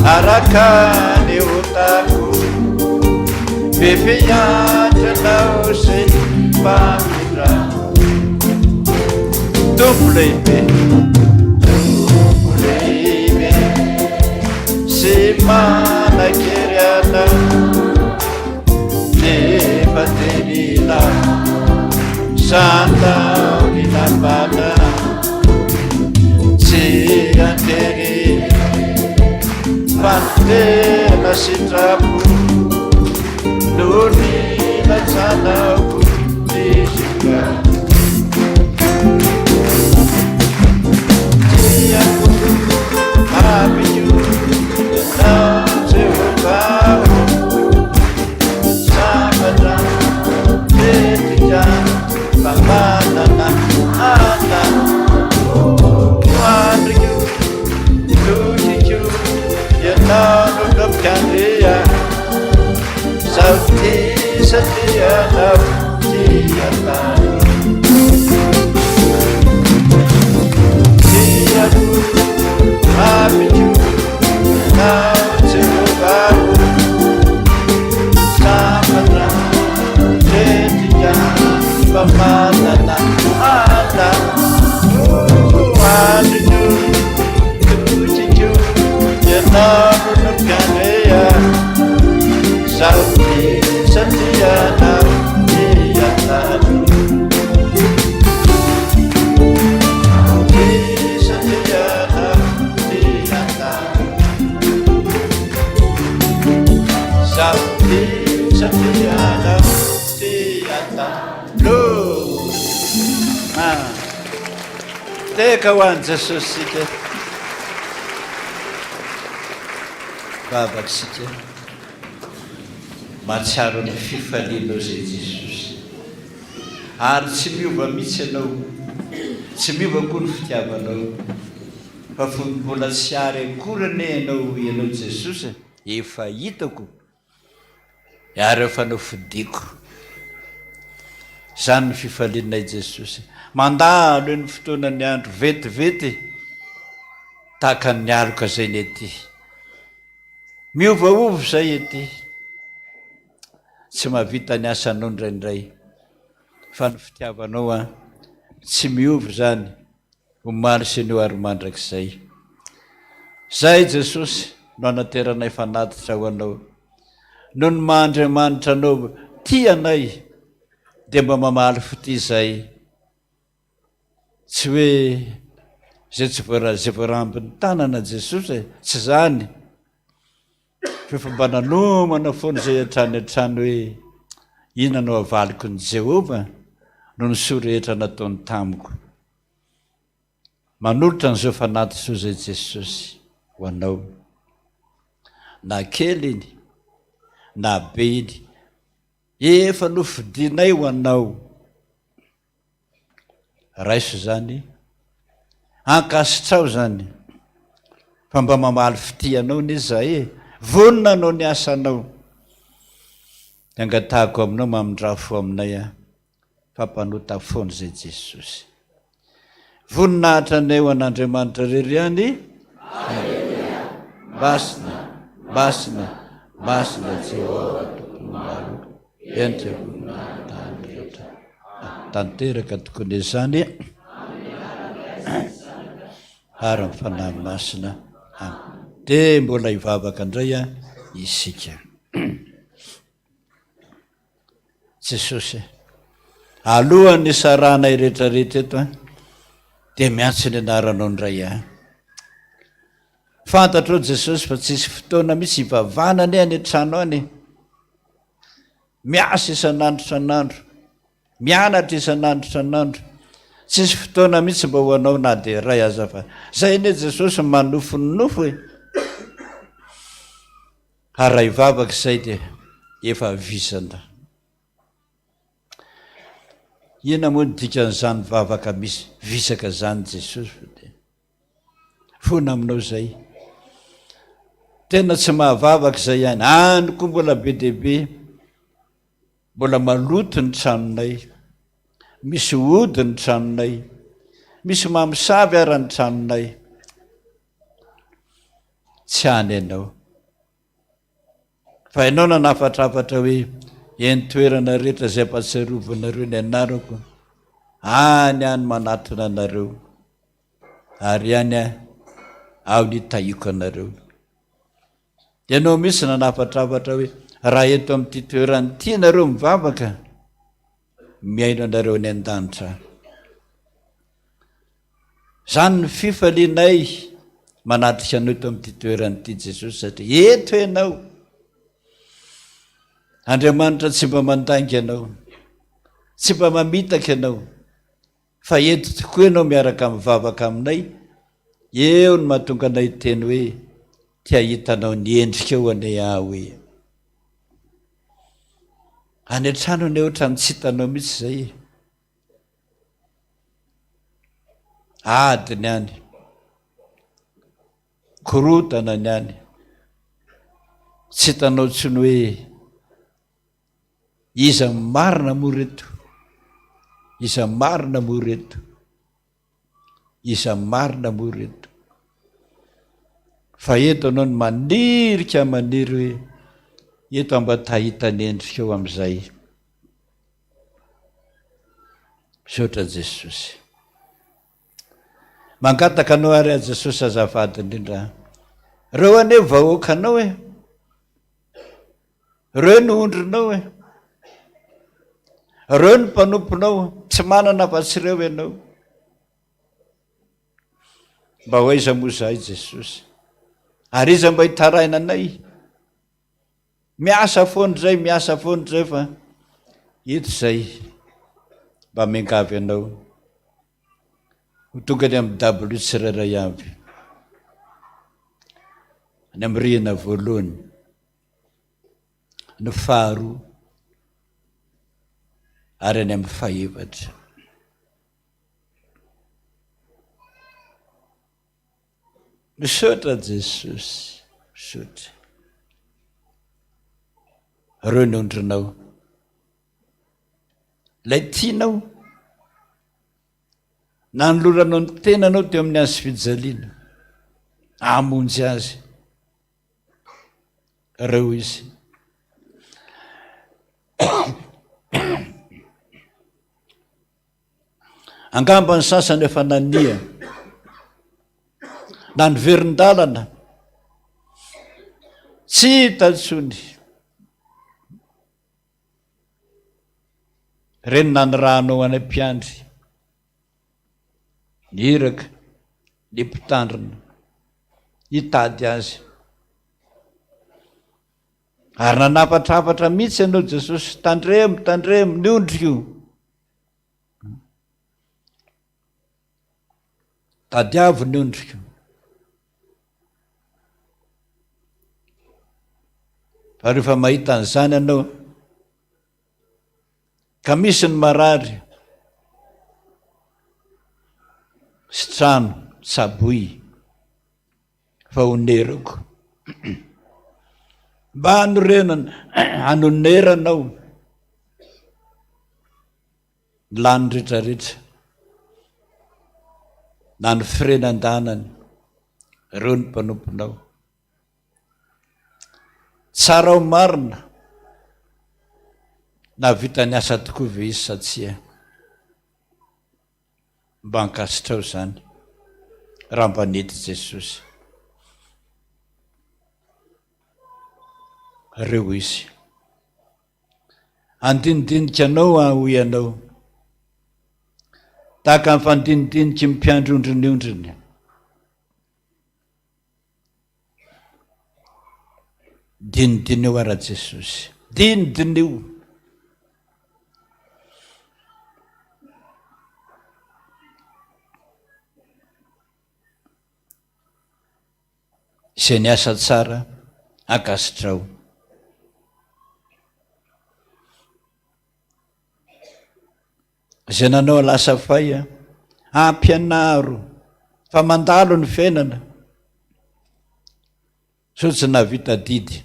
Araka ny otako be fiantranao sy mpamindra Tompo lehibe Tompo lehibe sy manan-kery anao Nefa tenina santao ny lambana Tsy an-tery fa ny tena sitrapo No nilatsanako izy Tiako mamiko ianao Jehovah Sambatra tetika fa manana anao Andriko, tokiko, ianao no tompon-kandria Zaho tia. satria anao tia tany. Tiako, mamiko, ianao Jehovah ô. Sambatra, mendrika, mba manana anao. Oh, andriko, tokiko, ianao no nokandrea. Zaho tia satria anao tia tany. Tia satria anao tia tany. Zaho tia satria anao tia tany. Ah. Teka ho an'i Jesosy sika. Vavaka isika. Mahatsiaro ny fifalianao izay Jesosy. Ary tsy miova mihitsy ianao. Tsy miova koa ny fitiavanao. Fa fony mbola tsy ary akory anie ianao ianao Jesosy efa hitako ary efa nofidiko. Izany ny fifalianay Jesosy. Mandalo eny fotoana ny andro vetivety tahaka ny aloka izay ny ety. Miovaova izay ety. Tsy mahavita ny asanao indraindray. Fa ny fitiavanao an, tsy miova izany, omaly sy anio ary mandrakizay. Izay Jesosy no anateranay fanatitra ho Anao. Noho ny maha Andriamanitra Anao tia anay dia mba mamaly fitia izay. Tsy hoe izay tsy voara izay voarambin'ny tanana Jesosy e, tsy izany. Fa efa mba nanomana foana izay hatrany hatrany hoe inona no havaliko ny Jehovah noho ny soa rehetra nataony tamiko. Manolotra an'izao fanatitra izao izay Jesosy ho anao. Na kely iny, na be iny, efa nofidinay ho anao. Raiso izany, ankasitraho izany, fa mba mamaly fitia anao anie izahay e! Vonona hanao ny asanao. Ny angatahako aminao mamindrà fo aminay aho, fa mpanota foana izay Jesosy. Voninahitra anay ho an'Andriamanitra irery ihany. Aleloia! Masina, masina, masina Jehovah Tompon'ny maro. Endrika voninahitra tany rehetra. Tanteraka tokoa anie izany ary ny Fanahy Masina. Amen. Dia mbola hivavaka indray isika. Jesosy, alohan'ny hisarahanay rehetrarehetra eto dia miantso ny anaranao indray aho. Fantatrao Jesosy fa tsisy fotoana mihitsy hivavahana anie any an-trano any. Miasa isan'andro isan'andro, mianatra isan'andro isan'andro. Tsisy fotoana mihitsy mba ho anao na dia iray aza fa zay anie Jesosy manofy ny nofo e. Ary raha hivavaka izay dia efa vizana. Inona moa ny dikan'izany vavaka misy visaka izany Jesosy fa dia Fona aminao izay. Tena tsy mahavavaka izay ihany. Any koa mbola be dia be. Mbola maloto ny tranonay. Misy ody ny tranonay. Misy mamosavy ara ny tranonay. Tsy any ianao. Fa ianao nanafatrafatra hoe, Eny toerana rehetra izay ampahatsiarovanareo ny anarako, any aho no manatona anareo, ary any aho no hitahiako anareo. Ianao mihitsy nanafatrafatra hoe, Raha eto amin'ity toerana ity ianareo mivavaka, mihaino anareo any an-danitra aho. Izany ny fifalianay manatrika anao eto amin'ity toerana ity Jesosy satria eto ianao. Andriamanitra tsy mba mandainga ianao, tsy mba mamitaka ianao, fa eto tokoa ianao miaraka mivavaka aminay, eo no mahatonga anay hiteny hoe te hahita anao ny endrikao anie aho e. Any an-trano anie ohatran'ny tsy hitanao mihitsy izay e. Ady ny any, korontana ny any, tsy hitanao intsony hoe. Iza marina moa reto? Iza marina moa reto? Iza marina moa reto? Fa eto anao no manirika maniry hoe eto mba ta hahita ny endrikao amin'izay. Misaotra Jesosy. Mangataka anao ary aho Jesosy azafady indrindra. Reo anie vahoakanao e. Reo no ondrinao e. Reo no mpanomponao, tsy manana afa-tsy ireo ianao. Mba ho aiza moa izahay Jesosy? Ary iza mba hitaraina anay? Miasa foana izay, miasa foana izay fa eto izay mba miangavy anao ho tonga any amin'ny dabilio tsirairay avy. Any amin'ny rihana voalohany, ny faharoa ary any amin'ny fahefatra. Misaotra Jesosy, misaotra. Reo ny ondrinao. Ilay tianao. Nanoloranao ny tenanao teo amin'ny hazo fijaliana. Hamonjy azy. Reo izy. Angamba ny sasany efa nania na niverin-dalana, tsy hita intsony. Ireny nanirahanao anay mpiandry, ny iraka, ny mpitandrina, hitady azy. Ary nanafatrafatra mihitsy ianao Jesosy, tandremo, tandremo, ny ondriko. Tadiavo ny ondriko. Fa rehefa mahita an'izany ianao, ka misy ny marary, sy trano, tsaboy, fa honerako. Mba hanorenana, hanoneranao ny lany rehetrarehetra, na ny firenan-danany, ireo ny mpanomponao. Tsara ho marina, nahavita ny asa tokoa ve izy sa tsia? Mba ankasitrao izany raha mba nety Jesosy. Reo izy. Andinidinika anao aho hoy ianao. Tahaka ny fandinidiniky ny mpiandry ondry ny ondriny. Dinidiniho ara Jesosy. Dinidiniho. Izay niasa tsara, ankasitraho. Izay nanao lasa fay, ampianaro fa mandalo ny fiainana. Sao tsy nahavita adidy.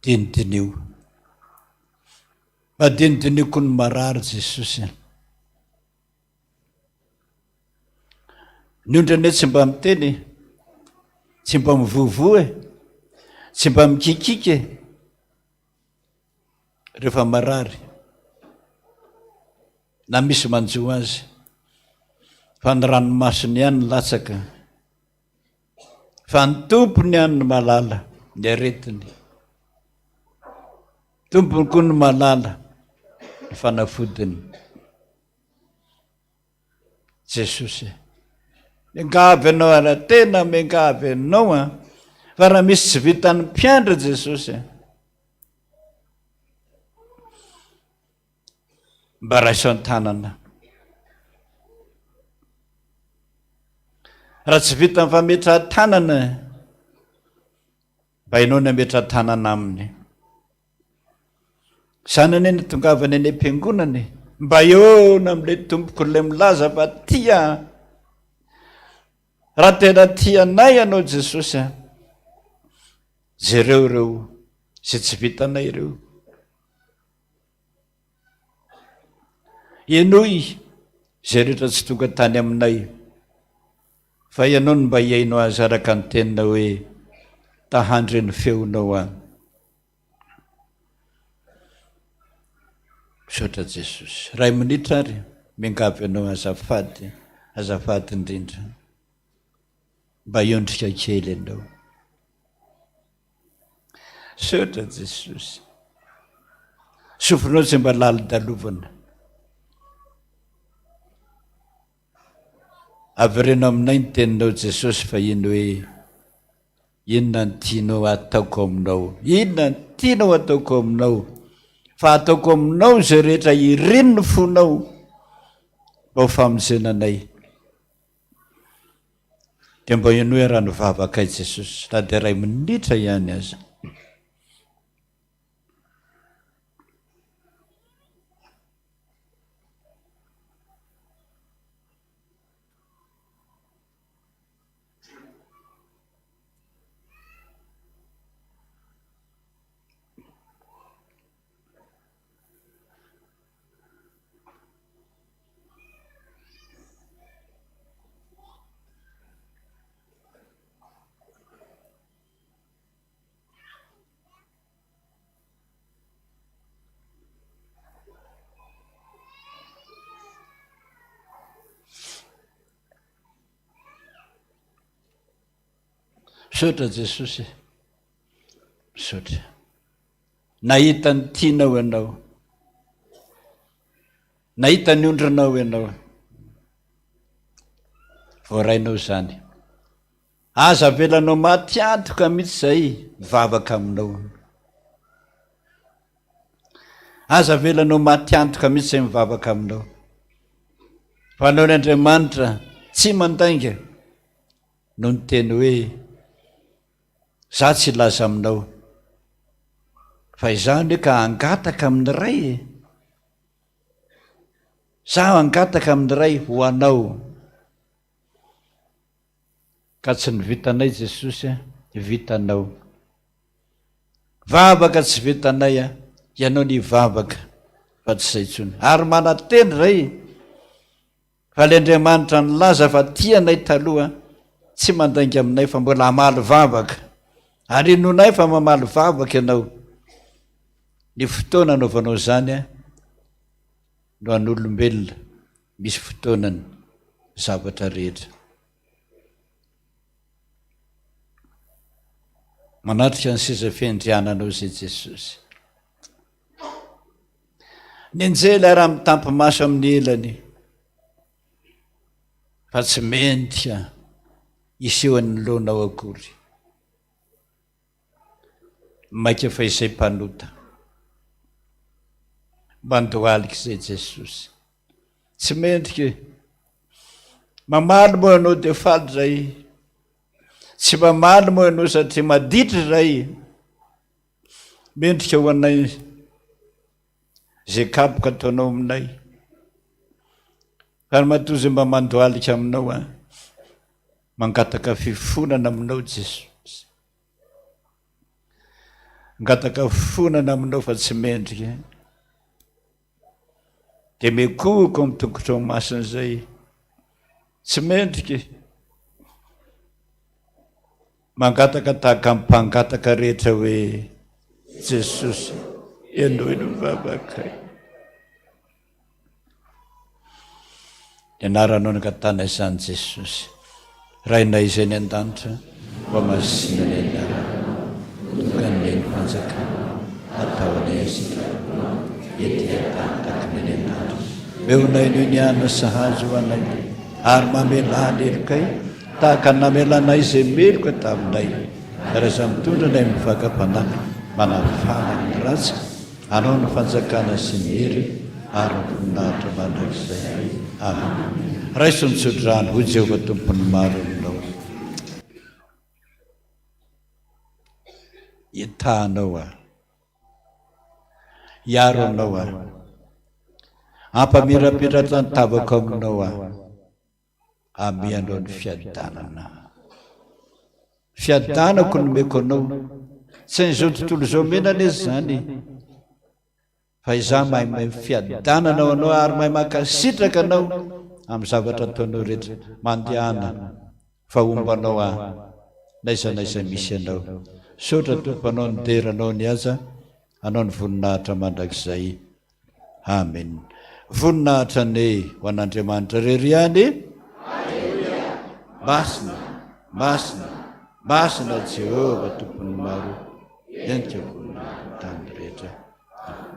Dinidiniho. Mba dinidiniho koa ny marary Jesosy. Ny ondry anie tsy mba miteny e. Tsy mba mivovoa e. Tsy mba mikikiky e. Rehefa marary na misy manjo azy fa ny ranomasony ihany no latsaka fa ny tompony ihany no mahalala ny aretiny, tompony koa no mahalala ny fanafodiny. Jesosy e! Miangavy anao ary tena miangavy anao an! Fa raha misy tsy vitan'ny mpiandry Jesosy e! Mba raiso an-tanana. Raha tsy vitan'ny fametrahan-tanana, mba ianao ny hametra-tanana aminy. Izany anie no tongavany any am-piangonana e. Mba eona amin'ilay tompoko ilay milaza fa tia. Raha tena tia anay ianao Jesosy a, jereo ireo izay tsy vitanay ireo. Henoy izay rehetra tsy tonga tany aminay, fa ianao no mba hihaino azy araka ny teninao hoe, Ta handre ny feonao aho. Misaotra Jesosy. Ray minitra ary miangavy anao azafady, azafady indrindra. Mba hiondrika kely ianao. Misaotra Jesosy. Sofinao tsy mba lalodalovana. Avereno aminay ny teninao Jesosy fahiny hoe inona ny tianao ataoko aminao? Inona ny tianao ataoko aminao? Fa ataoko aminao izay rehetra irin'ny fonao mba ho famonjena anay. Dia mba henoy raha ny vavakay Jesosy na dia iray minitra ihany aza. Misaotra Jesosy e. Misaotra. Nahita ny tianao ianao. Nahita ny ondrinao ianao. Voarainao izany. Aza avelanao maty antoka mihitsy izay mivavaka aminao. Aza avelanao maty antoka mihitsy izay mivavaka aminao. Fa anao ny Andriamanitra tsy mandainga no niteny hoe za tsy hilaza aminao fa izaho anie ka hangataka amin'ny Ray e. Zaho hangataka amin'ny Ray ho anao. Ka tsy ny vitanay Jesosy a, vitanao. Vavaka tsy vitanay a, Ianao ny hivavaka fa tsy izay intsony. Ary manantena izay fa ilay Andriamanitra nilaza fa tia anay taloha tsy mandainga aminay fa mbola hamaly vavaka. Ary inoanay fa mamaly vavaka Ianao. Ny fotoana anaovanao izany a, no an'olombelona misy fotoanany zavatra rehetra. Manatrika ny seza fiandriananao izay Jesosy. Ny anjely ary mitampi-maso amin'ny elany fa tsy mendrika hiseho anoloanao akory. Maika fa izay mpanota. Mandohalika izay Jesosy. Tsy mendrika e. Mamaly moa ianao dia faly zay. Tsy mamaly moa ianao satria maditra zay. Mendrika ho anay izay kapoka ataonao aminay. Ary matoa izay mba mandohalika aminao an. Mangataka fifonana aminao Jesosy. Mangataka fifonana aminao fa tsy mendrika. Dia mikohoko amin'ny tongotrao masina izay tsy mendrika e. Mangataka tahaka ny mpangataka rehetra hoe Jesosy, henoy ny vavakay. Ny anaranao nangatahana izany Jesosy. Rainay izay any an-danitra, ho hamasina ny anaranao. Tonga anie ny fanjakanao, atao anie ny sitraponao, ety an-tany tahaka ny any an-danitra. Omeonay anio ny hanina sahaza ho anay, ary mamelà ny helokay, tahaka ny namelanay izay meloka taminay. Ary aza mitondra anay amin'ny fakam-panahy, manafana amin'ny ratsy, Anao ny fanjakana sy ny hery ary ny voninahitra mandrakizay. Amen. Raiso ny tsodrano, hoy Jehovah Tompon'ny maro aminao. Hitaha anao aho. Hiaro anao aho. Hampamirapiratra ny tavako aminao aho. Ameanao ny fiadanana. Fiadanako no omeko anao. Tsy an'izao tontolo izao omena anie izany. Fa izaho mahay mahay fiadanana ho anao ary mahay mankasitraka anao amin'ny zavatra ataonao rehetra. Mandehana fa homba anao aho n'aiza n'aiza misy anao. Misaotra Tompo anao ny dera anao ny haja anao ny voninahitra mandrakizay. Amen. Voninahitra anie ho an'Andriamanitra irery ihany. Masina, masina, masina Jehovah Tompon'ny maro. Henika voninahitra ny tany rehetra.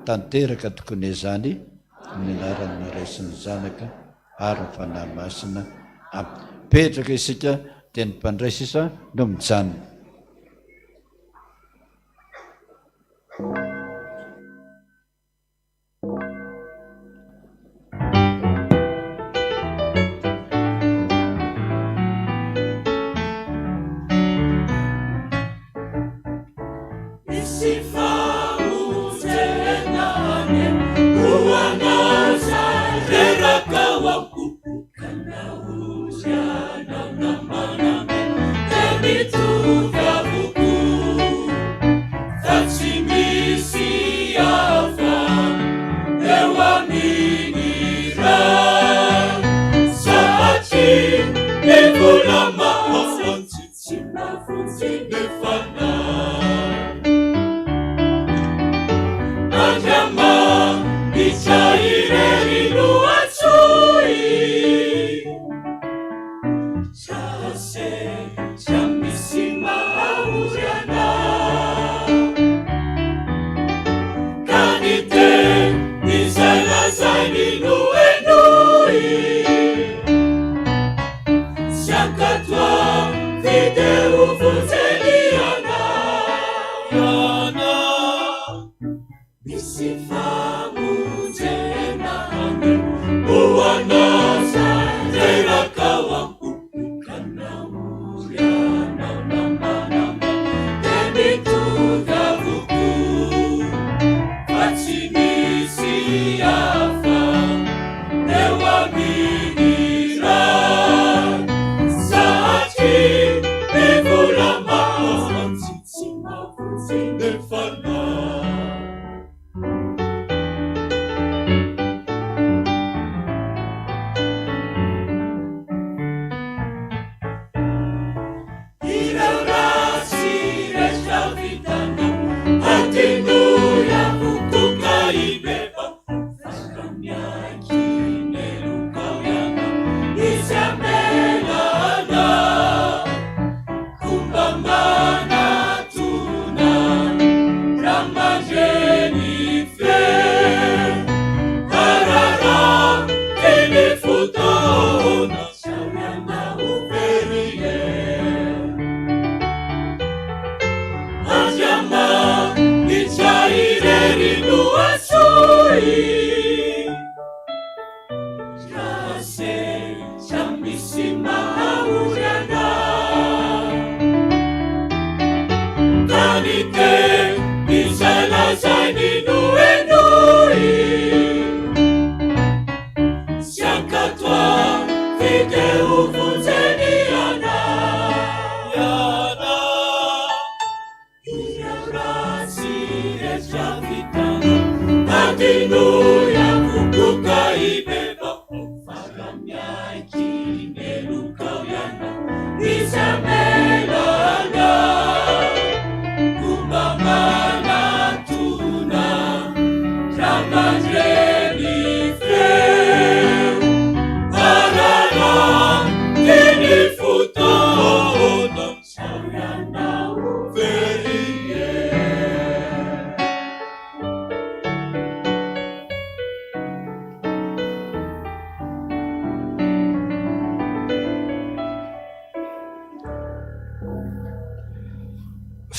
Tanteraka tokoa anie izany amin'ny anaran'ny Ray sy ny Zanaka ary ny Fanahy Masina. Amen. Mipetraka isika dia ny mpandray sisa no mijanona.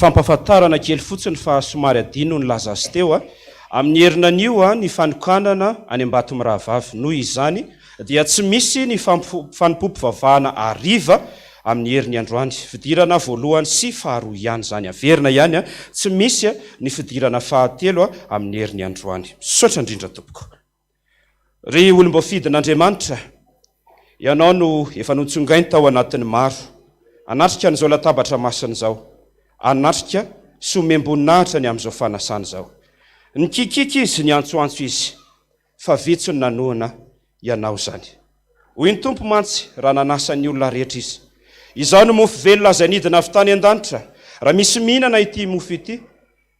Fampahafantarana kely fotsiny fa somary adino ny nilaza azy teo. Amin'ny herinanio ny fanokanana any Ambatomirahavavy. Noho izany dia tsy misy ny fanompoam-pivavahana hariva amin'ny heriny androany. Fidirana voalohany sy faharoa ihany izany. Averina ihany, tsy misy ny fidirana fahatelo amin'ny heriny androany. Misaotra indrindra tompoko. Ry olom-boafidin'Andriamanitra, Ianao no efa notsongainy tao anatin'ny maro, hanatrika an'izao latabatra masina izao, hanatrika sy homem-boninahitra ny amin'izao fanasana izao. Nikikiky izy, niantsoantso izy, fa vitsy no nanohana ianao izany. Hoy ny Tompo mantsy raha nanasa ny olona rehetra Izy, Izaho no mofo velona izay nidina avy tany an-danitra, raha misy mihinana ity mofo ity,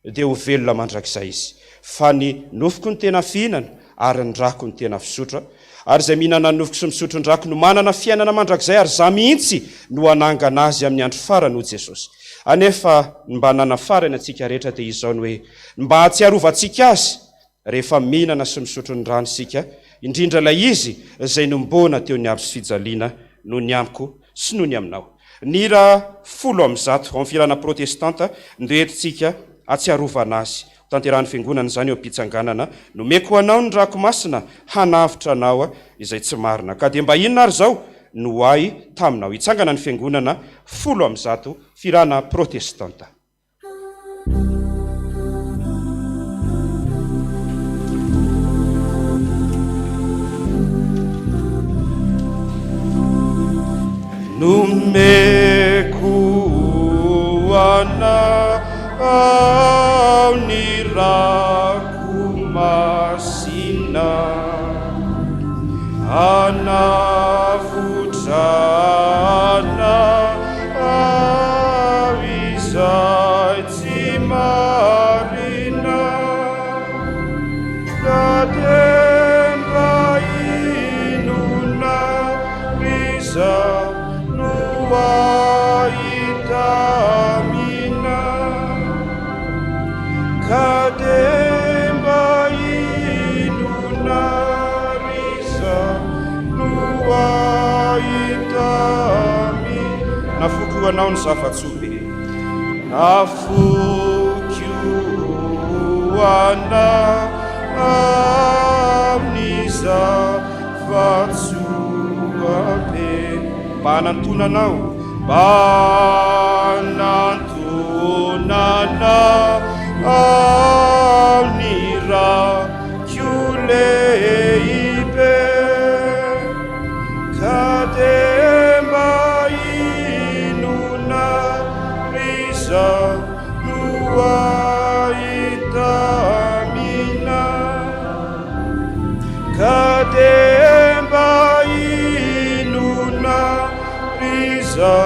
dia ho velona mandrakizay izy. Fa ny nofoko no tena fihinana, ary ny rako no tena fisotro, ary izay mihinana ny nofoko sy misotro ny rako no manana fiainana mandrakizay, ary Izaho mihitsy no hanangana azy amin'ny andro farany, hoy Jesosy. Anefa ny mba nanafarany antsika rehetra dia izao ny hoe, ny mba hahatsiarovantsika Azy rehefa mihinana sy misotro ny rany isika, indrindra ilay Izy izay nomboana teo ny hazo fijaliana noho ny amiko sy noho ny aminao. Ny hira 110 ao amin'ny fihirana protestanta no entintsika hatsiarovana azy. Hotanterahan'ny Fiangonana izany eo am-pitsanganana. Nomeko ho anao ny rako masina hanavotra anao izay tsy marina. Ka dia mba inona ary izao no ahy taminao? Hitsangana ny Fiangonana 110 fihirana protestanta. Nomeko anao ny rako masina Hanavotra anao izay tsy marina Ka dia mba inona iza no ahita mina Ka dia mba inona iza no ahita mina Nafoiko ho anao ny zava-tsoa be Nafoiko ho anao ny zava-tsoa be Mba hanantonanao Mba hanantonanao ny rako lehibe Ka dia mba inona iza no ahita mina Ka dia mba inona iza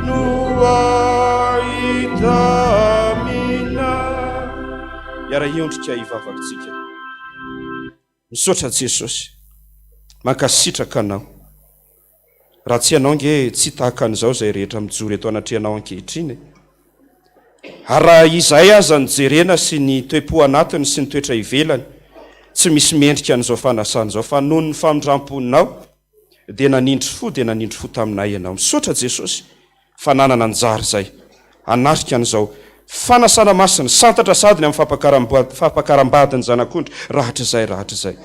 no ahita mina Hiara-hiondrika hivavaka-tsika. Misaotra Jesosy. Mankasitraka Anao. Raha tsy Ianao ange tsy tahaka an'izao izay rehetra mijoro eto anatrehanao ankehitriny e. Ary raha izahay aza no jerena sy ny toe-po anatiny sy ny toetra ivelany, tsy misy mendrika an'izao fanasana izao fa noho ny famindram-ponao dia nanindry fo dia nanindry fo taminay Ianao. Misaotra Jesosy. fa nanana anjara izay hanatrika an'izao fanasana masina santatra sady ny amin'ny fampakaram-badin'ny Zanak'ondry rahatrizay rahatrizay.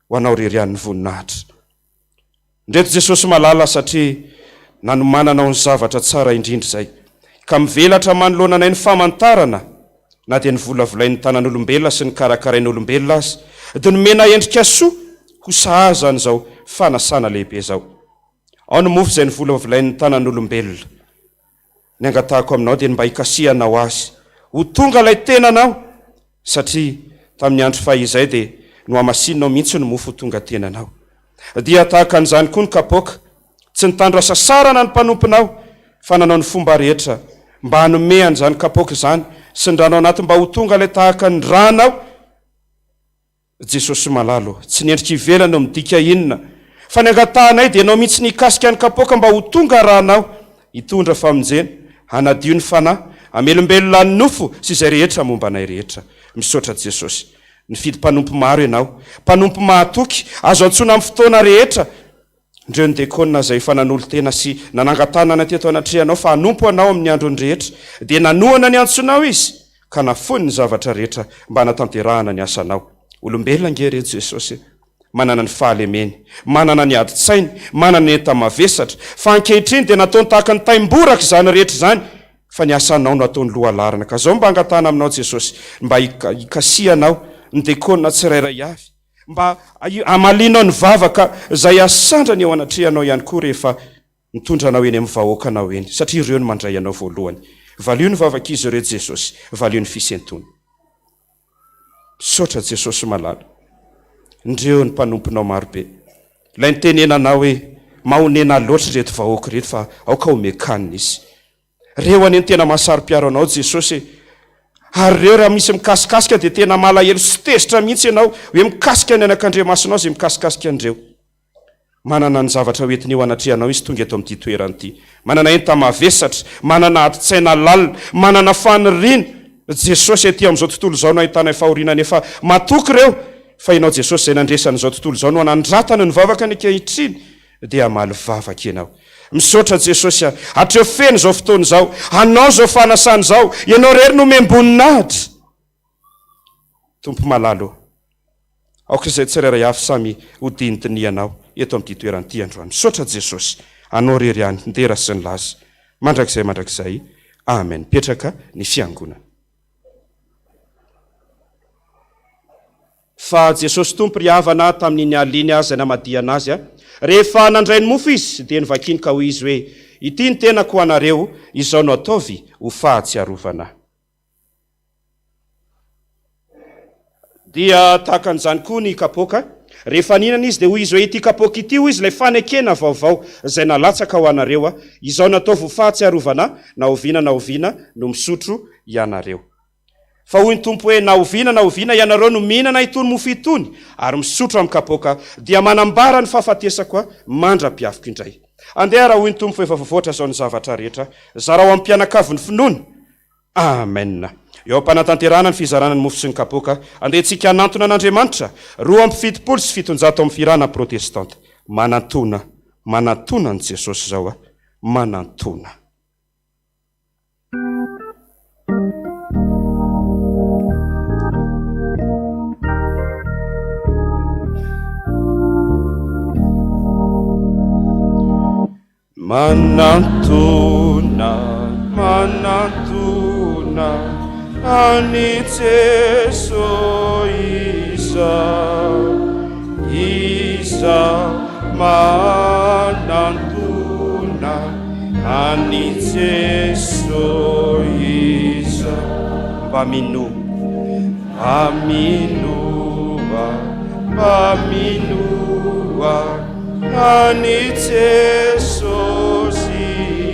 Ho Anao irery ihany ny voninahitra. Ndreto Jesosy malala satria nanomananao ny zavatra tsara indrindra izay ka mivelatra manoloana anay ny famantarana na dia novolavolain'ny tanan'olombelona sy nokarakarain'olombelona aza dia nomena endrika soa ho sahaza an'izao fanasana lehibe izao. Ao ny mofo izay novolavolain'ny tanan'olombelona. Ny angatahako aminao dia ny mba hikasihanao azy ho tonga ilay tenanao, satria tamin'ny andro fahizay dia nohamasininao mihitsy ny mofo ho tonga tenanao. Dia tahaka an'izany koa ny kapoaka, tsy nitandro hasasarana ny mpanomponao, fa nanao ny fomba rehetra mba hanome an'izany kapoaka izany sy ny rano anaty mba ho tonga ilay tahaka ny ranao, Jesosy malala ô, tsy ny endrika ivelany no midika inona, fa ny angatahanay dia Ianao mihitsy ny hikasika ny kapoaka mba ho tonga Rànao, hitondra famonjena, hanadio ny fanahy, hamelombelona ny nofo sy izay rehetra momba anay rehetra. Misaotra Jesosy. Nifidy mpanompo maro Ianao, mpanompo mahatoky, azo antsoina amin'ny fotoana rehetra, Ndreo ny dekona izay efa nanolo-tena sy nanangan-tanana teto anatrehanao fa hanompo anao amin'ny androny rehetra, dia nanohana ny antsonao izy, ka nafoiny ny zavatra rehetra mba hanatanterahana ny asanao. Olombelona ange ireo Jesosy e! Manana ny fahalemeny, manana ny adin-tsainy, manana ny enta-mavesatra, fa ankehitriny dia nataony tahaka ny taim-boraka izany rehetra izany, fa ny asanao no ataony lohalaharana. Ka izao mba angatahana aminao Jesosy, mba hikasihanao ny dekona tsirairay avy. Mba hamalianao ny vavaka izay asandrany eo anatrehanao ihany koa rehefa mitondra anao eny amin'ny vahoakanao eny, satria ireo no mandray anao voalohany. Valio ny vavak'izy ireo Jesosy, valio ny fisentoany. Misaotra Jesosy malala. Ndreo ny mpanomponao marobe. Ilay nitenenanao hoe mahonena loatra ireto vahoaka ireto fa aoka homen-kanina izy. Reo anie no tena mahasaro-piaro anao Jesosy e! Ary reo raha misy mikasikasika dia tena malahelo sy tezitra mihitsy ianao hoe mikasika ny anakandriamasinao izay mikasikasika an'ireo. Manana ny zavatra ho entiny eo anatrehanao izy tonga eto amin'ity toerana ity. Manana enta-mavesatra, manana adin-tsaina lalina, manana faniriana. Jesosy ety amin'izao tontolo izao no ahitanay fahoriana nefa matoky ireo fa ianao Jesosy izay nandresy an'izao tontolo izao no anandratany ny vavakany ankehitriny dia hamaly vavaka ianao. Misaotra Jesosy a! Hatreo feno izao fotoana izao, Anao izao fanasana izao, Ianao irery no omem-boninahitra. Tompo malala ô, aoka izay tsirairay avy samy ho dinidinihanao eto amin'ity toerana ity androany. Misaotra Jesosy, Anao irery ihany ny dera sy ny laza, mandrakizay mandrakizay. Amen. Mipetraka ny fiangonana. Fa Jesosy Tompo ry havana tamin'iny alina iny izay namadihana Azy, rehefa nandray ny mofo Izy, dia novakiny ka hoy Izy hoe, Ity ny tenako ho anareo, izao no ataovy ho fahatsiarovana Ahy. Dia tahaka an'izany koa ny kapoaka, rehefa nihinana Izy dia hoy Izy hoe, Ity kapoaka ity, hoy Izy, ilay fanekena vaovao izay nalatsaka ho anareo, izao no ataovy ho fahatsiarovana Ahy, na oviana na oviana no misotro ianareo. Fa hoy ny Tompo hoe, Na oviana na oviana ianareo no mihinana itony mofo itony ary misotro amin'ny kapoaka, dia manambara ny fahafatesako Aho mandra-piaviko indray. Andeha raha hoy ny Tompo fa efa voavoatra izao ny zavatra rehetra, zarao amin'ny mpianakavy ny finoana. Amen. Eo am-panatanterahana ny fizarana ny mofo sy ny kapoaka, andeha tsika hanantona an'Andriamanitra, 772 amin'ny fihirana protestanta. Manantona, manantona an'i Jesosy izao aho. Manantona. Manantona, manantona an'i Jeso izaho, izaho manantona An'i Jeso izaho. Mba minoa, mba minoa, mba minoa an'i Jesosy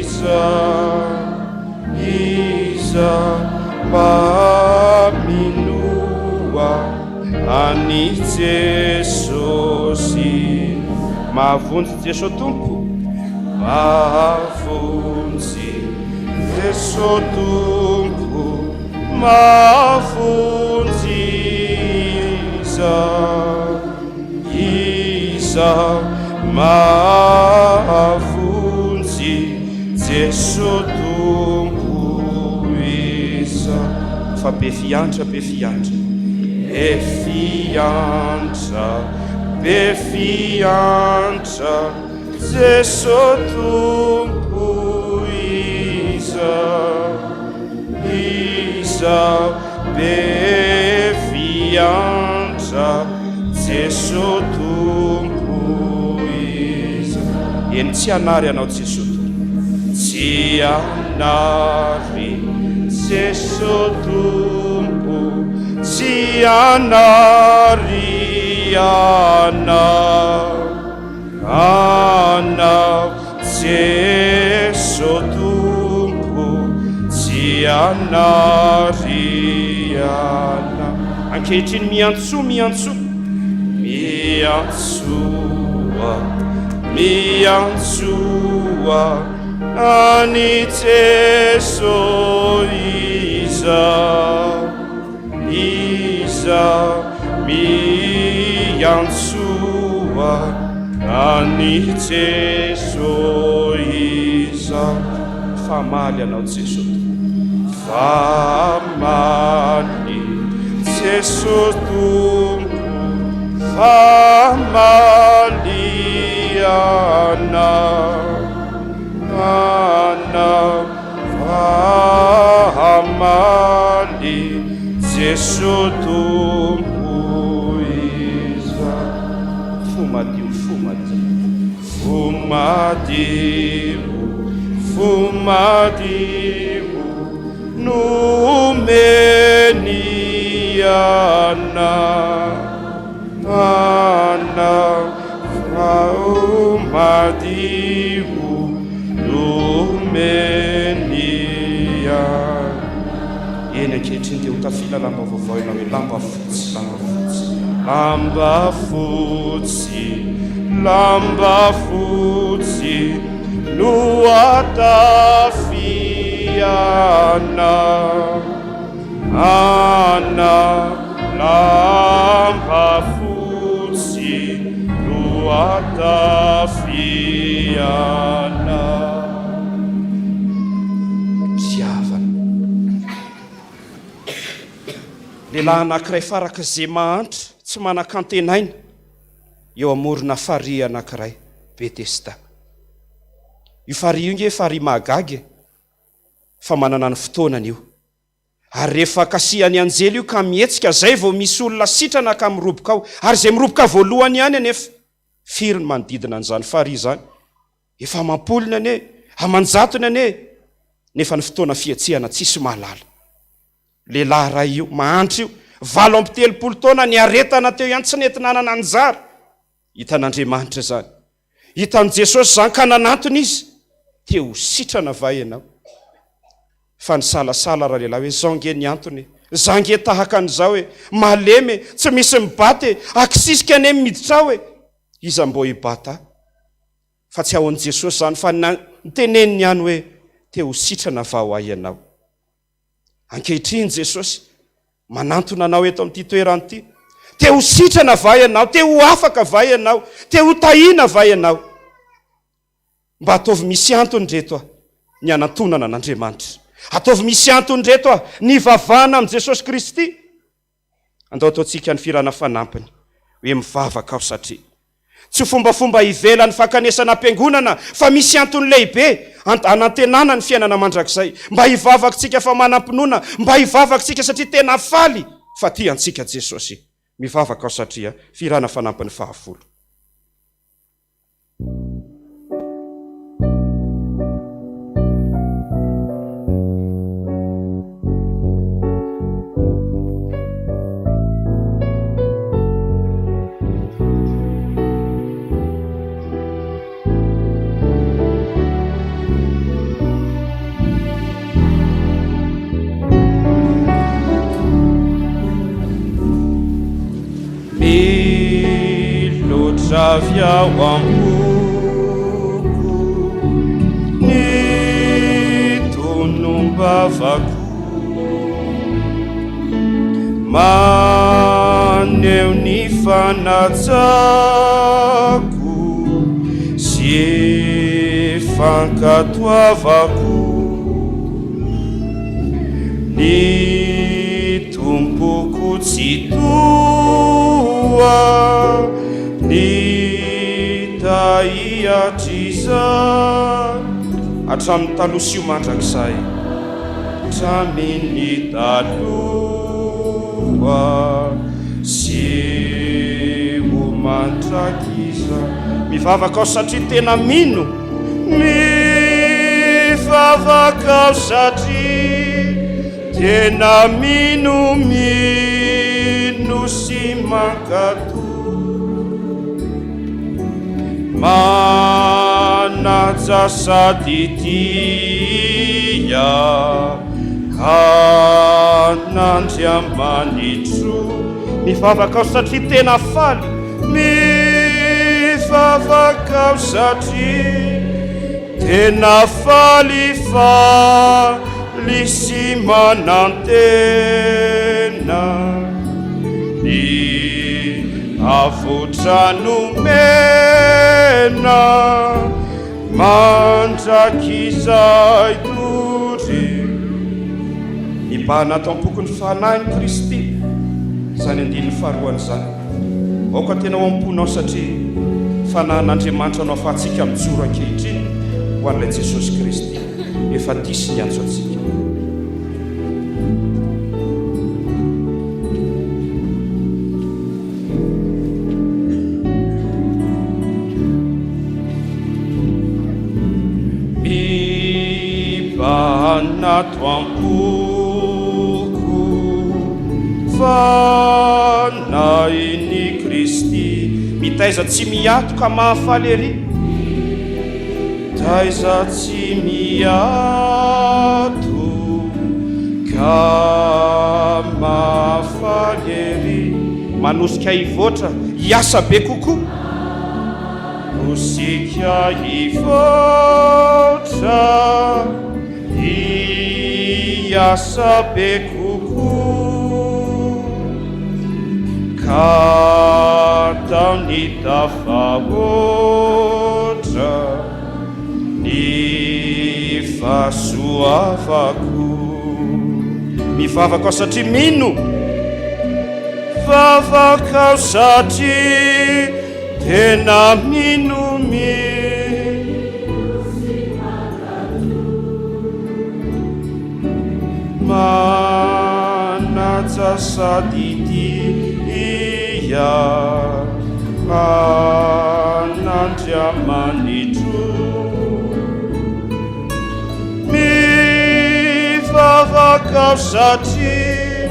izaho, izaho mba minoa an'i Jesosy. Mahavonjy Jeso Tompo. Mahavonjy Jeso Tompo, mahavonjy Iza, Iza, mahavonjy Jeso Tompo, Iza. Fa be fiantra, be fiantra, be fiantra, be fiantra. Jeso Tompo iza iza be fiantra Jeso Tompo iza. Eny tsy hanary anao Jeso Tompo tsy hanary Jeso Tompo tsy hanary anao. Anao Jeso Tompo tsy anariana. Ankehitriny miantsoa miantsoa miantsoa miantsoa an'i Jeso izaho. Iza miantsoa an'i Jeso iza Famaly anao Jeso Tompo Famaly Jeso Tompo Famaly anao anao Fa hamaly Jeso Tompo iza. madio, fo madio. Fo madio, fo madio no omeny anao, anao. Fo madio no omeny anao. Eny ankehitriny dia ho tafila lamba vaovao ianao hoe lamba fotsy, lamba fotsy, lamba fotsy, lamba fotsy no atafiana, ana, lamba fotsy no atafiana. Fitiavana. Lehilahy anankiray farak'izay mahantra, tsy manan-kantenaina, eo amorona farihy anankiray, Betesda. Io farihy io nge farihy mahagaga e, fa manana ny fotoanany io. Ary rehefa kasihan'ny anjely io ka mihetsika, zay vao misy olona sitrana ka miroboka ao. Ary izay miroboka voalohany ihany anefa, firy ny manodidina an'izany farihy izany? Efa amam-polony anie, aman-jatony anie, nefa ny fotoana fihetsehana tsisy mahalala. Lehilahy iray io, mahantra io, 38 taona niaretana teo ihany, tsy nety nanana anjara. Hitan'Andriamanitra izany. Hitan'i Jesosy izany ka nanantona Izy. Te ho sitrana va ianao? Fa nisalasala ralehilahy hoe, Izao ange ny antony e! Za ange tahaka an'izao e! Malemy e! Tsy misy mibata e! Akisisika anie miditra ao e! Iza mbô hibata ahy? Fa tsy ahoan'i Jesosy izany fa niteneniny ihany hoe, Te ho sitrana va ho ahy ianao? Ankehitriny Jesosy manantona anao eto amin'ity toerana ity. Te ho sitrana va ianao? Te ho afaka va ianao? Te ho tahiana va ianao? Mba ataovy misy antony reto a ny hanantonana an'Andriamanitra. Ataovy misy antony reto a ny hivavahana amin'i Jesosy Kristy. Andao ataontsika ny firana fanampiny hoe mivavaka aho satria. Tsy fombafomba ivelan'ny fankanesana am-piangonana fa misy antony lehibe anantenana ny fiainana mandrakizay. Mba hivavaka isika fa manam-pinoana, mba hivavaka isika satria tena faly fa tia antsika Jesosy. Mivavaka aho satria firana fanampiny fahafolo. Miloatra avy ao am-poko ny tonom-bavako Maneho ny fanajako sy fankatoavako ny Tompoko Tsitoha nitahy hatrizay hatramin'ny taloha sy ho mandrakizay hatramin'ny taloha sy ho mandrakizay. Mivavaka aho satria tena mino. Mivavaka aho satria Tena mino mino sy mankato Manaja sady tia an'Andriamanitro Mivavaka aho satria tena faly Mivavaka aho satria Tena faly faly sy manantena ny avotra nomena mandrakizay doria. Mibahana ato am-poko ny Fanahin'i Kristy izany andininy faharoany izany. Aoka tena ao am-ponao satria Fanahin'Andriamanitra no afahantsika mijoro ankehitriny ho an'ilay Jesosy Kristy efa tia sy niantso antsika. ato am-poko, Fanahin'i Kristy. Mitaiza tsy miato ka mahafaly ery. Taiza tsy miato ka mahafaly ery. Manosika hivoatra, hiasa be kokoa. Manosika hivoatra, hiasa be kokoa. Ka tamin'ny tafahoatra ny fahasoavako. Mivavaka aho satria mino. Vavaka aho satria tena mino mino. Manaja sady tia an'Andriamanitro. Mivavaka aho satria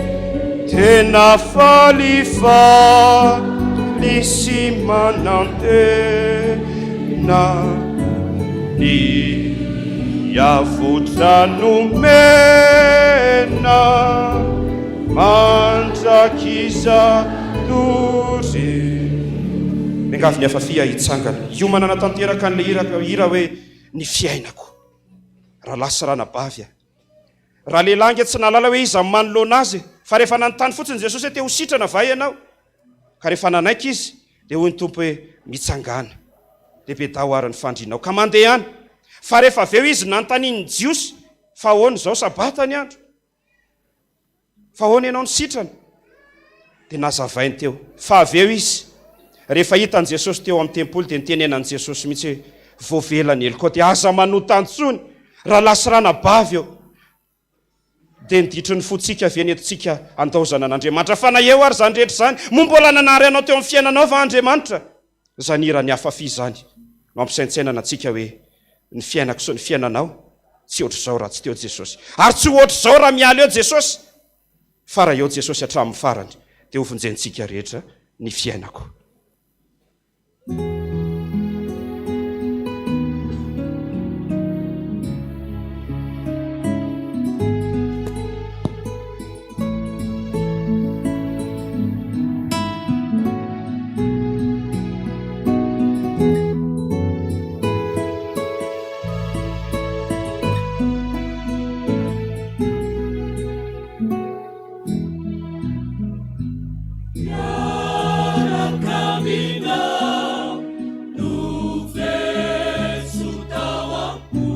tena falifaly sy manantena ny avotra nomena mandrakizay doria. Miangavy ny Afafia hitsangana, hiomana hanatanteraka an'ilay hira hoe Ny fiainako. Rahalahy sy ranabavy a! Ralehilahy ange tsy nahalala hoe iza no manoloana azy e! Fa rehefa nanontany fotsiny Jesosy hoe te ho sitrana va ianao? Ka rehefa nanaiky izy dia hoy ny Tompo hoe mitsangàna, dia bedaho ary ny fandrianao ka mandehana. Fa rehefa avy eo izy nanontanian'ny Jiosy fa ahoana izao Sabata ny andro? Fa ahoana ianao no sitrana? Dia nazavainy teo. Fa avy eo izy, rehefa hitan'i Jesosy teo amin'ny tempoly, dia nitenenan'i Jesosy mihitsy hoe, Voavela ny helokao, dia aza manota intsony, rahalahy sy ranabavy ô. Dia ny ditry ny fontsika ve ny entintsika handaozana an'Andriamanitra? Fa na eo ary izany rehetra izany, moa mbola nanary anao teo amin'ny fiainanao va Andriamanitra? Izany hiran'ny Afafi izany no ampisaintsainana antsika hoe ny fiainako sy ny fiainanao tsy ohatr'izao raha tsy teo Jesosy. Ary tsy ho ohatr'izao raha miala eo Jesosy. Fa raha eo Jesosy hatramin'ny farany dia hovonjentsika rehetra ny fiainako. Miaraka aminao no vetso tao am-po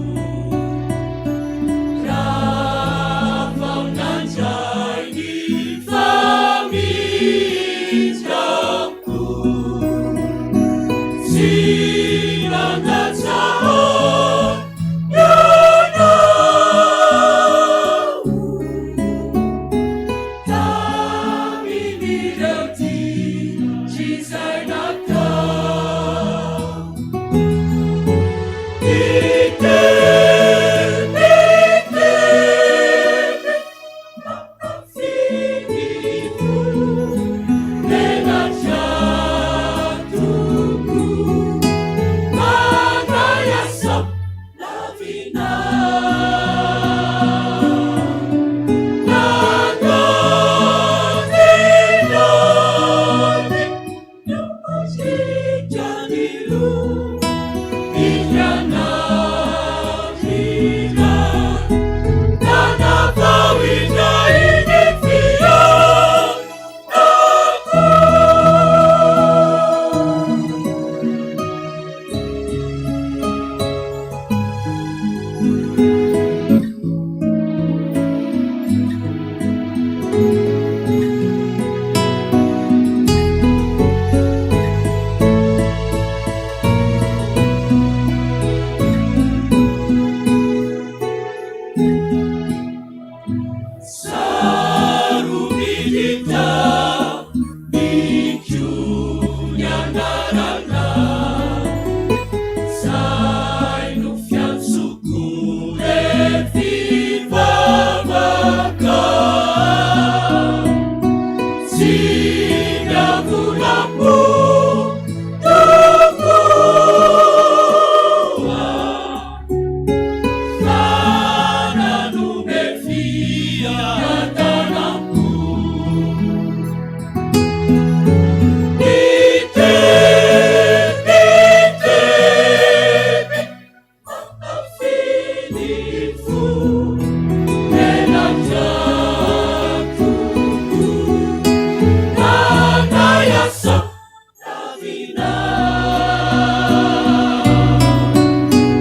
Raha vao nandray ny famindram-po Tsy nandatsa ahy ianao Tamin'ireo dihy izay natao. Nitebiteby mankafy ny fo, menatra tokoa. Mandray asa Fiadanam-po. Mitebiteby, mankafy ny fo, menatra tokoa. Nanaiasa ravina.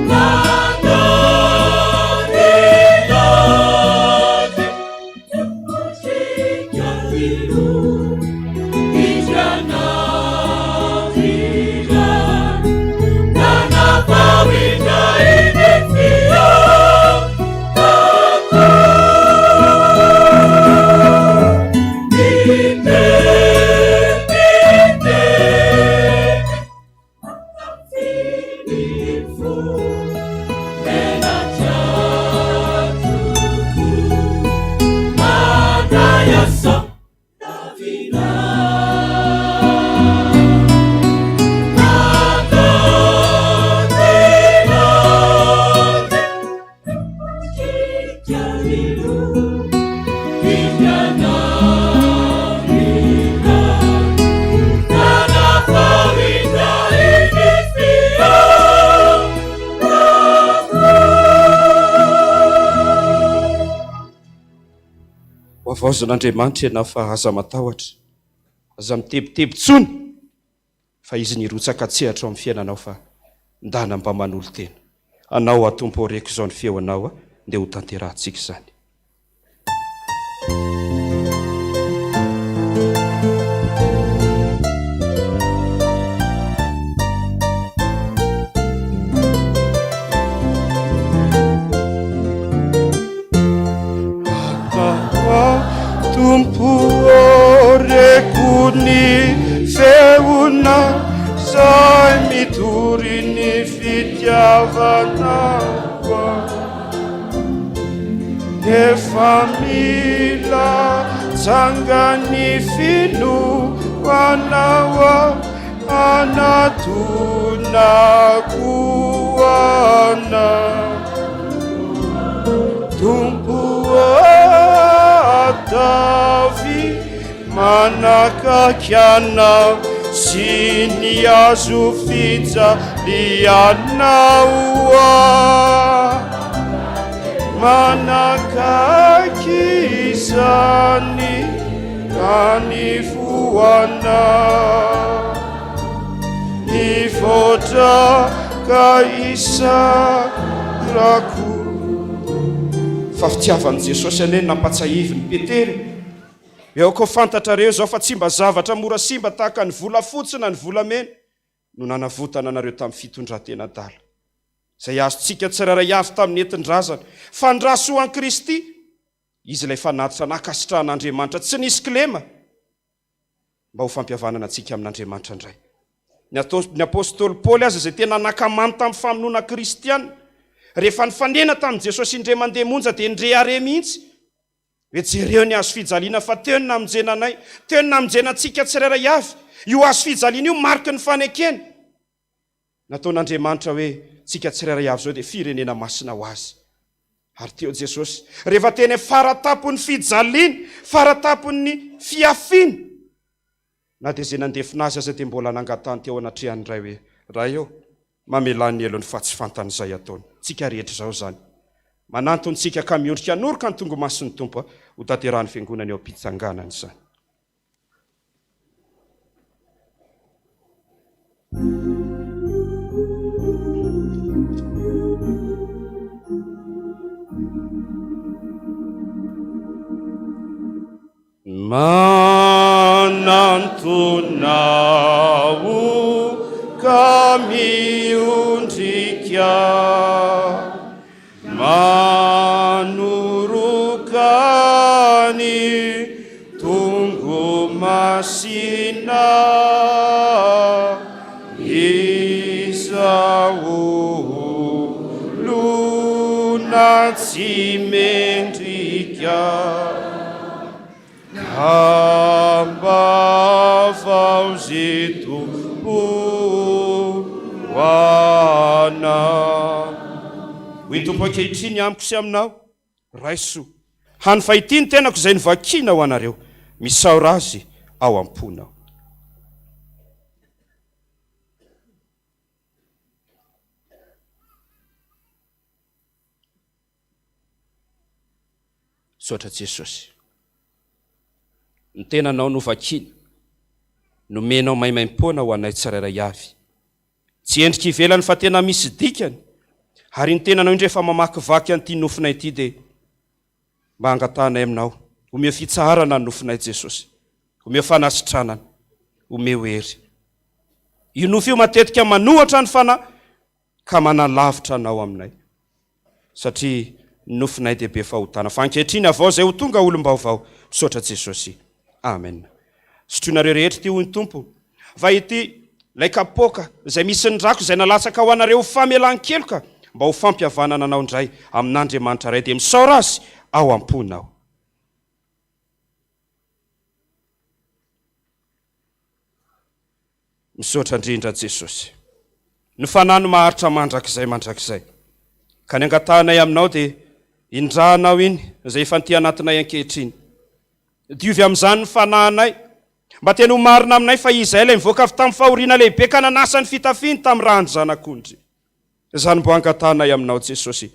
Nanadihady, Ho havaozan'Andriamanitra ianao fa aza matahotra, aza mitebiteby intsony fa Izy nirotsaka an-tsehatra ao amin'ny fiainanao fa ndana mba manolo-tena Anao aho Tompo ô reko izao ny feonao a ndeha ho tanterahantsika izany. Tompo ô reko ny feonao zay mitory ny fitiavanao Efa mila tsangan'ny finoanao Anatonako anao Tompo ô ataovy manakaiky anao sy ny hazo fijalianao aho Manakaiky izany ka nifohana Nivoatra ka isarako. Fa fitiavan'i Jesosy anie no nampatsiahivin'i Petera e! Aoka ho fantatrareo izao fa tsy mba zavatra mora simba tahaka ny volafotsy na ny volamena no nanavotana anareo tamin'ny fitondran-tena adala, izay azontsika tsirairay avy tamin'ny nentin-drazana, fa ny ra soan'i Kristy, Izy ilay fanatitra nankasitrahan'Andriamanitra tsy nisy kilema mba ho fampihavanana antsika amin'Andriamanitra indray. Ny ny apostoly Paoly aza izay tena nankamamy tamin'ny famonoana kristiana, rehefa nifanena tamin'i Jesosy indray mandeha monja dia nirehareha mihitsy hoe jereo ny hazo fijaliana fa teo ny namonjena anay, teo ny namonjena antsika tsirairay avy. Io hazo fijaliana io mariky ny fanekena. Nataon'Andriamanitra hoe tsika tsirairay avy izao dia firenena masina ho Azy. Ary teo Jesosy, rehefa teny fara-tampon'ny fijaliany, fara-tampon'ny fihafiany, na dia izay nandefona Azy aza dia mbola nangatahany teo anatrehan'ny Ray hoe, Ray ô, mamelà ny helony fa tsy fantany izay ataony. Tsika rehetra izao izany. Manantona isika ka miondrika hanoroka ny tongomason'ny Tompo ho tanterahan'ny Fiangonana eo am-pitsanganana izany. Manantona aho ka miondrika Manoroka ny tongo masina Izaho olona tsy mendrika Ka mba vaozy Tompo ho anao. Hoy ny Tompo ankehitriny amiko sy aminao, Raiso. Hany fa ity ny tenako izay novakiana ho anareo. Misaora Azy ao am-ponao. Misaotra Jesosy. Ny tenanao novakiana, nomenao maimaimpoana ho anay tsirairay avy. Tsy endrika ivelany fa tena misy dikany, ary ny tenanao indray efa mamakivaky an'ity nofinay ity dia mba angatahanay aminao, omeo fitsaharana ny nofinay Jesosy, omeo fanasitranana, omeo hery. Io nofy io matetika manohatra ny fanahy ka manalavitra anao aminay. Satria ny nofinay dia be fahotana. Fa ankehitriny avao izay ho tonga olom-baovao. Misaotra Jesosy. Amen. Sotroinareo rehetra ity hoy ny Tompo. Va ity ilay kapoaka izay misy ny rako izay nalatsaka ho anareo ho famelan-keloka mba ho fampihavanana anao indray amin'Andriamanitra Ray dia misaora Azy ao am-ponao. Misaotra indrindra Jesosy. Ny Fanahy no maharitra mandrakizay mandrakizay. Ka ny angatahanay aminao dia indrahanao iny izay efa nty anatinay ankehitriny. Diovy amin'izany ny fanahinay, mba tena ho marina aminay fa Izay ilay nivoaka avy tamin'ny fahoriana lehibe ka nanasa ny fitafiany tamin'ny ràn'ny Zanak'ondry. Izany mbo angatahanay aminao Jesosy.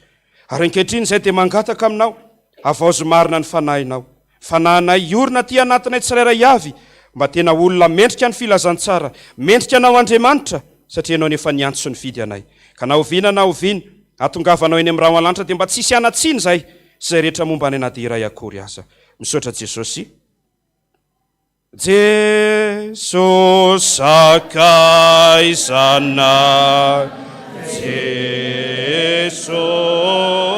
Ary ankehitriny izay dia mangataka aminao, havaozy marina ny fanahinao. Fanahinay hiorina aty anatinay tsirairay avy, mba tena olona mendrika ny filazantsara, mendrika anao Andriamanitra, satria Ianao no efa niantso sy nifidy anay. Ka na oviana na oviana, hahatongavanao eny amin'ny rahona lanitra dia mba tsy hisy hanatsiny izahay sy izay rehetra momba anay na dia iray akory aza. Misaotra Jesosy. Jeso sakaizanay, Jeso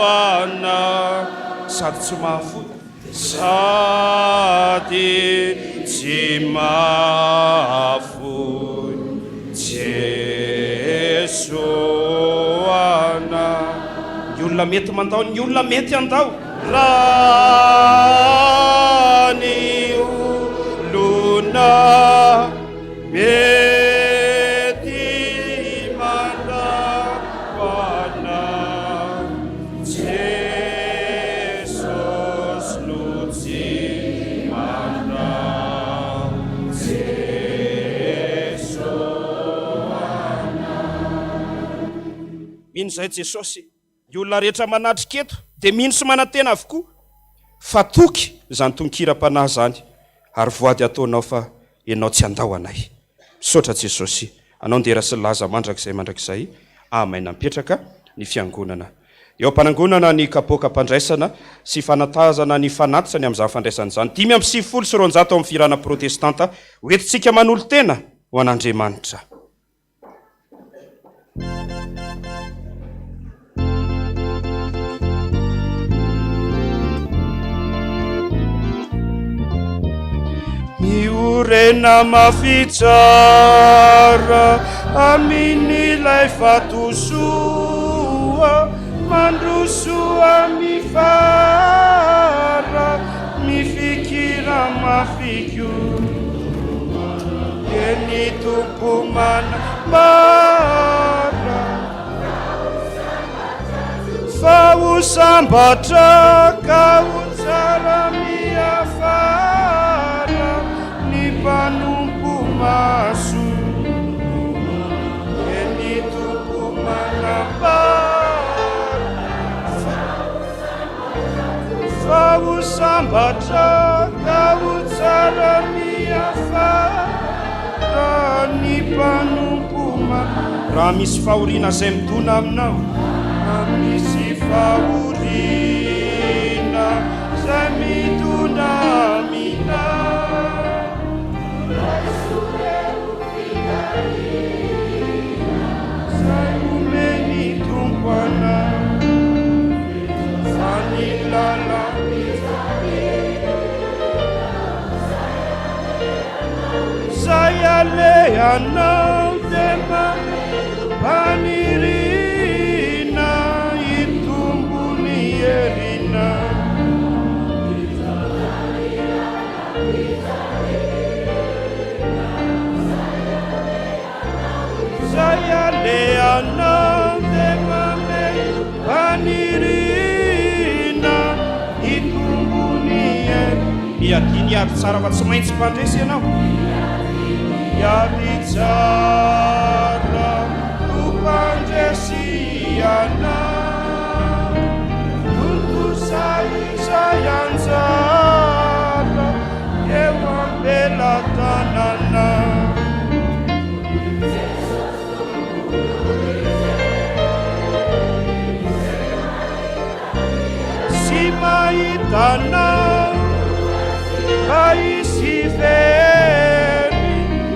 anay, sady tsy mahafoy, sady tsy mahafoy, Jeso anay. Ny olona mety mandao, ny olona mety handao. Raha ny olona mety mandao anao, Jesosy no tsy mandao, Jesosy anao. Mino izay Jesosy. Ny olona rehetra manatrika eto dia mino sy manantena avokoa fa toky izany tononkiram-panahy izany ary voady ataonao fa Ianao tsy handao anay. Misaotra Jesosy, Anao ny dera sy ny laza mandrakizay mandrakizay. Amen Mipetraka ny fiangonana. Eo am-panangonana ny kapoakam-pandraisana sy fanatazana ny fanatitra ny amin'izany fandraisana izany. 295 ao amin'ny Fihirana Protestanta hoentintsika manolo-tena ho an'Andriamanitra. Miorena mafy tsara amin'ilay vatosoa, mandrosoa mifara, mifikira mafy koa. Dia ny Tompo manambara fa ho sambatra ka ho tsara miafara ny mpanompo maso. Dia ny Tompo manambara fa ho sambatra ka ho tsara miafara ny mpanompo ma Raha misy fahoriana izay midona aminao, raha misy fahoriana izay midona aminao, Izay omen'ny Tompo anao, fa ny lalam-pijaliana izay alehanao dia mampanirina hitombo ny herinao. Zay alehanao dia mamehy faniriana hitombo. Miadia ny ady tsara fa tsy maintsy mpandresy ianao. Miady tsara ho mpandresy ianao. Tontosa izay anjara eo am-pelatananao. Tsy mahita anao fa hisy very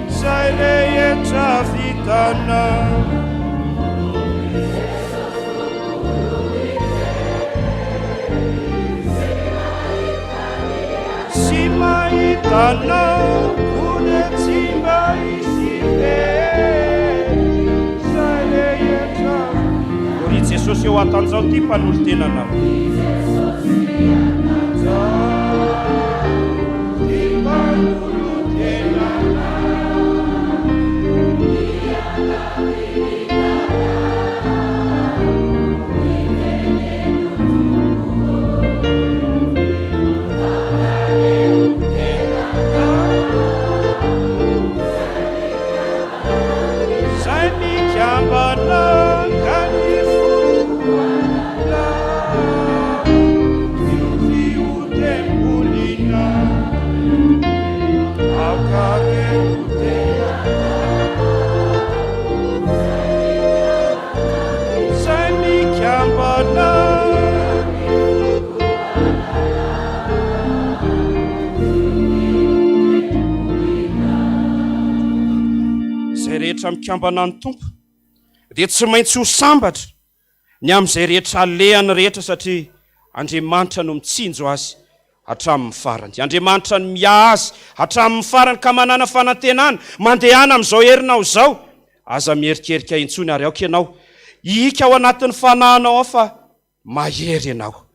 izay rehetra vitanao. Tsy mahita anao koa dia tsy mba hisy very izay rehetra. Ry Jesosy eo atanjao ty mpanolo-tenanao. Ty mpanolo-tenanao. Zay mikambana ka ny fo Diovy ho tempolinao Aoka re ho tena Zay mikambana. Izay rehetra mikambana ny Tompo dia tsy maintsy ho sambatra ny amin'izay rehetra alehany rehetra satria Andriamanitra no mitsinjo azy hatramin'ny farany. Andriamanitra no miahy azy hatramin'ny farany ka manàna fanantenana, mandehana amin'izao herinao izao, aza miherikerika intsony ary aoka ianao hihika ao anatin'ny fanahinao ao fa mahery ianao.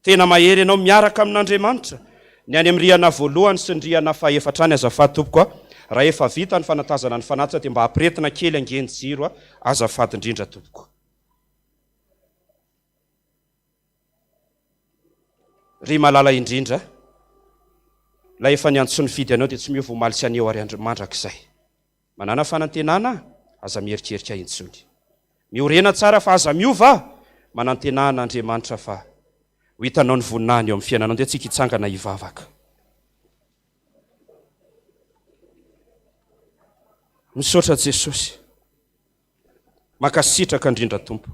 Tena mahery ianao miaraka amin'Andriamanitra. Ny any amin'ny rihana voalohany sy ny rihana fahefatra any azafady tompoko a, raha efa vita ny fanatazana ny fanatitra dia mba ampiretina kely ange ny jiro a, azafady indrindra tompoko. Ry malala indrindra, ilay efa niantso sy nifidy anao dia tsy miova omaly sy anio ary andro mandrakizay. Manàna fanantenana, aza mieritreritra intsony. Miorena tsara fa aza miova, manantenà an'Andriamanitra fa ho hitanao ny voninahiny eo amin'ny fiainanao. Ndeha tsika hitsangana hivavaka. Misaotra Jesosy. Mankasitraka indrindra Tompo.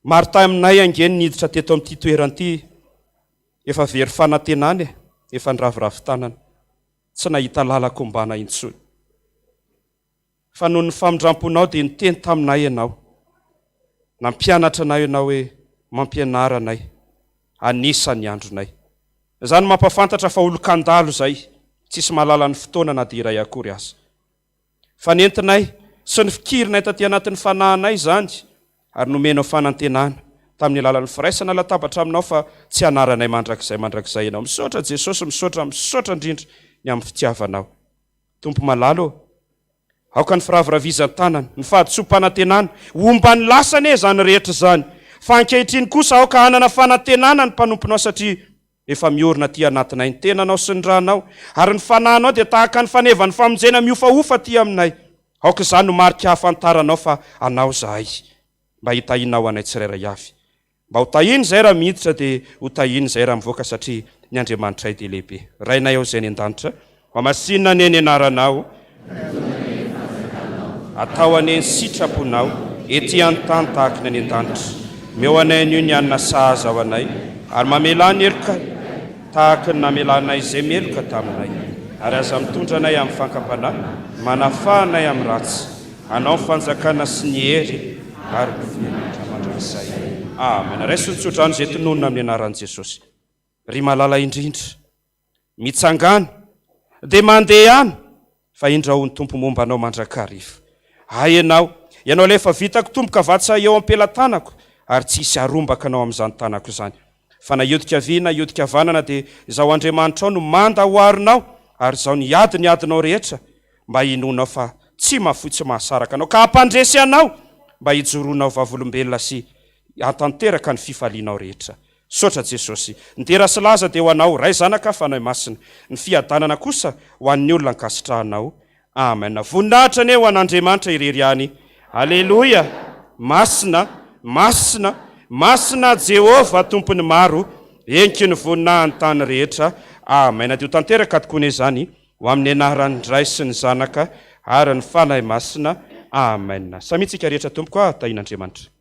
Maro taminay ange ny niditra teto amin'ity toerana ity efa very fanantenana e, efa niraviravy tanana. Tsy nahita lalan-kombana intsony. Fa noho ny famindram-ponao dia niteny taminay Ianao. Nampianatra anay Ianao hoe mampianara anay hanisa ny andronay. Izany mampahafantatra fa olon-kandalo izay, tsisy mahalala ny fotoana na dia iray akory aza. Fa nentinay sy nifikirinay taty anatin'ny fanahinay izany ary nomenao fanantenana tamin'ny alalan'ny firaisana latabatra aminao fa tsy hanaranay mandrakizay mandrakizay ianao. Misaotra Jesosy, misaotra, misaotra indrindra ny amin'ny fitiavanao. Tompo malala ô, aoka ny firaviravizan-tanana, ny fahadisoam-panantenana, homba ny lasa anie izany rehetra izany, fa ankehitriny kosa aoka hanana fanantenana ny mpanomponao satria Efa miorina aty anatinay ny tenanao sy ny ranao, ary ny fanahinao dia tahaka ny fanevan'ny famonjena mihofahofa aty aminay. Aoka izany ho marika hahafantaranao fa anao izahay. Mba hitahianao anay tsirairay avy. Mba ho tahiana izay raha miditra dia ho tahiana izay raha mivoaka satria ny Andriamanitray dia lehibe. Rainay ao izay any an-danitra, Hohamasinina anie ny anaranao, Atao anie ny sitraponao, ety an-tany tahaka ny any an-danitra. Omeo anay anio ny hanina sahaza ho anay, ary mamelà ny helokay, tahaka ny namelanay izay meloka taminay. Ary aza mitondra anay amin'ny fankam-panahy, manafaha anay amin'ny ratsy. Anao ny fanjakana sy ny hery ary ny voninahitra mandrakizay. Amen. Raiso ny tsodrano izay tononina amin'ny anaran'i Jesosy. Ry malala indrindra, Mitsangàna, dia mandehana, fa indrao ny Tompo momba anao mandrakariva. Ahy ianao, ianao ilay efa vitako tomboka vatsa eo am-pelatanako, ary tsy hisy harombaka anao amin'izany tanako izany. Fa na hiodika havia na hiodika havanana dia Izaho Andriamanitrao no manda ho aronao, ary Izaho niady ny adinao rehetra, mba hinoanao fa tsy mahafoy tsy mahasaraka anao, ka hampandresy anao, mba hijoroanao vavolombelona sy hahatanteraka ny fifalianao rehetra. Misaotra Jesosy. Ny dera sy laza dia ho Anao, Ray Zanaka Fanahy Masina. Ny fiadanana kosa ho an'ny olona ankasitrahanao. Amen. Voninahitra anie ho an'Andriamanitra irery ihany. Aleloia. Masina, masina, masina Jehovah Tompon'ny maro, heniky ny voninahiny tany rehetra. Amen. Dia ho tanteraka tokoa anie izany ho amin'ny anaran'ny Ray sy ny Zanaka ary ny Fanahy Masina. Amen. Samia tsika rehetra tompoko a, tahian'Andriamanitra.